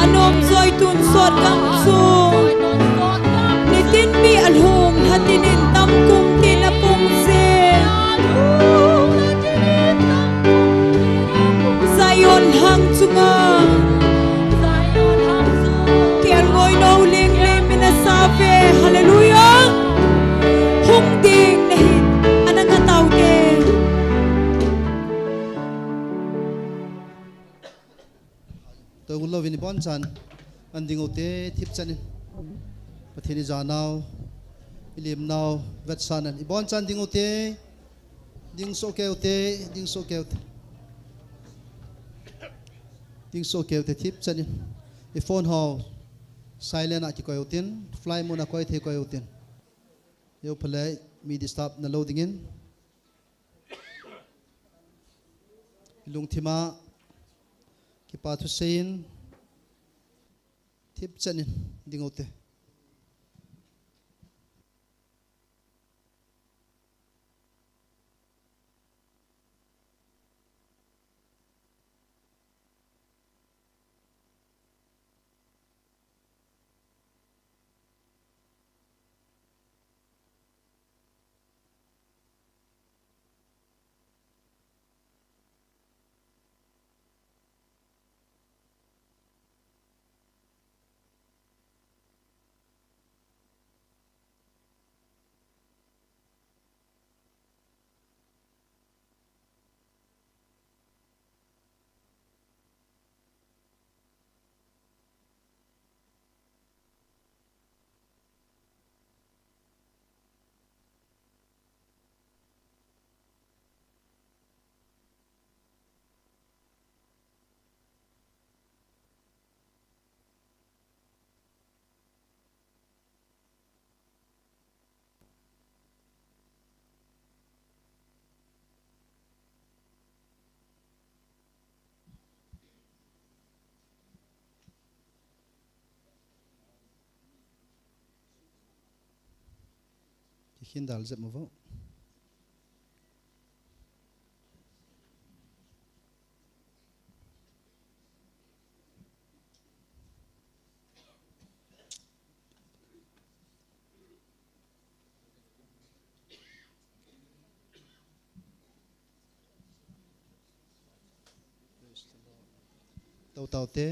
anom joi tonsot gam chu, nitin mi alhung, lha tin in tam, kum tin apung jin, Zion lhang chunga, kelngoi nou lengnem in asap e. Hallelujah. Hung ding nahi, ana nga taute. Toh gul louvin ibonchan ana ding ute, thipchan in. Pathen ijanau, ilimnau vetsahnan ibonchan ding ute. Ding soh kei ute, ding soh kei ute. Ding soh kei ute, thipchan in. I phone ho silent a kikoi utin, flight mode a koi thei koi utin. Jou phalei, mi disturb nalou dingin. Lungthima kipa thusei in, thipchan in ding ute. Kikhin dal jep mo vo. Tau tau te.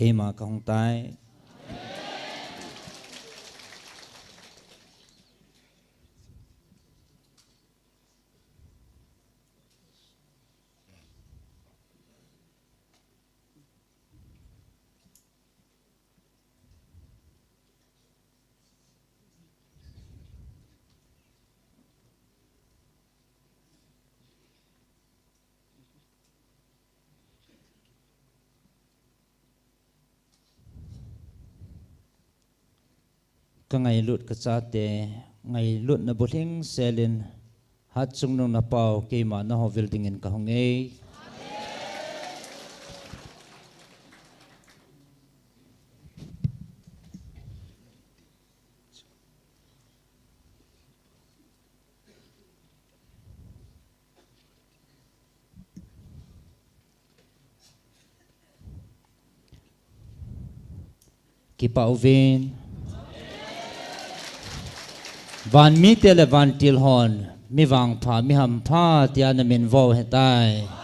Eima kahung tai. Ka ngailut ka chate, ngailutna bulhing selin, hatchungnung na pau keima na ho vil dingin ka hung ei. Kipah uvin. Van mite le vantil hon, mi vangpha, mi hampha, tia na min vo hetai.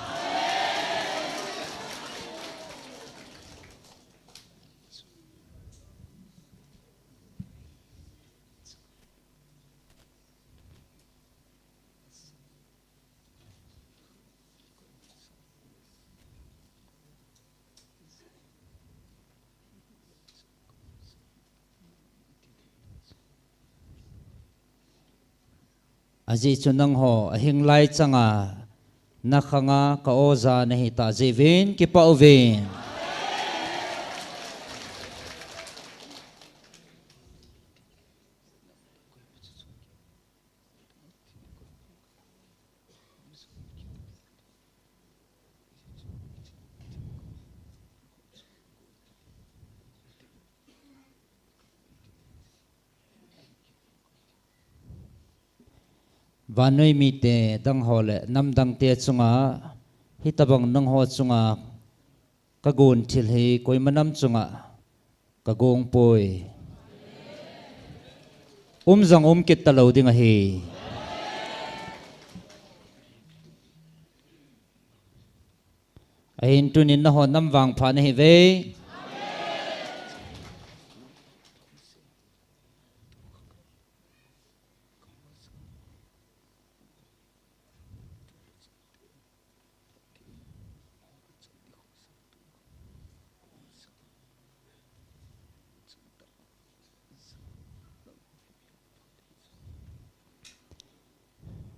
Ajeh chu nangho, ahing lai changa, na khanga ka oja na hita jeh uvin, kipah uvin. Vannoi mite dang ho le nam dangte chunga, hitabang nangho chunga ka gon thil hi koima nam chunga ka gong poi. Um jong um kit talou ding ahi. Ahin tunin nangho nam vangpha nahi uve.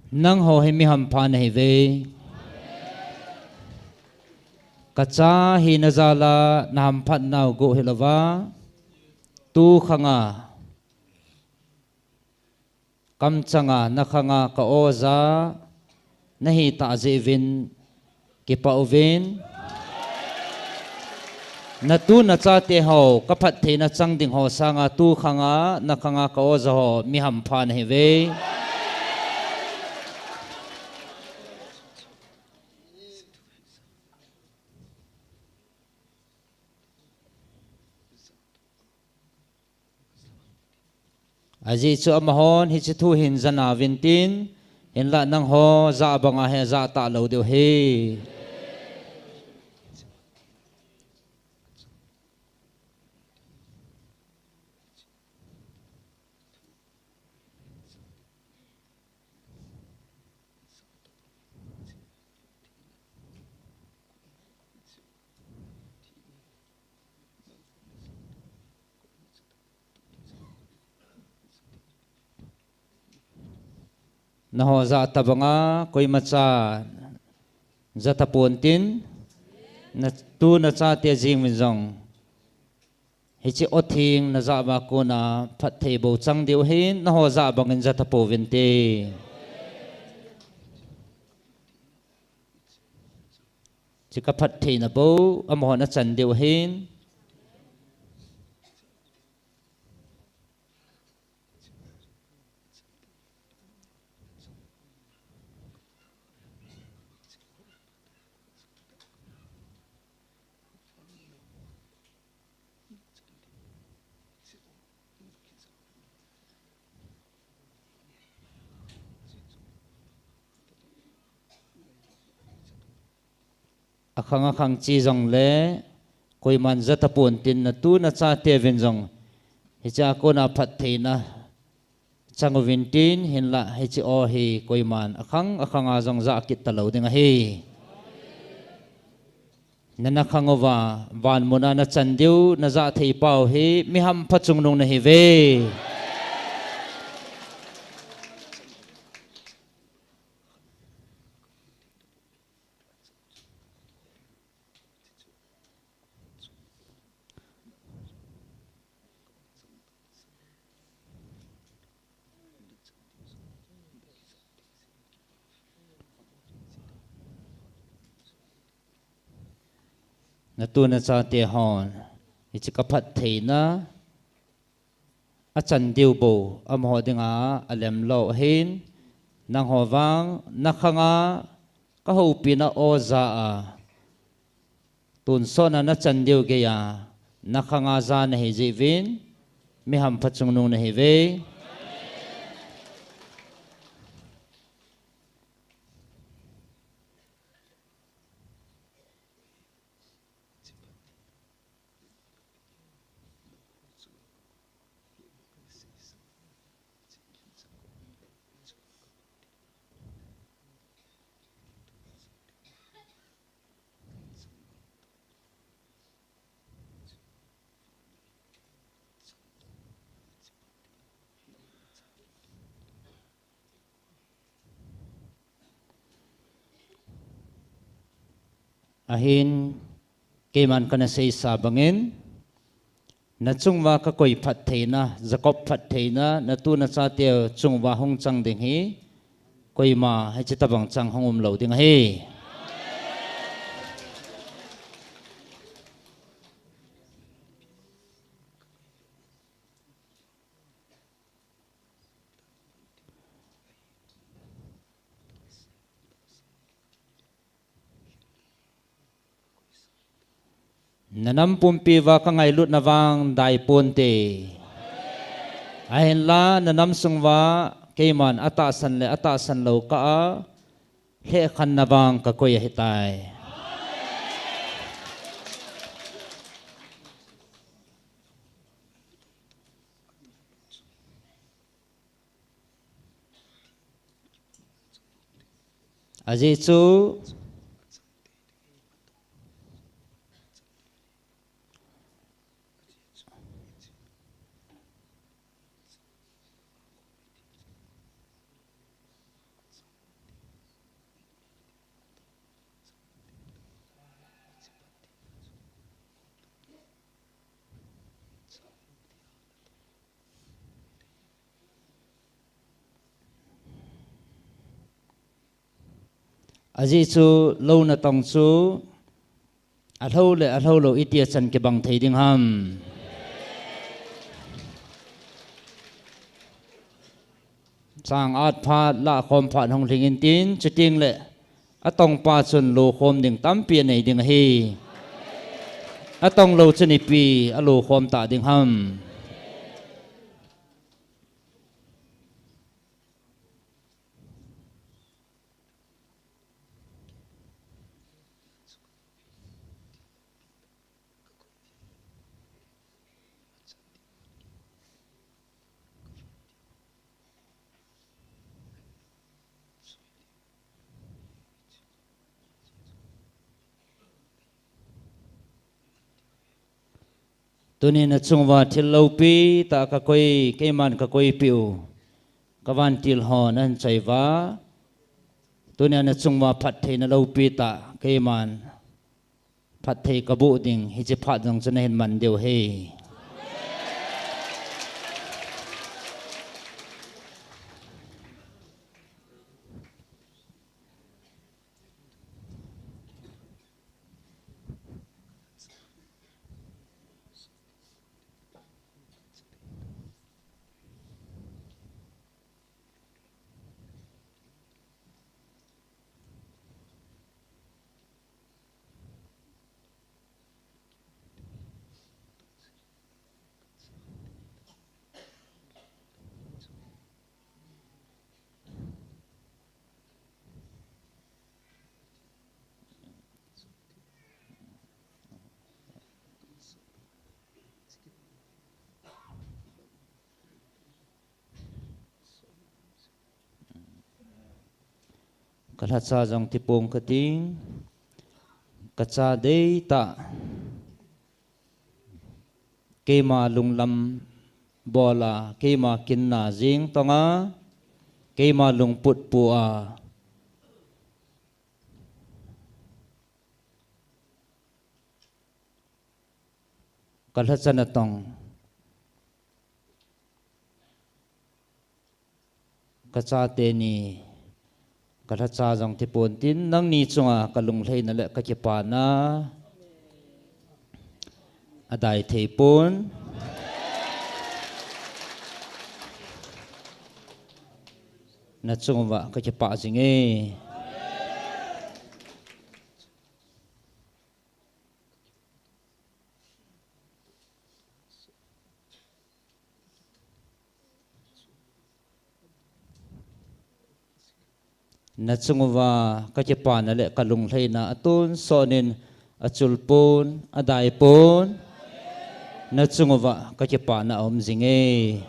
Nangho hi mi hampha nahi uve. Ka cha hina jal a na hamphat nau gu hilouva, tu khanga, kamchanga, na khanga ka oja na hita jeh uvin, kipah uvin. Na tu na chate ho, ka phattheina chang ding ho sanga tu khanga, na khanga ka oja ho, mi hampha nahi uve. Ajeh chu amahon hiche thu hin ja nauvin tin, hinlah nangho ja banga hi ja talou diu ahi. Nangho ja tabanga koimacha ja tapon tin, na tu na chate jeng uvin jong, hiche o theng na ja uva kona phatthei bou chang diu ahin, nangho ja bangin ja tapouvin te. Hiche ka phattheina bou amahon achan diu ahin. Akhang akhang che jongle, koiman jat apon tin natu nachate uvin jong hiche a kona phattheina chang uvin tin, hinlah hiche aw hi koiman akhang akhanga jong jah kit talou ding ahi. Nana khang uva, van muna nachan diu najah thei pau hi mi hampha chungnung nahiuve. Natu nachate hon, hiche kaphattheina achan diu bou amaho dinga alem lou ahin, nangho vang nakhanga kahoupina aw jah a tonsot a nachan diu geiya nakhanga jah nahi jeh uvin, mi hampha chungnung nahiuve. Ahin, keiman kana seisa bangin, nachunguva kakoi phattheina, Jacob phattheina, natu nachate chunguva hung chang ding hi, koima hiche tabang chang hung umlou ding ahi. Nanam pumpi uva kangailutna vang daiponte. Ahinla nanam sunguva keiman atahsan le atahsan lou kah a lhehkhanna vang kakoi ahitai. Ajeh chu Ajeh chu lou natong chu alhou le alhou lou iti a chan kibang thei ding ham. Chang at phat, lahkhom phat hung lhing intin, chuteng le atongpa chun lokhom ding tampi anei ding ahi. Atong lou chun ipi alokhom ta ding ham. Tuni nachunguva thil loupi tah kakoi, keiman kakoipeh u kavantil hon ahin choi uva. Tuni nachunguva phattheina loupi tah keiman phatthei kaboh ding hiche phat jong chu nahin man diu ahi. Ka lhacha jong tipong kating, ka cha deitah, keima lunglam bola, keima kinna jing tonga, keima lungput pua, ka lhacha natong, ka chate ni, ka lhacha jong tipon tin, nangni chunga ka lunglhaina le ka kipana adai theipon. Na chunguva ka kipah jinge. Na chunguva ka kipana le ka lunglhaina atonsot in achulpon, adaipon. Na chunguva ka kipana aum jinge.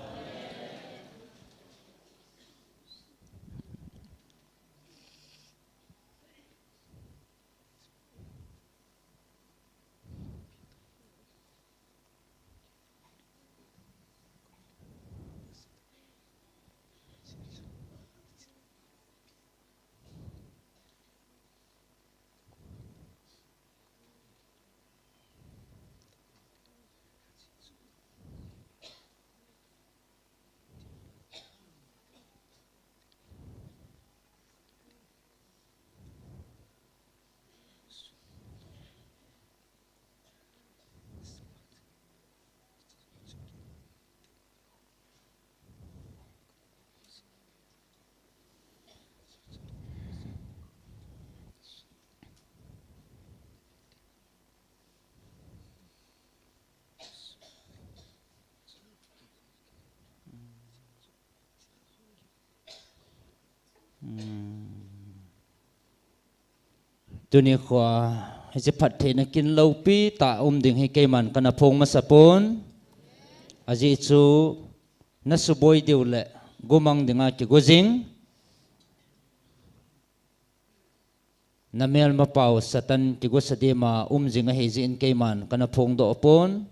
Tuni khoa hiche phattheina kin lopi tah um ding hi keiman kana phong masapon. Ajeh chu na suboi diu le gumang dinga kigo jing. Na melmapau Satan kigosa dima um jing ahi jeh in keiman kana phongdoh pon.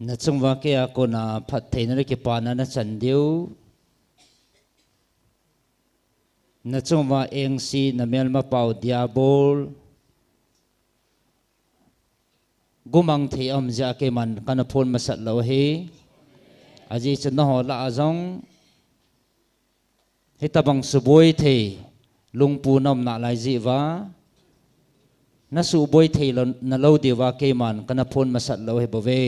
Na chunguva keia kona phattheina le kipana na chan diu. Na chunguva engse na melmapau diabol gumang thei aum jeh a keiman kana phon masat lou ahi. Ajeh chu nangho lah a jong hitabang suboi thei lungpu na um nalai jeh uva, na suboi thei lou, nalou diuva keiman kana phon masat lou ahi bouve.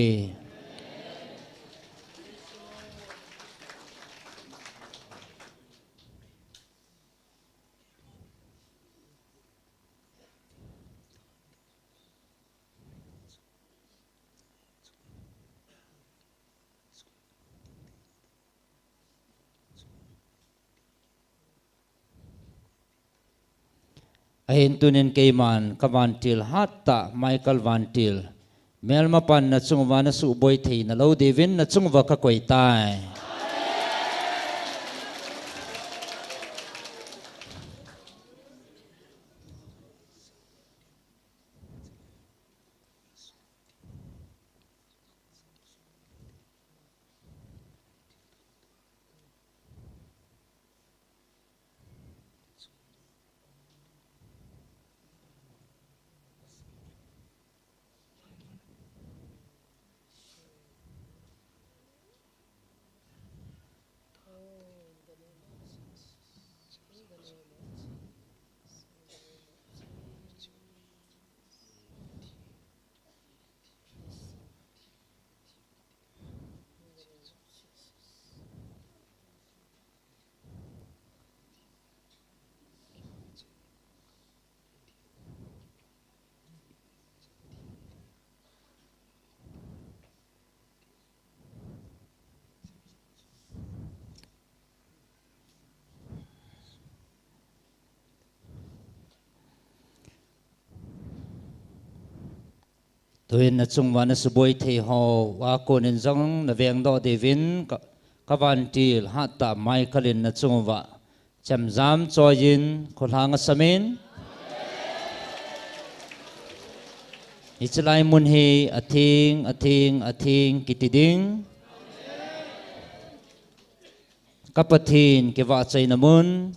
Ahin tunin keiman ka vantil hattah Michael vantil, melmapan na chunguva na suboi thei nalou diuvin na chunguva ka koi tai. Tuin nachung uva nasuboi thei hoa konin jong naveng doh diuvin ka, kavantil hattah Michael in nachung uva chemjam choiyin kholhang asamin. Hichelai mun hi atheng, atheng, atheng kiti ding. Ka Pathen kivahchoina mun,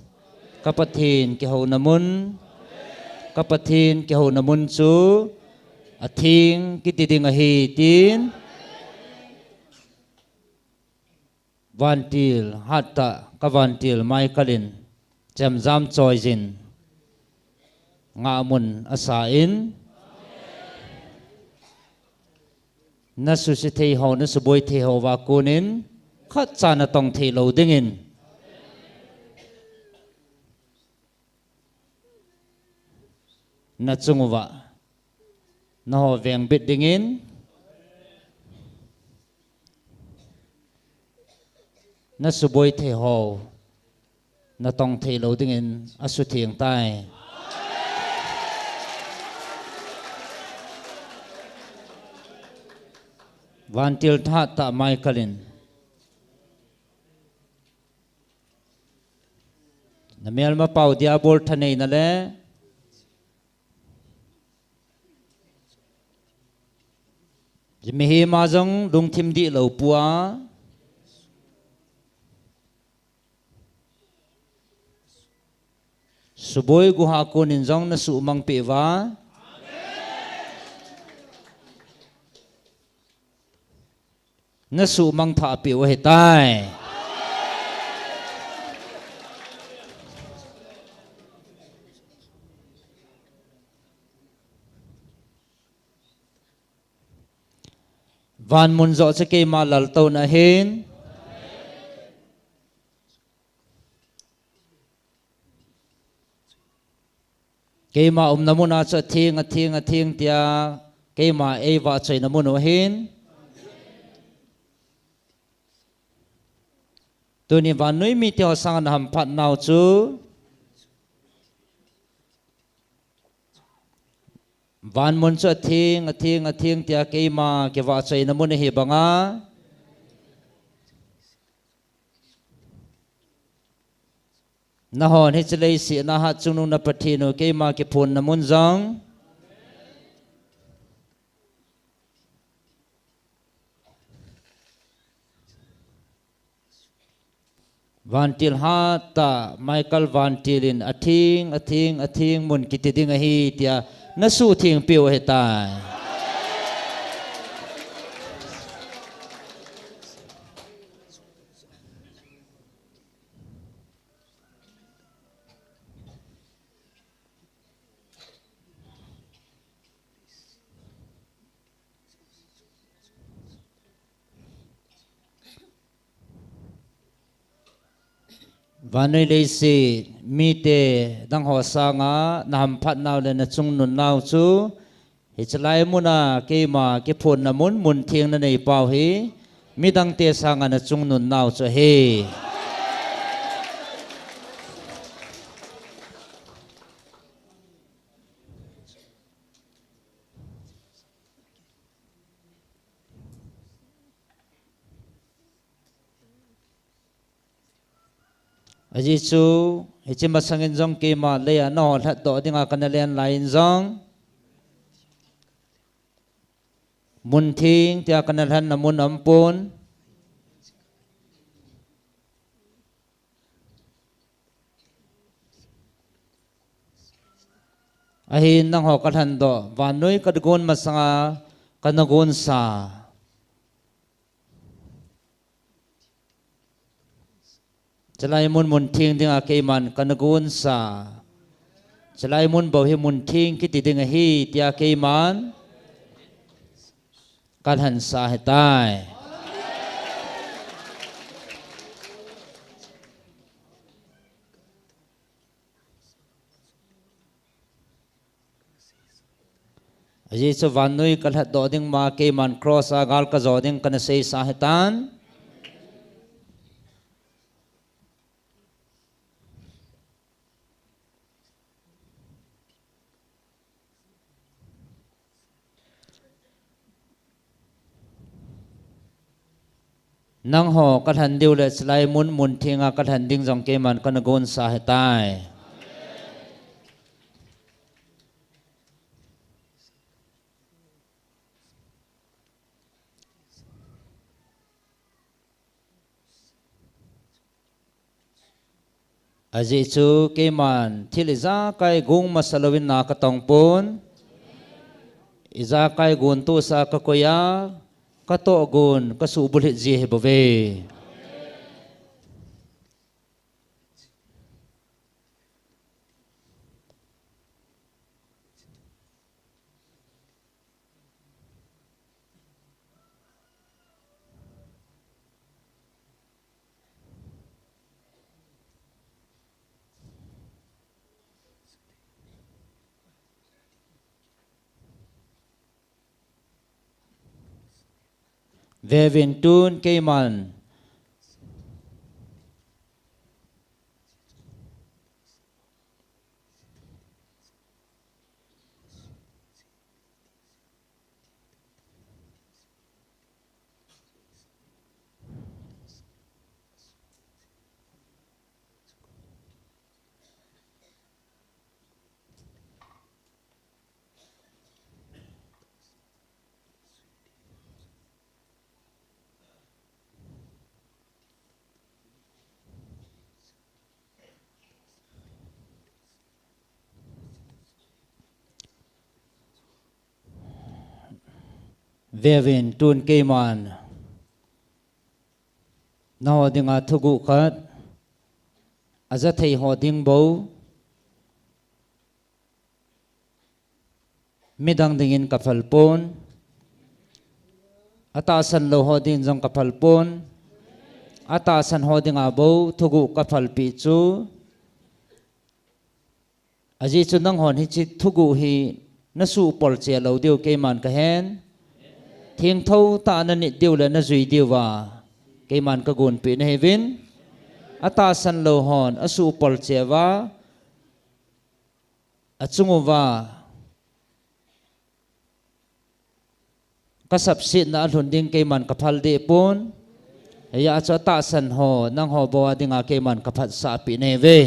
ka Pathen kihouna mun, ka Pathen kihouna mun chu atheng kiti ding ahi tin. Vantil hattah kavantil Michael in chemjam choiyin ngahmun asan, nasuse thei ho, nasuboi thei ho uva konin khatcha natong thei lou dingin nachung uva naho vengbit dingin, nasuboi thei ho natong thei lou dingin asutheng tai. Vantil hattah Michael in namelmapau Diabol thaneina le mihem a jong lungthim dihlou pua, suboi guha konin jong nasuhmang peh uva, nasuhmang thah peh u ahitai. Van mun joh chu keima laltouna ahin, keima umna mun a chu atheng, atheng, atheng tia keima eivahchoina mun u ahin. Tuni vannoi mite ho sanga nahamphat nau chu, van mun chu atheng, atheng, atheng tia keima kivahchoina mun ahi banga, nahon hiche leiset a Hatchungnung na Pathen u keima kiphonna mun jong, vantil hattah Michael vantil in atheng, atheng, atheng mun kiti ding ahi tia nasuhtheng peh u ahitai. Vannoi leiset mite dang ho sanga nahamphat nau le nachungnun nau chu, hichelai mun a keima kiphonna mun, mun theng nanei pau hi, midangte sanga nachungnun nau chu ahi. Ajeh chu, hiche masangin jong keima lei a naho lhatdoh dinga kana len lai in jong, mun theng tia kana lhatna mun aumpon. Ahin nangho kalhatdoh, vannoi kagon masanga kana gonsa, chelai mun mun theng dinga keiman kana gonsa, chelai mun bou hi mun theng kiti ding ahi tia keiman kalhansa ahitai. Ajeh chu vannoi kalhatdoh ding ma keiman cross a gal kajo ding kana seisa ahitan. Nangho kalhen diu le chilai mun mun thenga kalhen ding jong keiman kana gonsa ahitai. Ajeh chu keiman thil ijakai gong masa louvin na katong pon. Ijakai gon tohsa kakoi a, katoh gon kasuh bulhit ji ahi bouve. Veuvin tun keiman Veuvin tun keiman nangho dinga thuguh khat, ajathei ho ding bou, midang dingin kaphal pon, atahsan lou ho dingin jong kaphal pon, atahsan ho dinga bou thuguh kaphalpeh chu. Ajeh chu nanghon hiche thuguh hi nasuh polcheh lou diu keiman kahen. Thengtho tah a nanit diu le najui diuva keiman kagonpeh nahiuvin. Atahsan lou hon asuh polcheh uva, achung uva kasapsetna alhun ding keiman kaphal deh pon. Hijeh a chu atahsan ho, nangho bou a dinga keiman kaphatsahpeh nahiuve.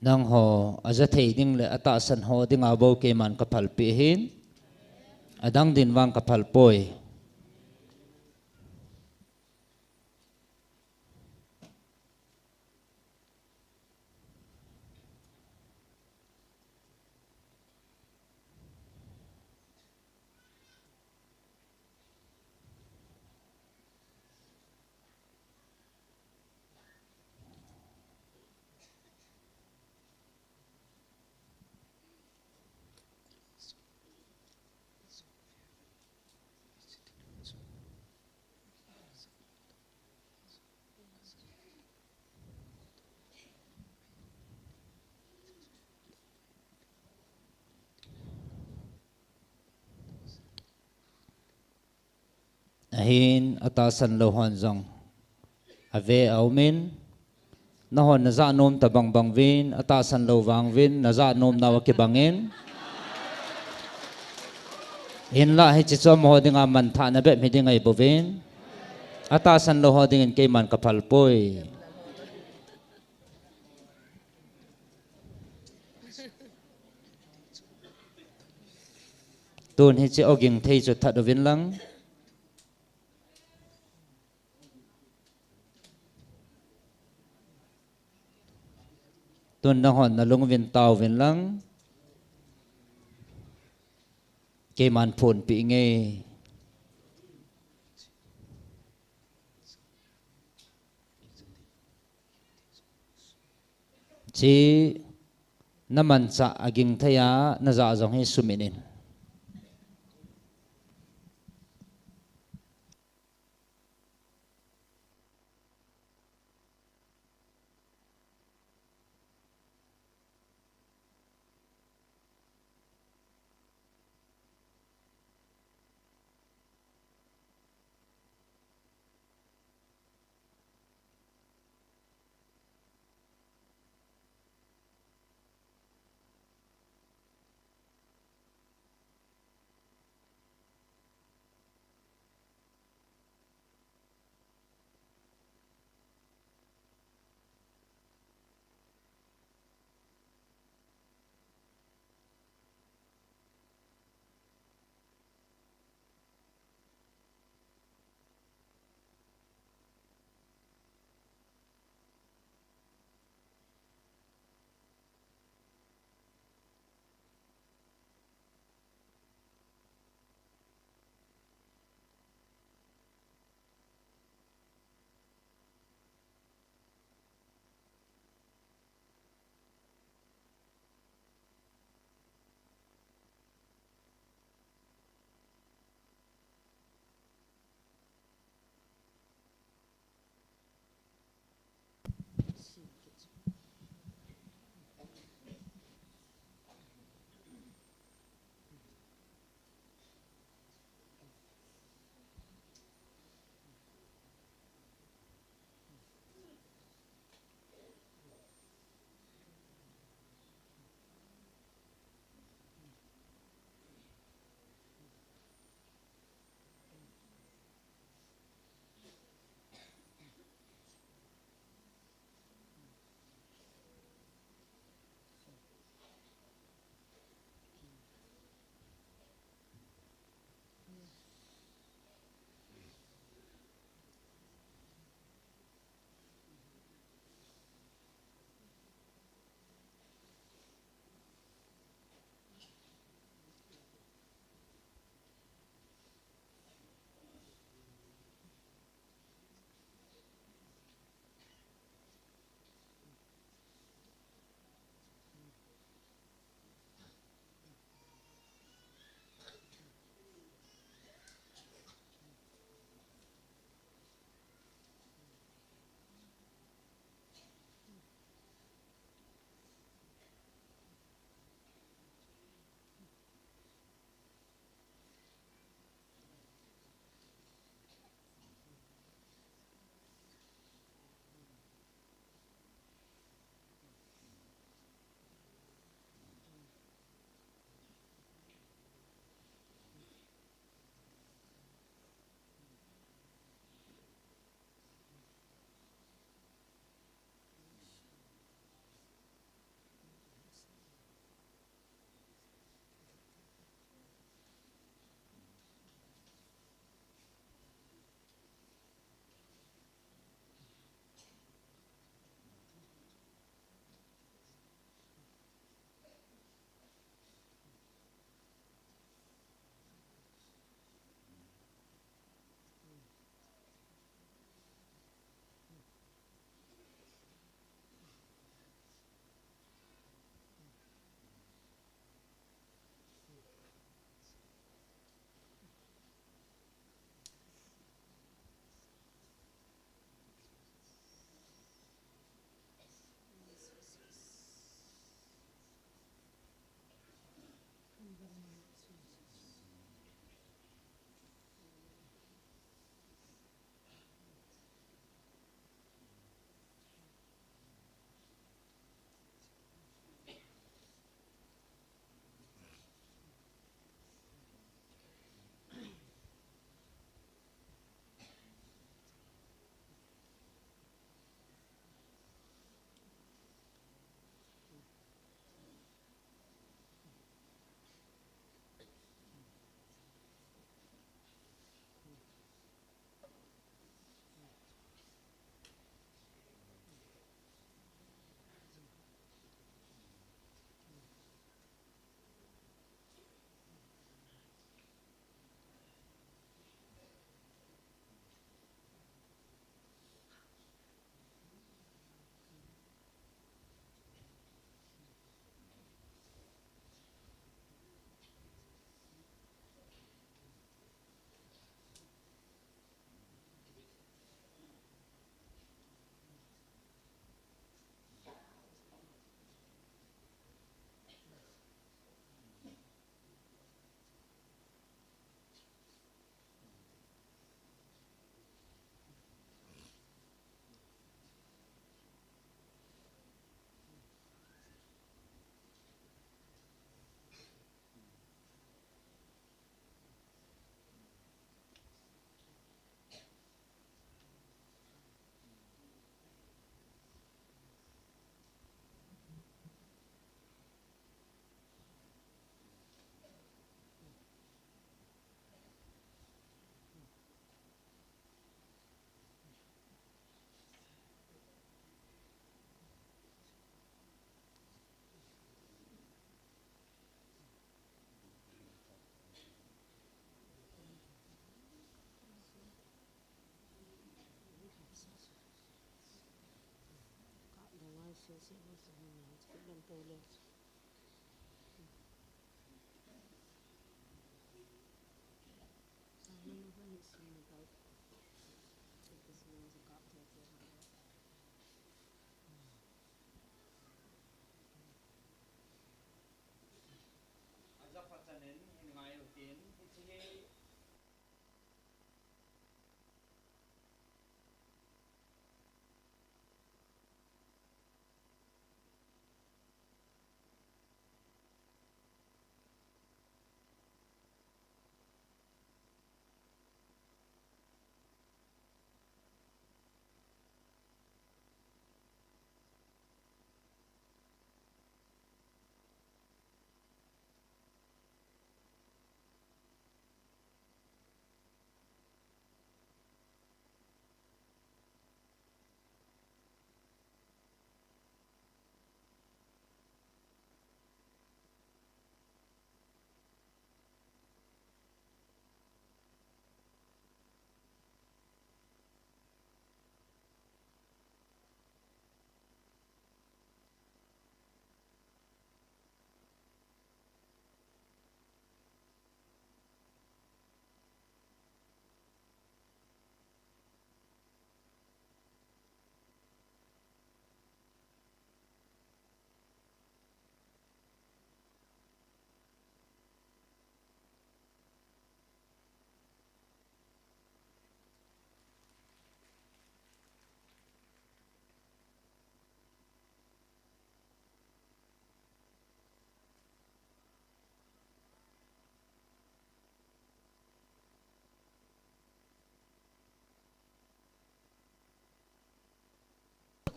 Nangho ajathei ding le atahsan ho dinga bou keiman kaphalpeh ahin, adang din vang kaphalpoi. Ahin atahsan lou hon jong ave aumin, nahon najah nom tabang bang uvin, atahsan lou vang uvin najah nom nau akibangin. Hinlah hiche chu amaho dinga manthahna bep hiding ahi bouvin, atahsan lou ho dingin keiman kaphalpoi. Tun hiche oging thei chu that uvin lang. Tun nahon nalung uvin tao uvin lang. Keiman phonpeh inge. Hiche Na manchah a ging thei a, na jah jong hi sumit in.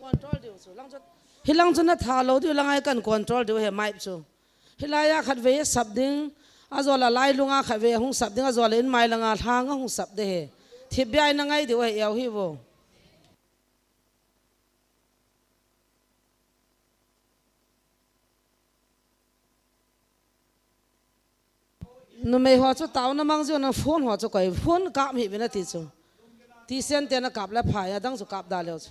Control diu chu. Lang chu, hilang chu na tha lou diu, lang a hi kan control diu ahi mic chu. Hilai a khatvei a sap ding, ajol a lailung a khatvei a hung sap ding, ajol a in mai lang a lhang a hung sap ding ahi. Thipbeh a i na ngai diu ahi, eu hi vo. Numei ho chu taona mang jiu na phone ho chu koi, phone kap hih uvin ati chu. Tisen te na kap le pha, adang chu kap da leu chu.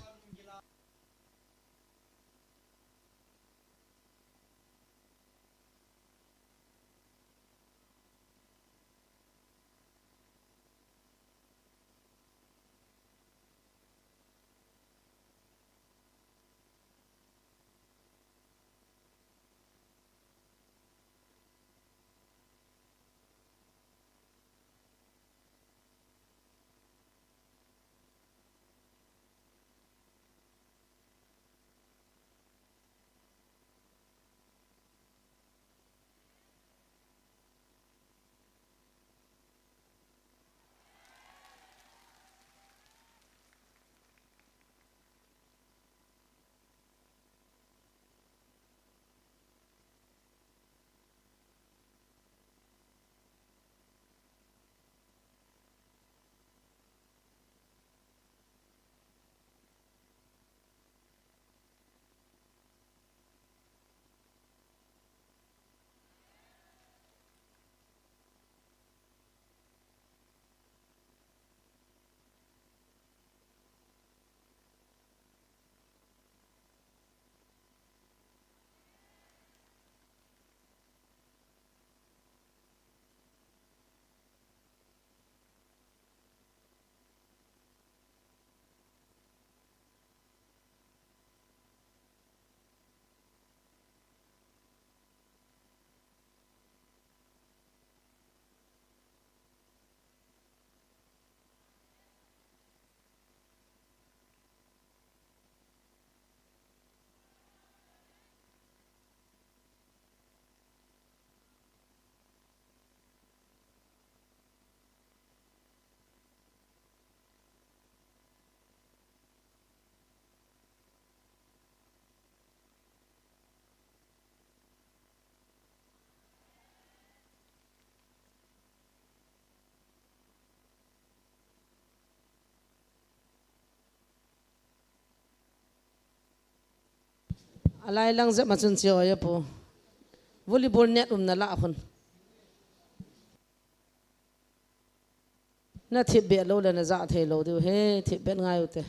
Alai lang jep ma chun che oi apu. Volleyball net umna lah a khun. Na thipbeh lou le na ja thei lou diu ahi, thipbeh ngai u te.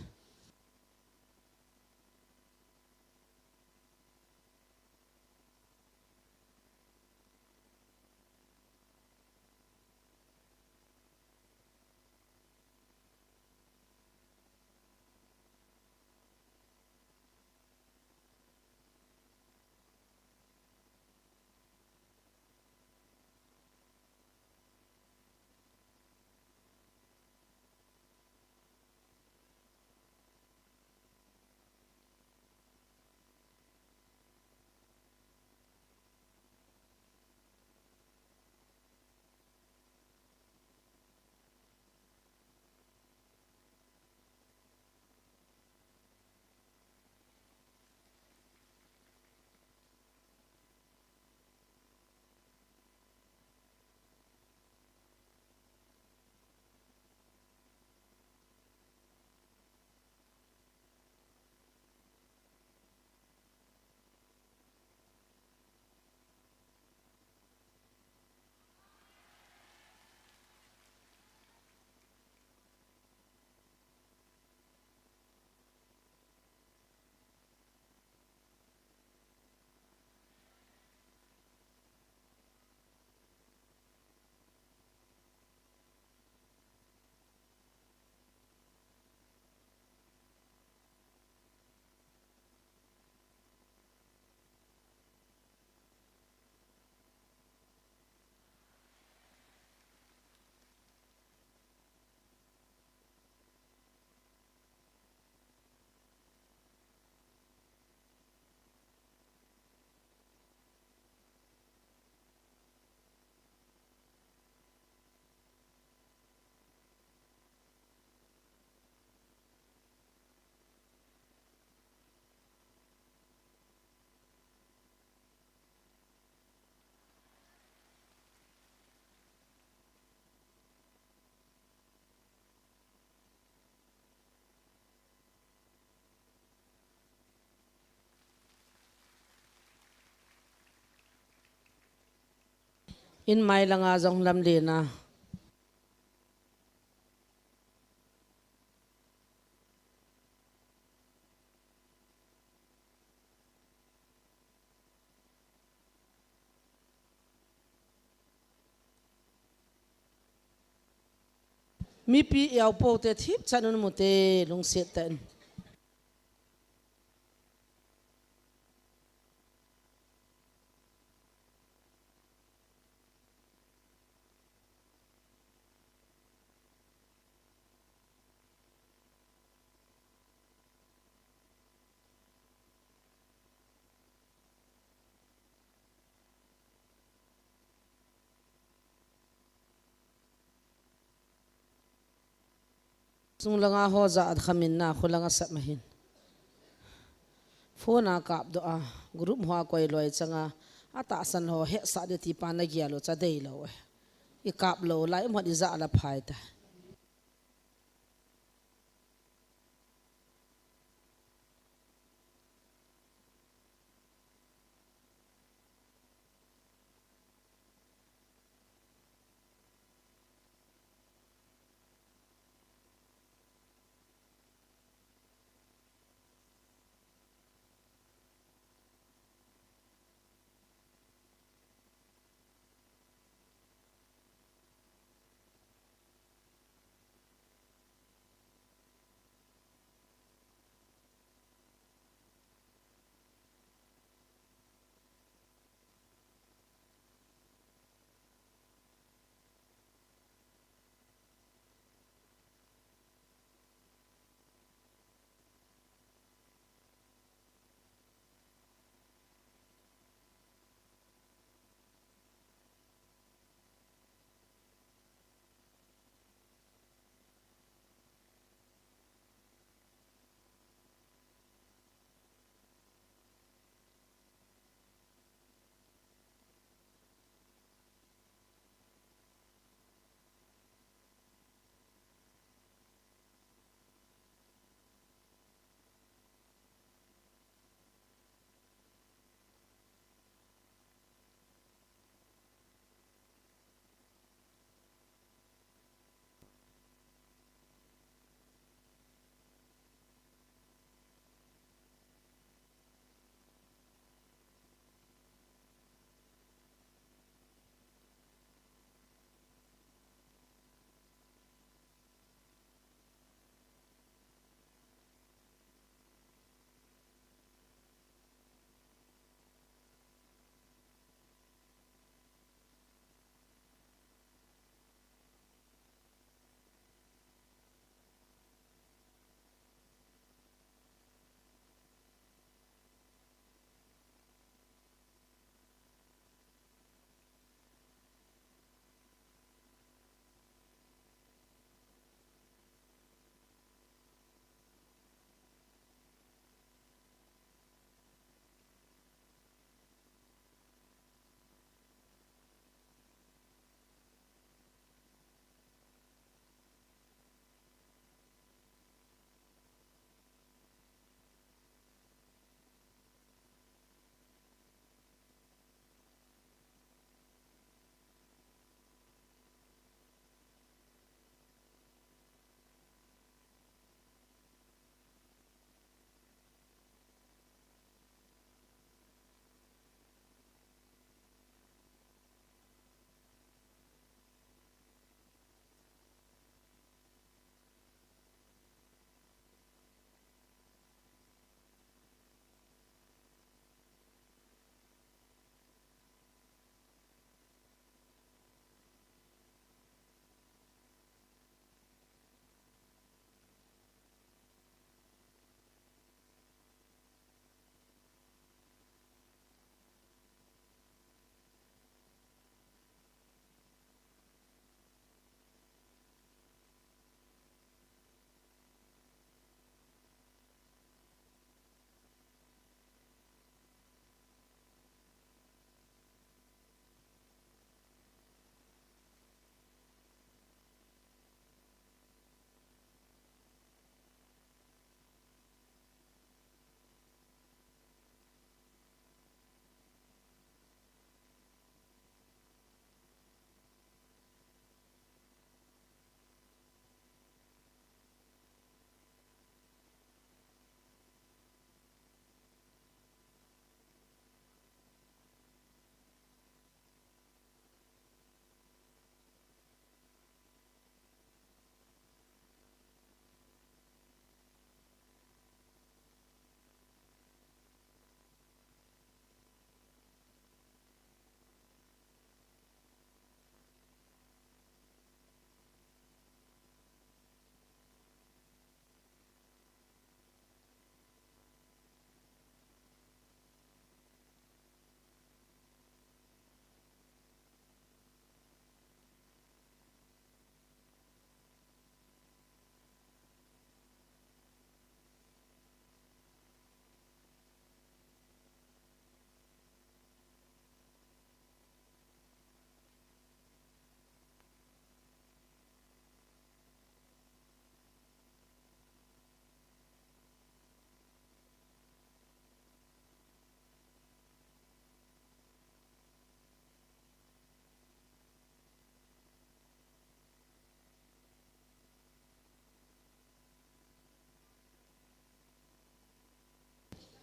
In mai langa jong lamlen a. Mipi iaupo te thip chan un mute, lungset tah in. Chung langa ho ja a khamin na, khu langa sap ma hin. Phone a kap doh a, group hoa koi loi changa, atahsan ho hesah de ti pa na gial u cha dei lo e. I kap lo lai, mot i ja la phai ta.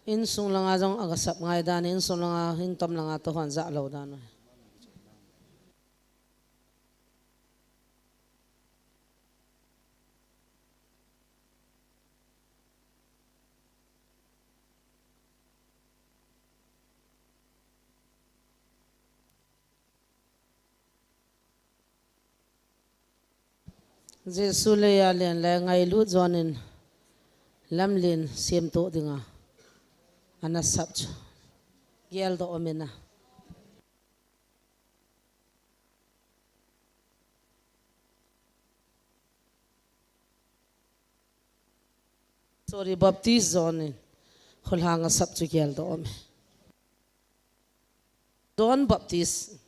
Insung langa jong aga sap ngai dan, insung langa, intom langa toh hon ja lou dan. Jesu leiya len le ngailut jonin lamlen semtoh dinga ana sap chu geldoh um in a. Sorry, Baptist John in. Kholhang a sap chu geldoh um e. John Baptist.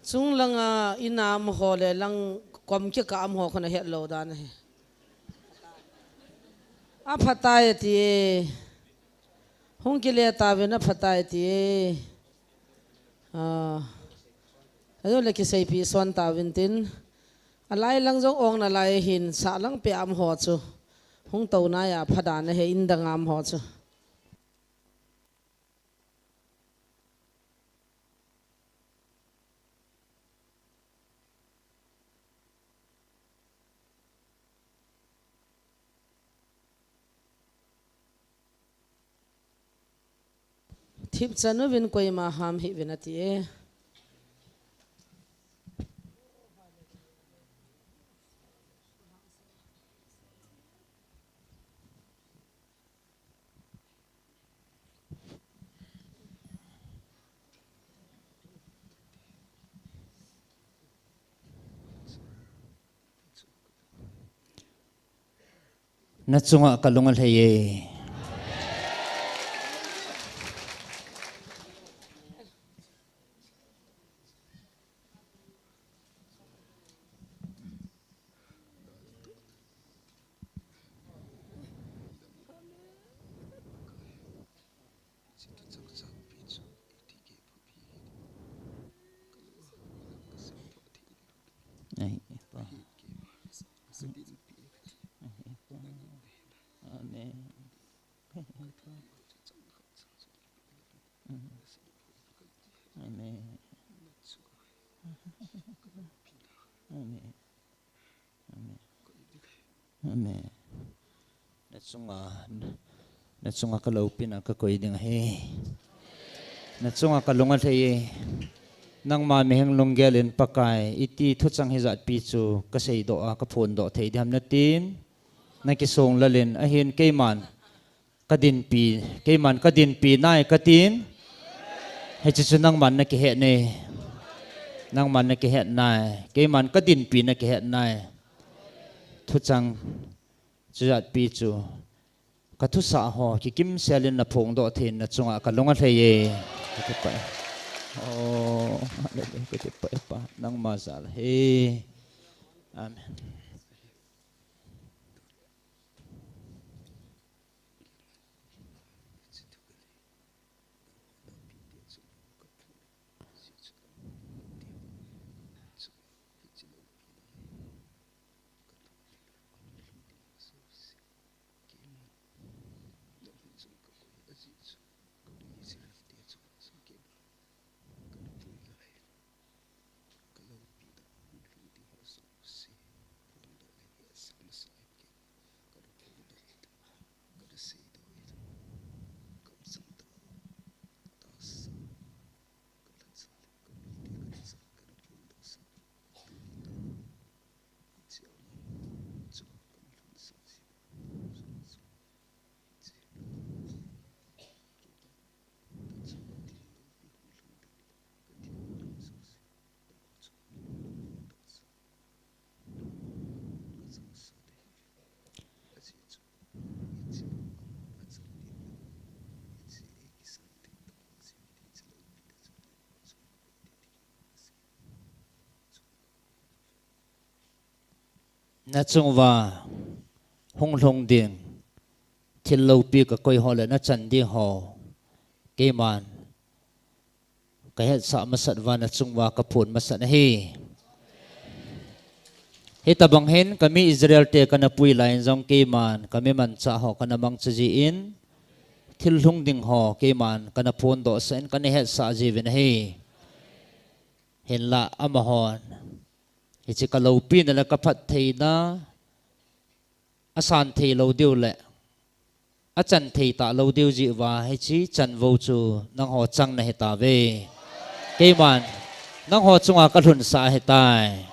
Chung langa ina um ho le lang kom kikah um ho khun ahet lou dan ahi. Aphatai ati e. Hung kile tauvin aphatai ati e. Ah. Ajo le kiseipi son tauvin tin. Alai lang jong ong nalai hin sahlang peh a um ho chu. Hung tou nai a pha dan ahi, in dang a um ho chu. Thipchan uvin koima ham hih uvin ati e. Na chunga ka lung alhai e. Amen. Amen. Amen. Amen. Amen. Na chunga, na chunga ka loupina ka koi ding ahi. Na chunga ka lung alhai e. Nangma mihem lunggel in Pakai, iti thuchang hijat pi chu ka seidoh a, ka phondoh thei diham natin. Na kisong lalin ahin keiman. Kadinpi, keiman kadinpi nai katin. Hiche chu nangman nakihet ne. Nangman nakihet nai. Keiman kadinpi nakihet nai. Thuchang chujatpi chu kathusah ho kikimsel in naphongdoh thei in nachunga kalung alhai e. Kakipah e. Oh, hallelujah, kakipah e Pa. Nangma jal ahi. Amen. Nachung uva hung lhung ding thil loupi kakoi ho le nachan ding ho keiman kahetsah masat uva nachung uva kaphon masat ahi. Hitobang hin kami Israel te kana pui lai in jong keiman kami manchah ho kana mangcha jin, thil lhung ding ho keiman kana phondoh sah in kana hetsah jiuvin ahi. Hinlah amahon hiche kaloupina le kaphattheina asan thei lou diu le achan thei talou diu jeh uva hiche chanvou chu nangho chang nahitauve. Keiman nangho chunga kalhunsah ahitai.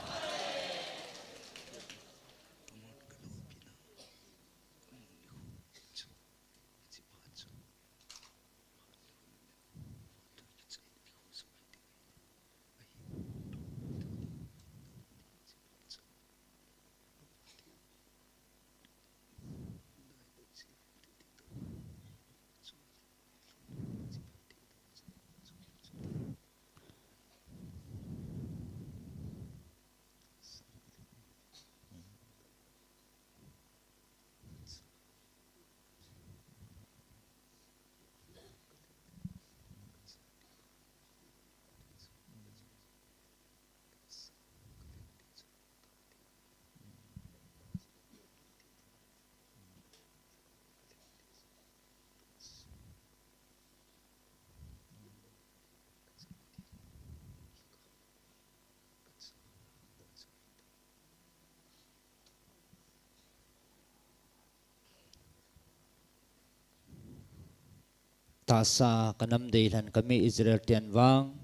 Tahsa kanam deilhen kami Israel ten vang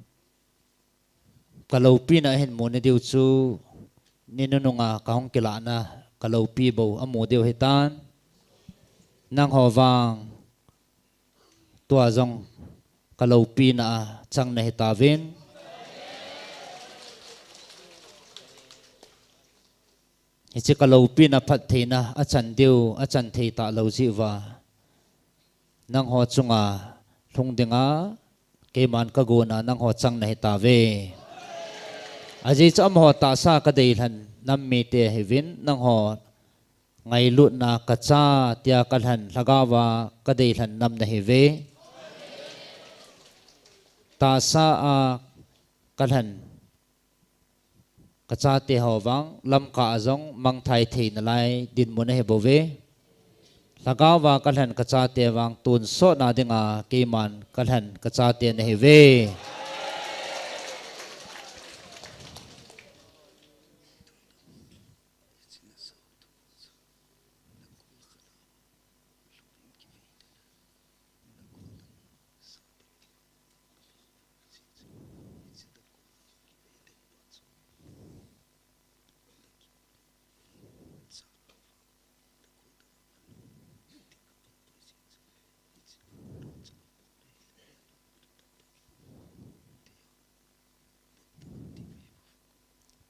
kaloupina ahin mu nadiu chu ni nununga kahung kilahna kaloupi bou amu diu ahitan. Nangho vang tua jong kaloupina a chang nahitauvin. Hiche kaloupina phattheina achan diu, achan thei talou jeh uva nangho chunga lhung dinga keiman kagona nangho chang nahitauve. Ajeh chu amaho tahsa kadeilhen nam mite ahiuvin, nangho ngailutna kacha tia kalhen, lhagaova kadeilhen nam nahiuve. Tahsa a kalhen kachate ho vang lamkah a jong mangthai thei nalai dinmun ahibouve. Lhagaova kalhen kachate vang tonsotna dinga keiman kalhen kachate nahiuve.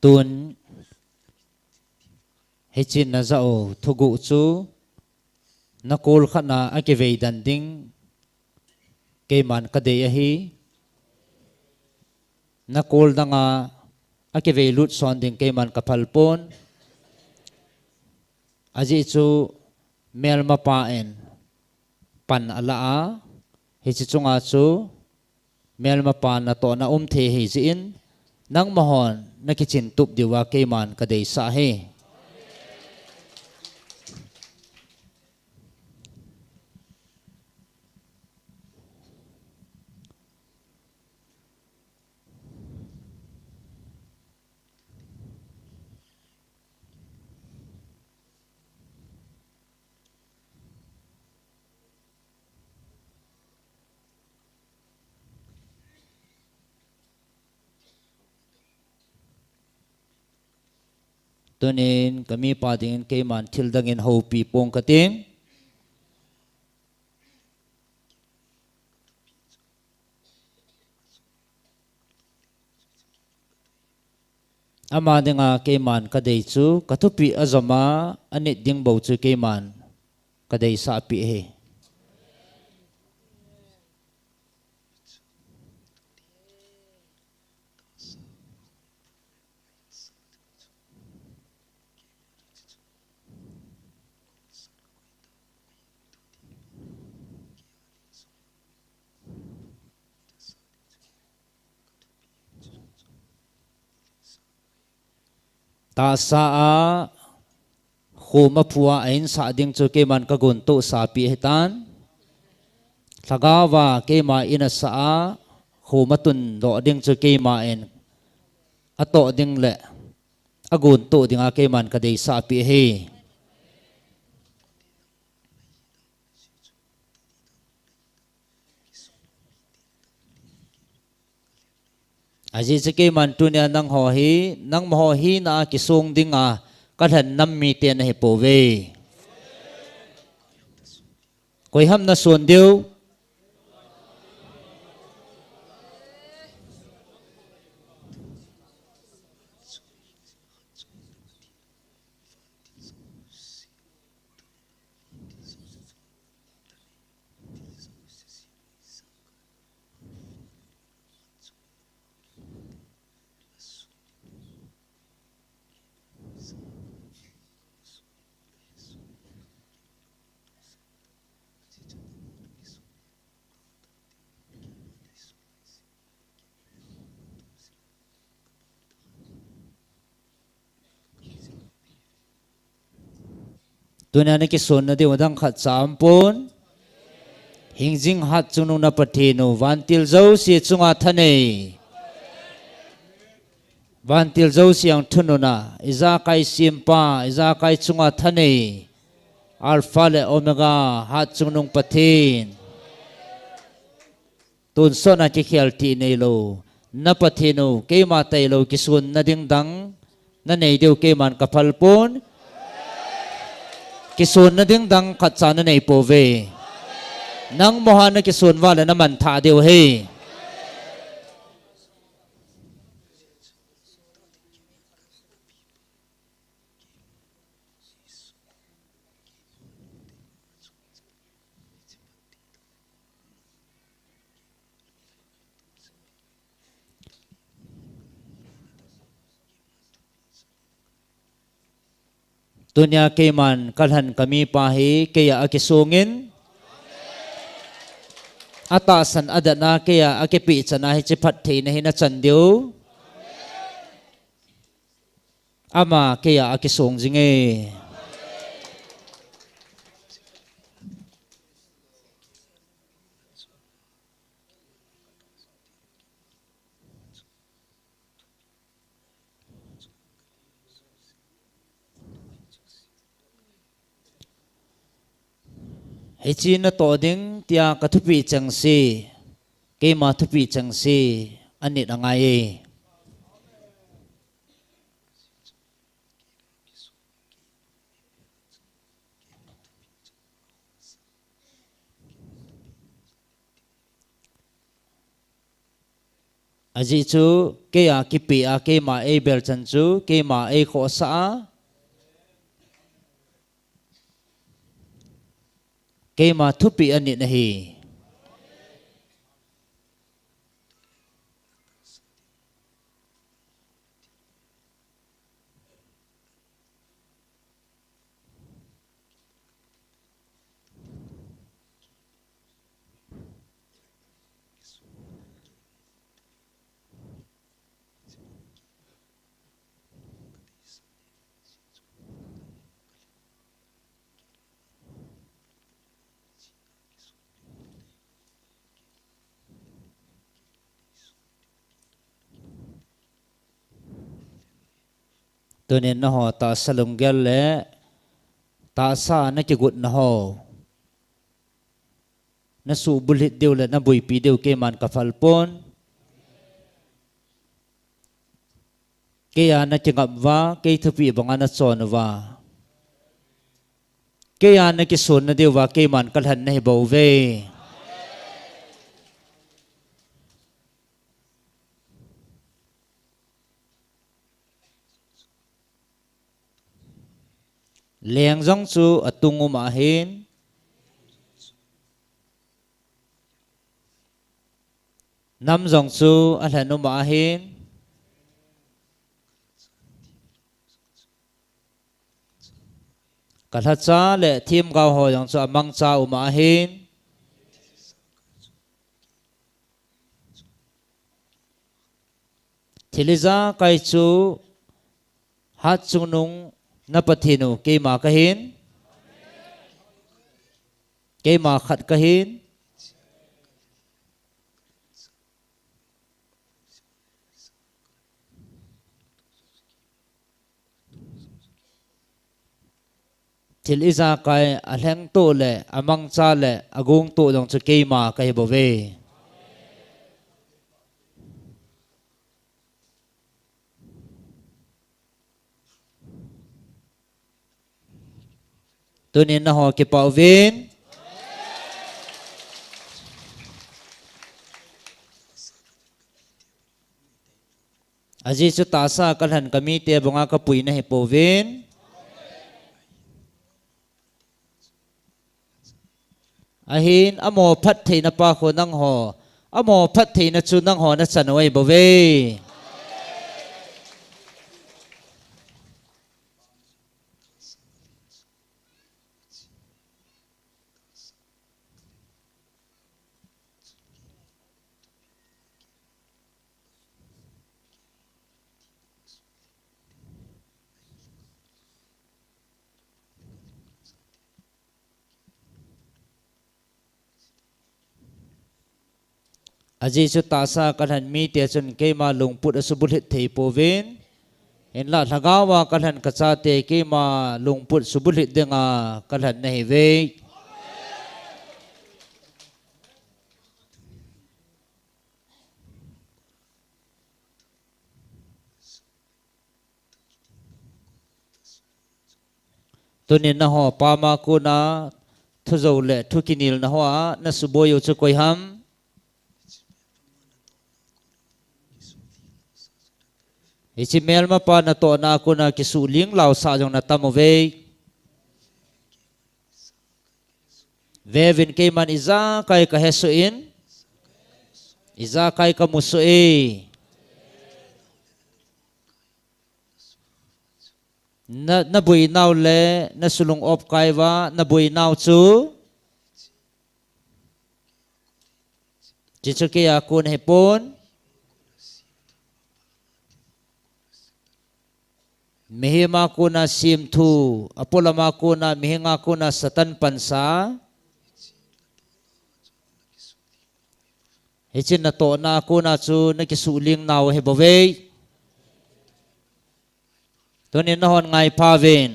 Tun, hiche najah u thuguh chu, nakol khat na akivei den ding, keiman kadei ahi. Nakol dang a, akivei lut son ding keiman kaphal pon. Ajeh chu melmapa in pan ala a, hiche chunga chu melmapa natohna um thei ahi jeh in, nangma hon nakichin tup diuva keiman kadeisah ahi. Tunin kamipa dingin keiman thil dangin houpi pong kating. Ama dinga keiman kadei chu, kathupeh ajom a, anit ding bou chu keiman kadeisah peh ahi. Tahsa a khoma phu a insah ding chu keiman kaguntoh sah peh ahitan. Lhagao a keima in asah a khoma tundoh ding chu keiman atoh ding le aguntoh dinga keiman kadeisah peh ahi. Ajeh chu keiman tunia nangho hi, nangma ho hina a kisong dinga kalhen nam mite nahi pouve. Koi ham nason diu? Tunia nakisonna diu adang khatcha aumpon. Hingjing hat chungnung na Pathen u, vantil jouse chunga thanei. Vantil jouse a thununna, ijakai sempa, ijakai chunga thanei. Alpha le Omega, hat chungnung Pathen. Tonsot a kikhel ti neilou, na Pathen u, keima tailou kisonna ding dang nanei diu keiman kaphal pon. Kisonna ding dang khatcha nanei pouve. Nangma ho nakison uva le naman thah diu ahi. Tunia keiman kalhen kamipa hi keiya akisongin, atahsan adatna keiya akipeh chan a hiche phattheina hi nachan diu. Ama keiya akisong jinge. Hiche natoh ding tia kathupeh chengse, keima thupeh chengse, anit angai e. Ajeh chu, kei a kipe a, keima eibel chan chu, keima eikhohsah a, keima thupeh anit ahi. Tunin nangho tahsa lunggel le tahsa a nakigotna ho nasuhbulhit diu le naboipi diu keiman kaphal pon. Kei a nakingap uva, kei thupeh banga nachon uva, kei a nakisonna diuva keiman kalhen nahi bouve. Leng jong chu atung um ahin, nam jong chu alhen um ahin, kalhacha le themgao ho jong chu amangcha um ahin. Thil ijakai chu hatchungnung na Pathen u keima kahin, keima khat kahin. Thil ijakai alhengtoh le amangcha le agongtoh jong chu keima kahi bouve. Tunin nangho kipah uvin. Ajeh chu tahsa kalhen kamite banga kapui nahi pouvin. Ahin, amo phattheina pa khu nangho, amo phattheina chu nangho nachan u ahi bouve. Ajeh chu tahsa kalhen mite chun keima lungput asubulhit thei pouvin. Hinlah lhagao a kalhen kachate keima lungput subulhit dinga kalhen nahiuve. Tunin nangho pam a kona thujou le thukinelna hoa nasuboi u chu koi ham? Hiche melmapa natohna a kona kisuhling lausah jong natam uve. Veuvin, keiman ijakai kahesoh in, ijakai kamusoh e. Na, naboinau le nasulung opkai uva naboinau chu hiche chu kei a kon ahipon. Mihem a kona semthu, apolam a kona, mihem a kona Satan pansa. Hiche natohna a kona chu nakisuhling nau ahi bouve. Tunin nahon ngaipha uvin.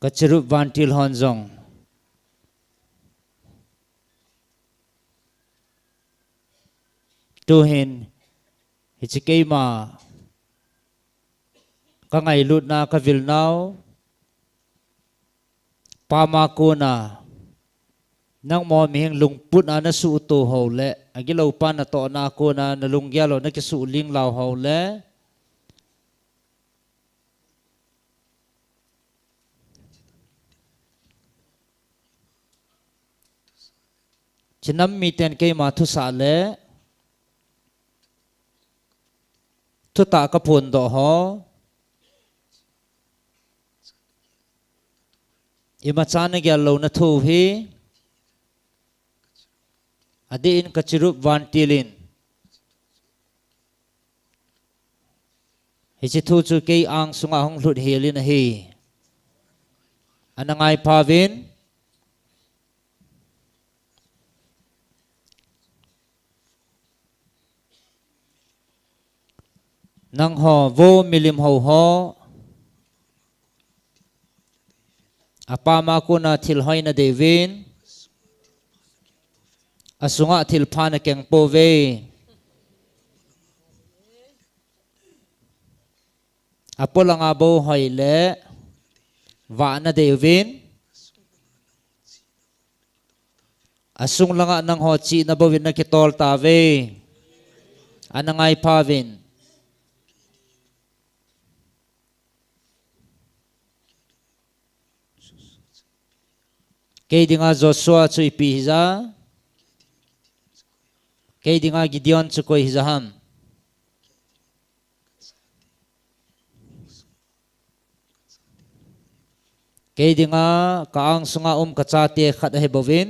Ka cherub vantil hon jong tuhin hiche keima ka ngailutna ka vilnau pama kona nangma mihing lungputna na suhto ho le agilou pa natohna kona na lunggel ho na kisuh linglau ho le chinam miten keima thusah le thutah ka phondoh ho imacha na gel louna thu hi adeh in ka cherub vantil in hiche thu chu kei angsunga hung lhut helin ahi. Ana ngai phauvin. Nangho vo milim hou ho. Apama kona thil hoina deuvin. Asunga thil phana keng pouve. Apolanga bou hoi le vahna deuvin. Asung langa nangho chihna bouvin na kitol tauve. Ana ngai phauvin. Kei dinga Joshua chu ipi hija? Kei dinga Gideon chu koi hija ham? Kei dinga ka angsunga um ka chate khat ahi bouvin.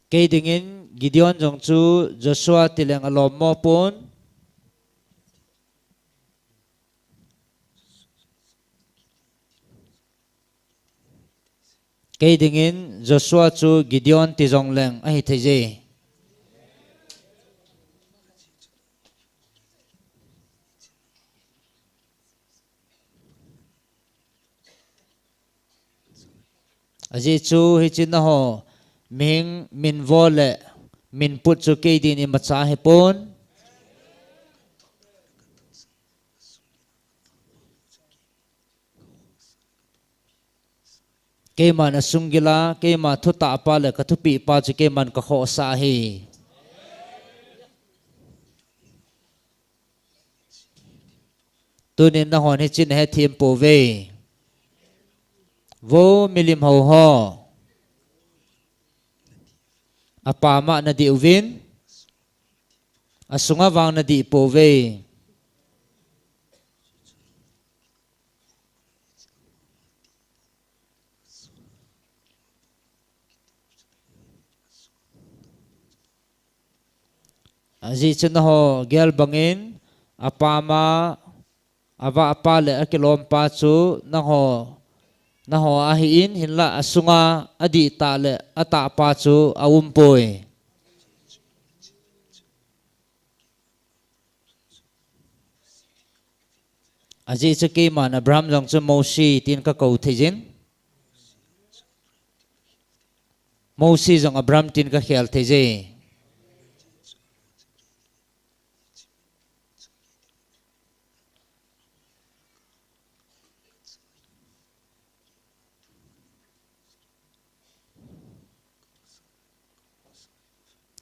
Kei dingin Gideon jong chu Joshua tileng alom mo pon. Kei dingin Joshua chu Gideon ti jongleng ahi thei je. Ajeh chu hiche nangho mihing minvo le minput chu kei din imacha hipon. Keiman asung gila, keima thutah pa le ka thupeh pa chu keiman ka khohsah ahi. Tunin nanghon hiche nahethem pouve. Vo milim hou ho. Apama nadih uvin. Asunga vang nadih pouve. Ajeh chu nangho gel bangin apama, avahpa le akilompa chu nangho, nangho ahin, hinlah asunga adihtah le atahpa chu aumpoi. Ajeh chu keiman Abraham jong chu Mosi tin kakou thei jin. Mosi jong Abraham tin kakhel thei je.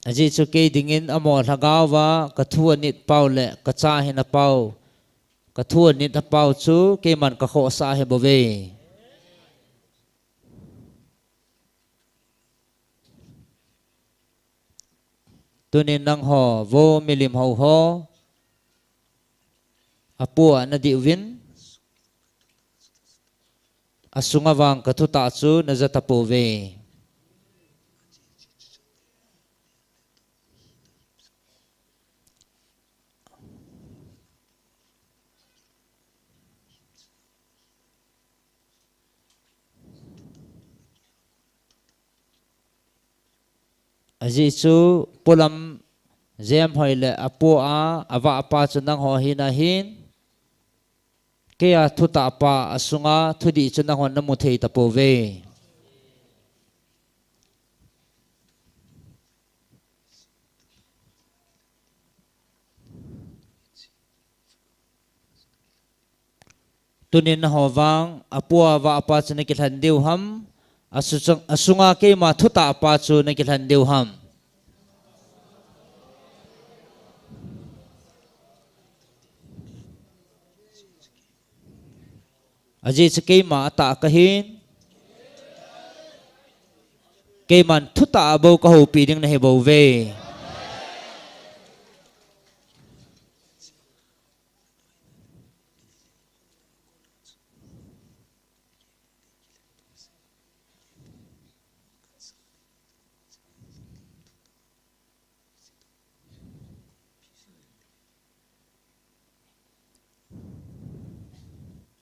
Ajeh chu kei dingin amaho lhagao va kathu anit pau le kacha hina pau, kathu anit apau chu keiman kakhohsah ahi bouve. Tunin nangho vo milim hou ho, apu a nadih uvin, asunga vang kathutah chu naja tapouve. Ajeh chu polam Jemhoi le apu a, avahpa chu nangho hina hin. Keia thutahpa asunga thudih chu nanghon namu thei tapouve. Tunin nangho vang apu a, avahpa chu nakilhen diu ham? Asu-, asunga keima thutahpa chu nakilhen diu ham? Ajeh chu keima atah kahin. Keiman thutah a bou kahoupi ding nahi bouve.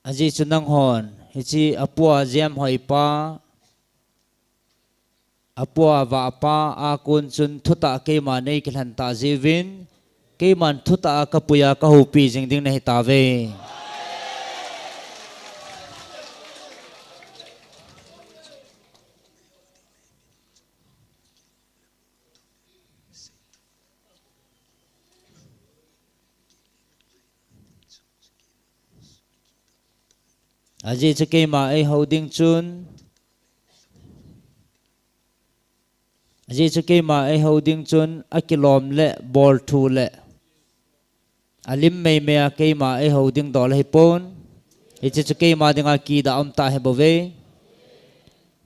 Ajeh chu nanghon hiche apu a, Jemhoi pa, apu a, avahpa a kon chun thutah keima neikilhen tah jeh uvin, keiman thutah a kapui a kahoupi jing ding nahitauve. Ajeh chu keima eihou ding chun, ajeh chu keima eihou ding chun akilom le bolthu le alim meimei a keima eihou ding dol ahipon. Hiche chu keima dinga kidah aum tah ahibouve.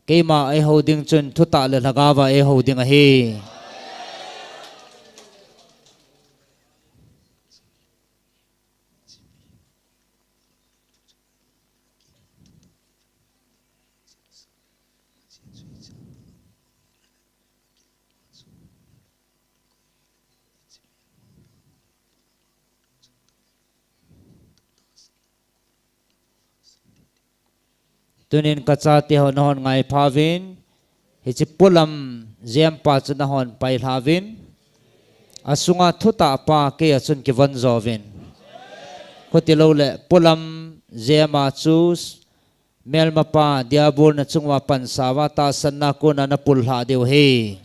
Keima eihou ding chun thutah le lhagao a eihou ding ahi. Tunin kachate ho nahon ngai phauvin, hiche polam jempa chu nahon pailhauvin, asunga thutahpa keia chun kivon jouvin. Khuti lou le polam jema chu melmapa Diabol nachunguva pansauva tahsanna kona napullhah diu ahi.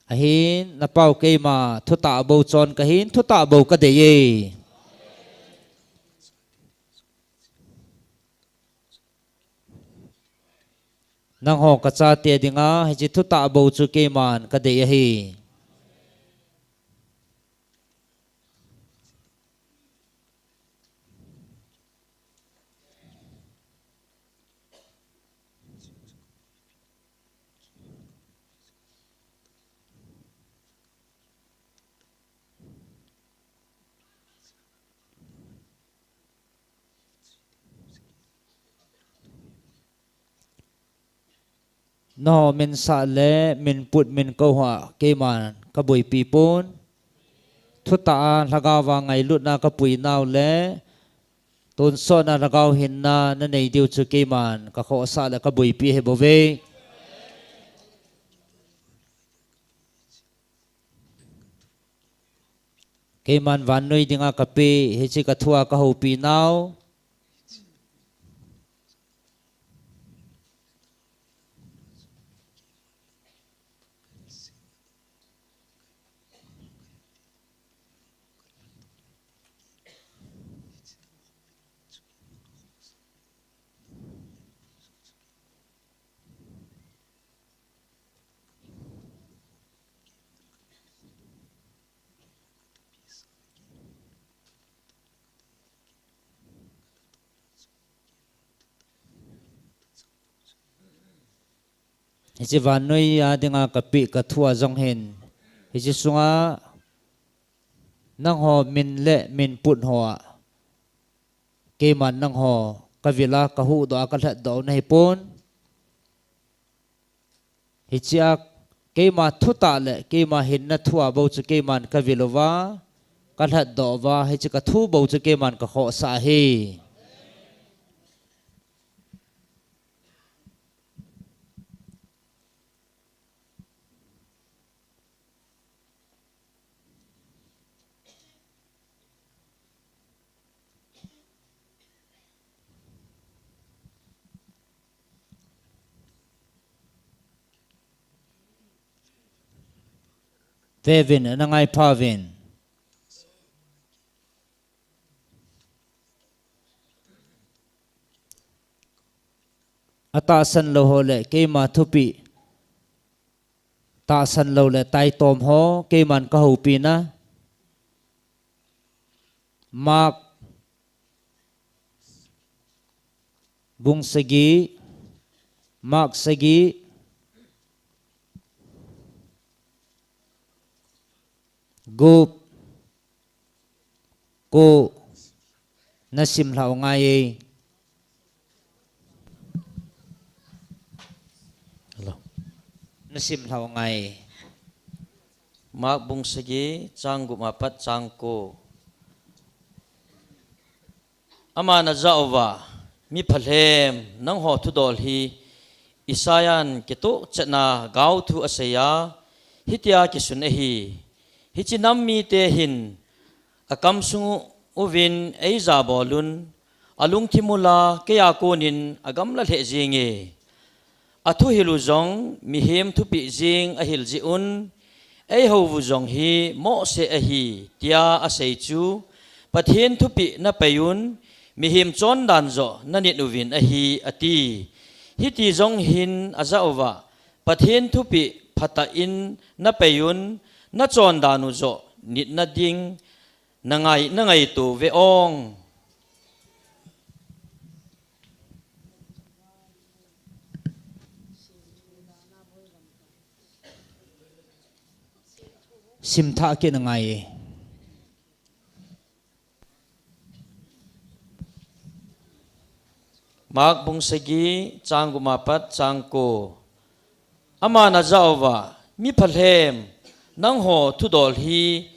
Ahin, napao keima thutah bou chon kahin, thutah bou kadei e. Nangho kachate dinga hiche thutah bou chu keiman kadei ahi. Nangho minsah le minput minkou hoa keiman kaboipi pon. Thutah a lhagao a ngailutna kapuinau le tonsotna lhagao hinna nanei diu chu keiman kakhohsah le kaboipi ahibouve. Keiman vannoi dinga kapeh, hiche kathua kahoupinau. Hiche vannoi a dinga kapeh kathua jong hin, hiche sunga nangho min le minput hoa keiman nangho kavila kahuhdoh a kalhatdoh u nahipon. Hichea keima thutah le keima hinna thua bou chu keiman kaviluva, kalhatdoh uva, hiche kathu bou chu keiman kakhohsah ahi. Vevin, ana ngai phauvin. Atahsan lou ho le keima thupeh tahsan lou le taitom ho keiman kahoupi na. Mark bung sagi, Mark sagi, gup, ko, nasim lhau ngai e. Hello. Nasim lhau ngai e. Mark bung sagi, chang gup apat chang ko. Aman ajah uva, mi phalhem, nangho thudol hi Isaiah in kitoh chetna gaothu asei a, hitia kisun ahi. Hiche nam mite hin akamsung uvin eija bolun, alungthim ula, keija konin agamla lheh jenge. Athuhil u jong mihem thupeh jeng ahil jeh un, eihou u jong hi mohseh ahi, tia asei chu, Pathen thupeh napei un, mihem chondan joh nanit uvin ahi, ati. Hiti jong hin ajah uva, Pathen thupeh phatah in napei un, nachondan u joh nitna ding nangai, nangaito ve ong. Simthah kit nangai e. Mark bung sagi, chang gup apat chang ko. Aman ajah uva, mi phalhem, nangho thudol hi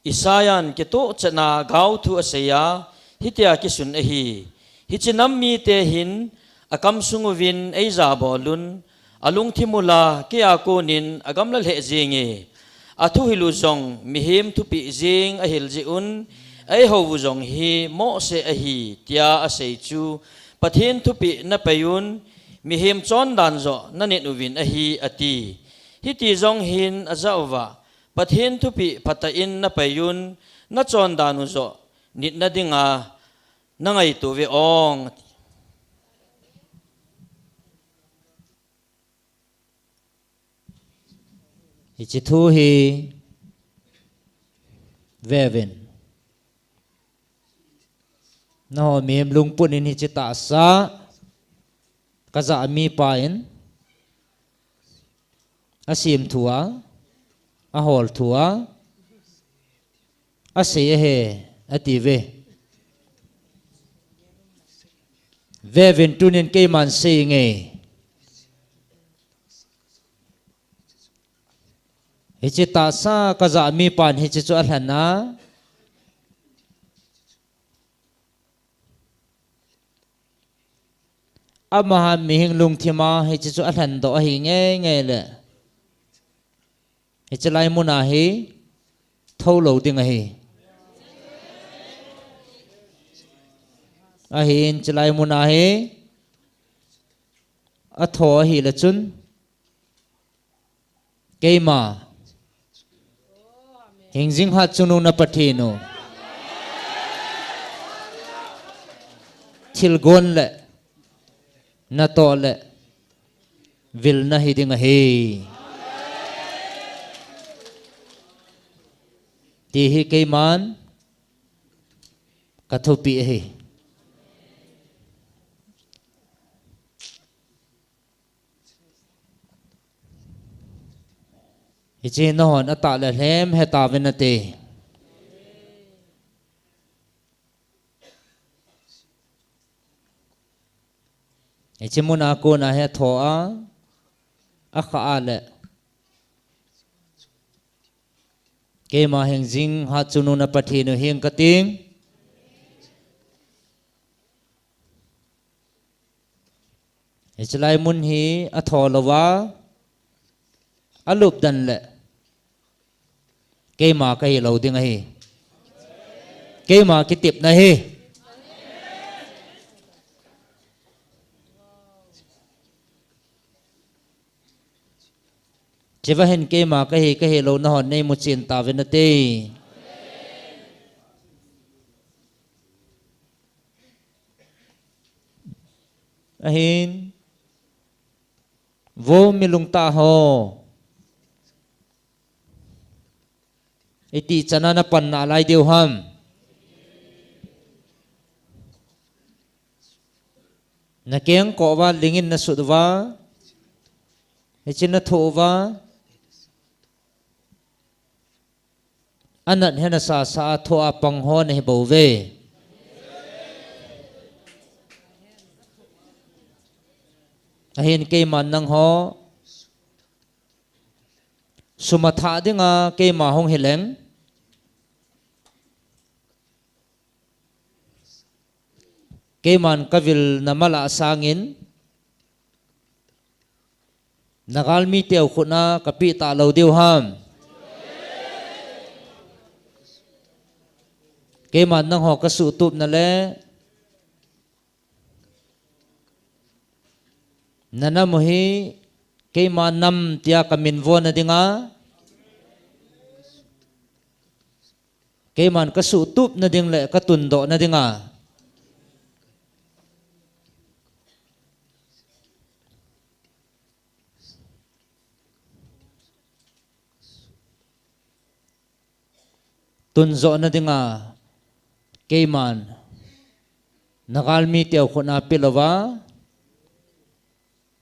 Isaiah in kitoh chetna gaothu asei a, hitia kisun ahi. Hiche nam mite hin akamsung uvin eija bolun, alungthim ula, keija konin agamla lheh jenge. Athuhil u jong mihem thupeh jeng ahil jeh un, eihou u jong hi mohseh ahi, tia asei chu, Pathen thupeh napei un, mihem chondan joh nanit uvin ahi, ati. Hiti jong hin ajah uva, Pathen thupeh phatah in napei un, nachondan u joh nitna dinga nangaito ve ong. Hiche thu hi vevin. Nangho mihem lungput in hiche tahsa kajah mipa in asim thua, ahol thua, asei ahi, ati ve. Vevin tunin keiman sei nge. Hiche tahsa kajah mipan hiche chu alhen a. Amahan mihem lungthim a hiche chu alhen doh ahi ngei ngei le. Hiche lai muna hi thou lou ding ahi. Ahin hiche lai muna hi atho ahile chun. Keima. Hingjing hat chungnung na Pathen u. Thilgon le. Natoh le. Vilna hiding ahi. Ti hi keiman. Kathupi ahi. Hiche nahon atah le lhem heta vin ati. Hiche muna kona hi atho a, akha a le. Keima hingjing hatchungnung na Pathen u hing kating. Hichelai mun hi atho louva, alupdan le keima kahi lou ding ahi. Keima kitepna ahi. Chuva hin keima kahi, kahi lou nahon neimu chen tauvin nate. Ahin, vo mi lungtah ho. Iti chana napan nalai diu ham. Nakeng kouva, lingin nasut uva. Hiche nathoh uva. Anat hena sasa a thoh a pang ho nahi bouve. Ahin keiman nangho sum athah dinga keima hung hileng. Keiman kavilna mala sangin, nagalmi teu khutna kapeh talou diu ham. Keiman nangho kasuhtupna le, nanam u hi keima nam tia kaminvona dinga, keiman kasuhtupna ding le katundohna dinga. Tunjohna dinga keiman nagalmi teu khutna pelouva,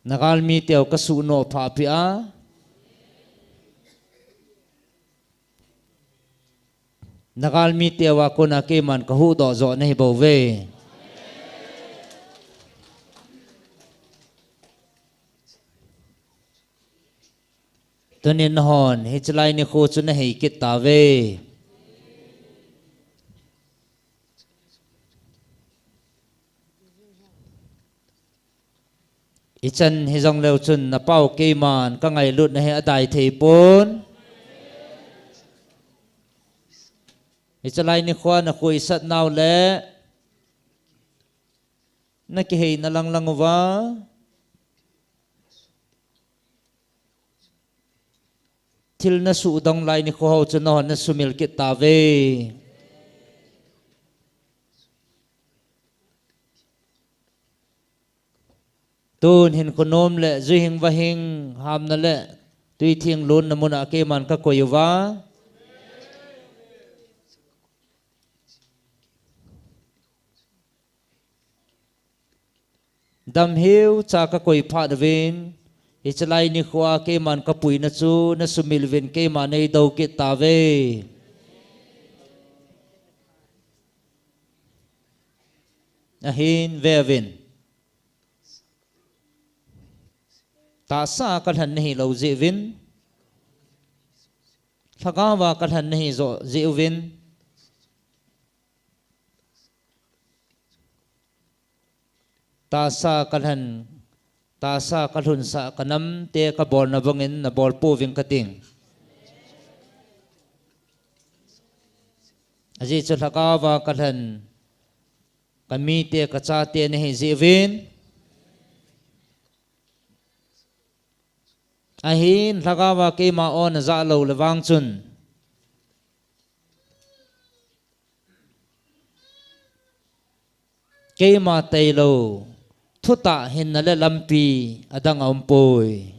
nagalmi teu kasuhnoh phah peh a, nagalmi teu a kona keiman kahuhdoh joh nahi bouve. Tunin nahon hichelai nikho chu nahei kit tauve. Ichan hijongleu chun napau keiman kangailutna hi adai thei pon. Hichelai nikhoa nakhoisat nau le nakiheina langlang uva, thil nasuhdong lai nikho ho chu nahon nasumil kit tauve. Tun hinkho nom le juihing vahing hamna le tuithing lonna muna keiman kakoi uva, damheucha kakoi phat uvin, hichelai nikhoa keiman kapuina chu nasumil uvin keiman neidou kit tauve. Ahin veuvin. Tahsa kalhen nahi lou jeh uvin, lhagaova kalhen nahi joh jeh uvin, tahsa kalhen, tahsa kalhunsah kanamte kabolna bangin nabol pouving kating. Ajeh chu lhagaova kalhen kamite kachate nahi jeh uvin, ahin lhagaova keima o najah lou le vang chun, keima tailou thutah hinna le lampi adang aumpoi.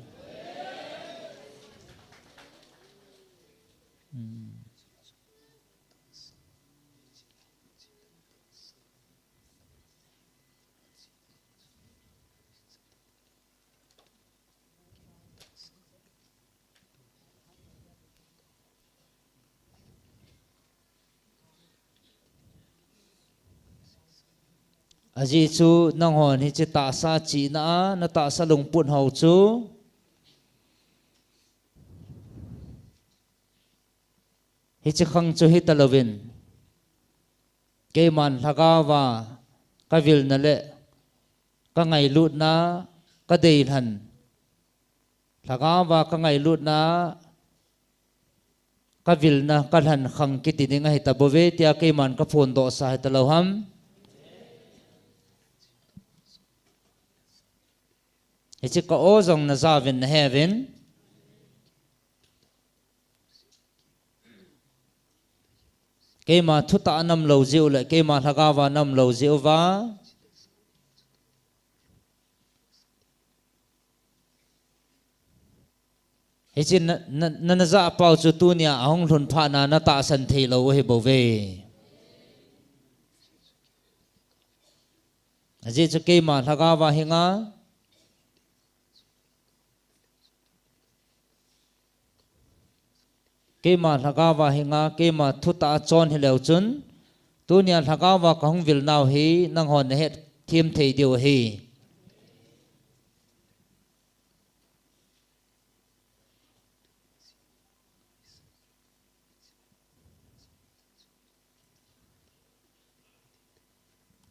Ajeh chu nanghon hiche tahsa chihna a natahsa lungput hou chu Hiche khang chu hita louvin, keiman lhagao va ka vilna le ka ngailutna ka deilhen, lhagao va ka ngailutna ka vilna ka lhen khang kiti ding ahi tabouve tia keiman ka phondoh sa hita lou ham. Hiche ka aw jong na jauvin na heuvin. Keima thutah a na um lou jeh u le keima lhagao va na um lou jeh uva, hiche na, na, na, na jah pau chu tunia ahung lhun phat na na tahsan thei lou u ahi bouve. Ajeh chu keima lhagao va hinga, keima lhagao va hinga, keima thutah a chon hileu chun, tunia lhagao va ka hung vil nau hi nanghon na het them thei diu ahi.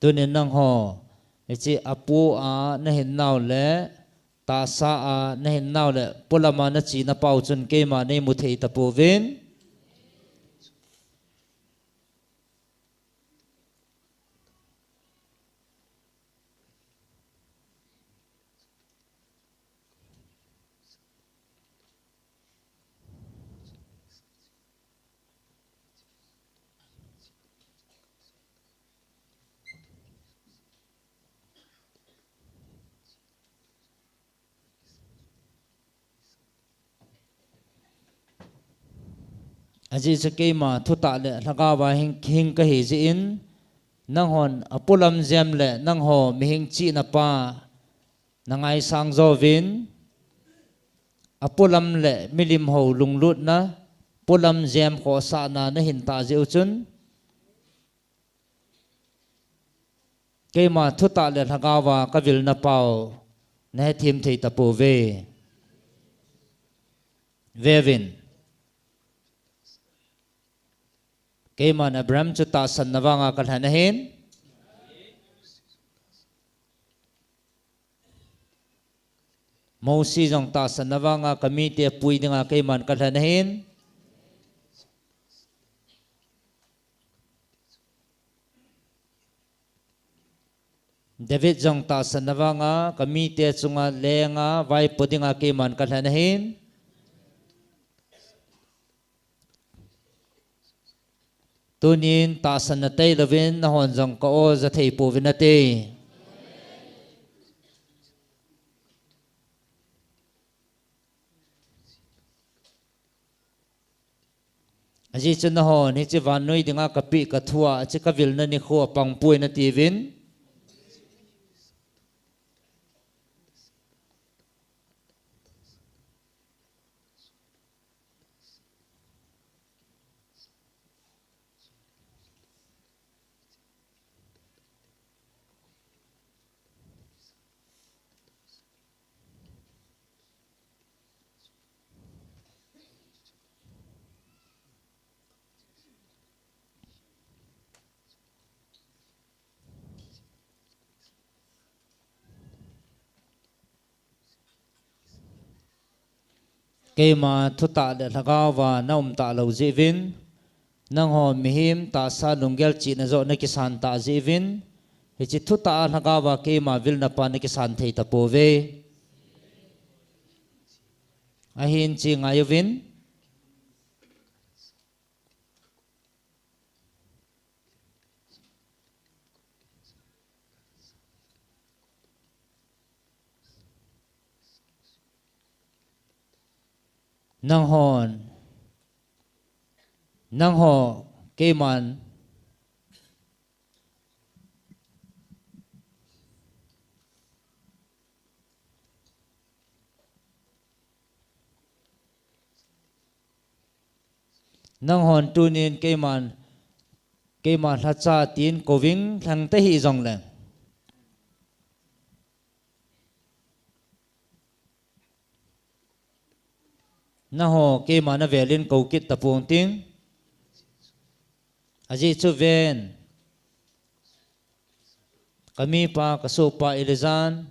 Tunin nangho, hiche apu a na hin nau le, tahsa a na hin nau le, polam a na chena pau chun keima nei mu thei tapouvin. Ajeh chu keima thutah le lhagao va hing, hing kahi jeh in, nanghon apolam jem le nangho mihem chena pa na ngaisang jouvin, apolam le milim ho lunglutna, polam jem khohsahna na hin tah jeh u chun, keima thutah le lhagao va ka vilna pau na hethem thei tapouve. Veuvin. Keiman Abraham chu tahsanna vanga ka lhen ahin. Mosi jong tahsanna vanga ka mite pui dinga keiman ka lhen ahin. David jong tahsanna vanga ka mite chunga lenga vaipo dinga keiman ka lhen ahin. Tunin tahsanna tailouvin nahon jong ka aw ja thei pouvin nate. Ajeh chu nahon hiche vannoi dinga kapeh kathua, hiche ka vilna nikho apang poi natiuvin. Keima thutah le lhagao va na um talou jeh uvin, nangho mihem tahsa lunggel chihna joh na kisan tah jeh uvin, hiche thutah a lhagao va keima vilna pa na kisan thei tapouve. Ahin che ngaiuvin. Nanghon, nangho, keiman, nanghon tunin keiman, keima lhacha tin kouving lhang tahih jongleng, nangho keima navelin kou kit tapong ting. Ajeh chu ven, kamipa, kasohpa Elejan,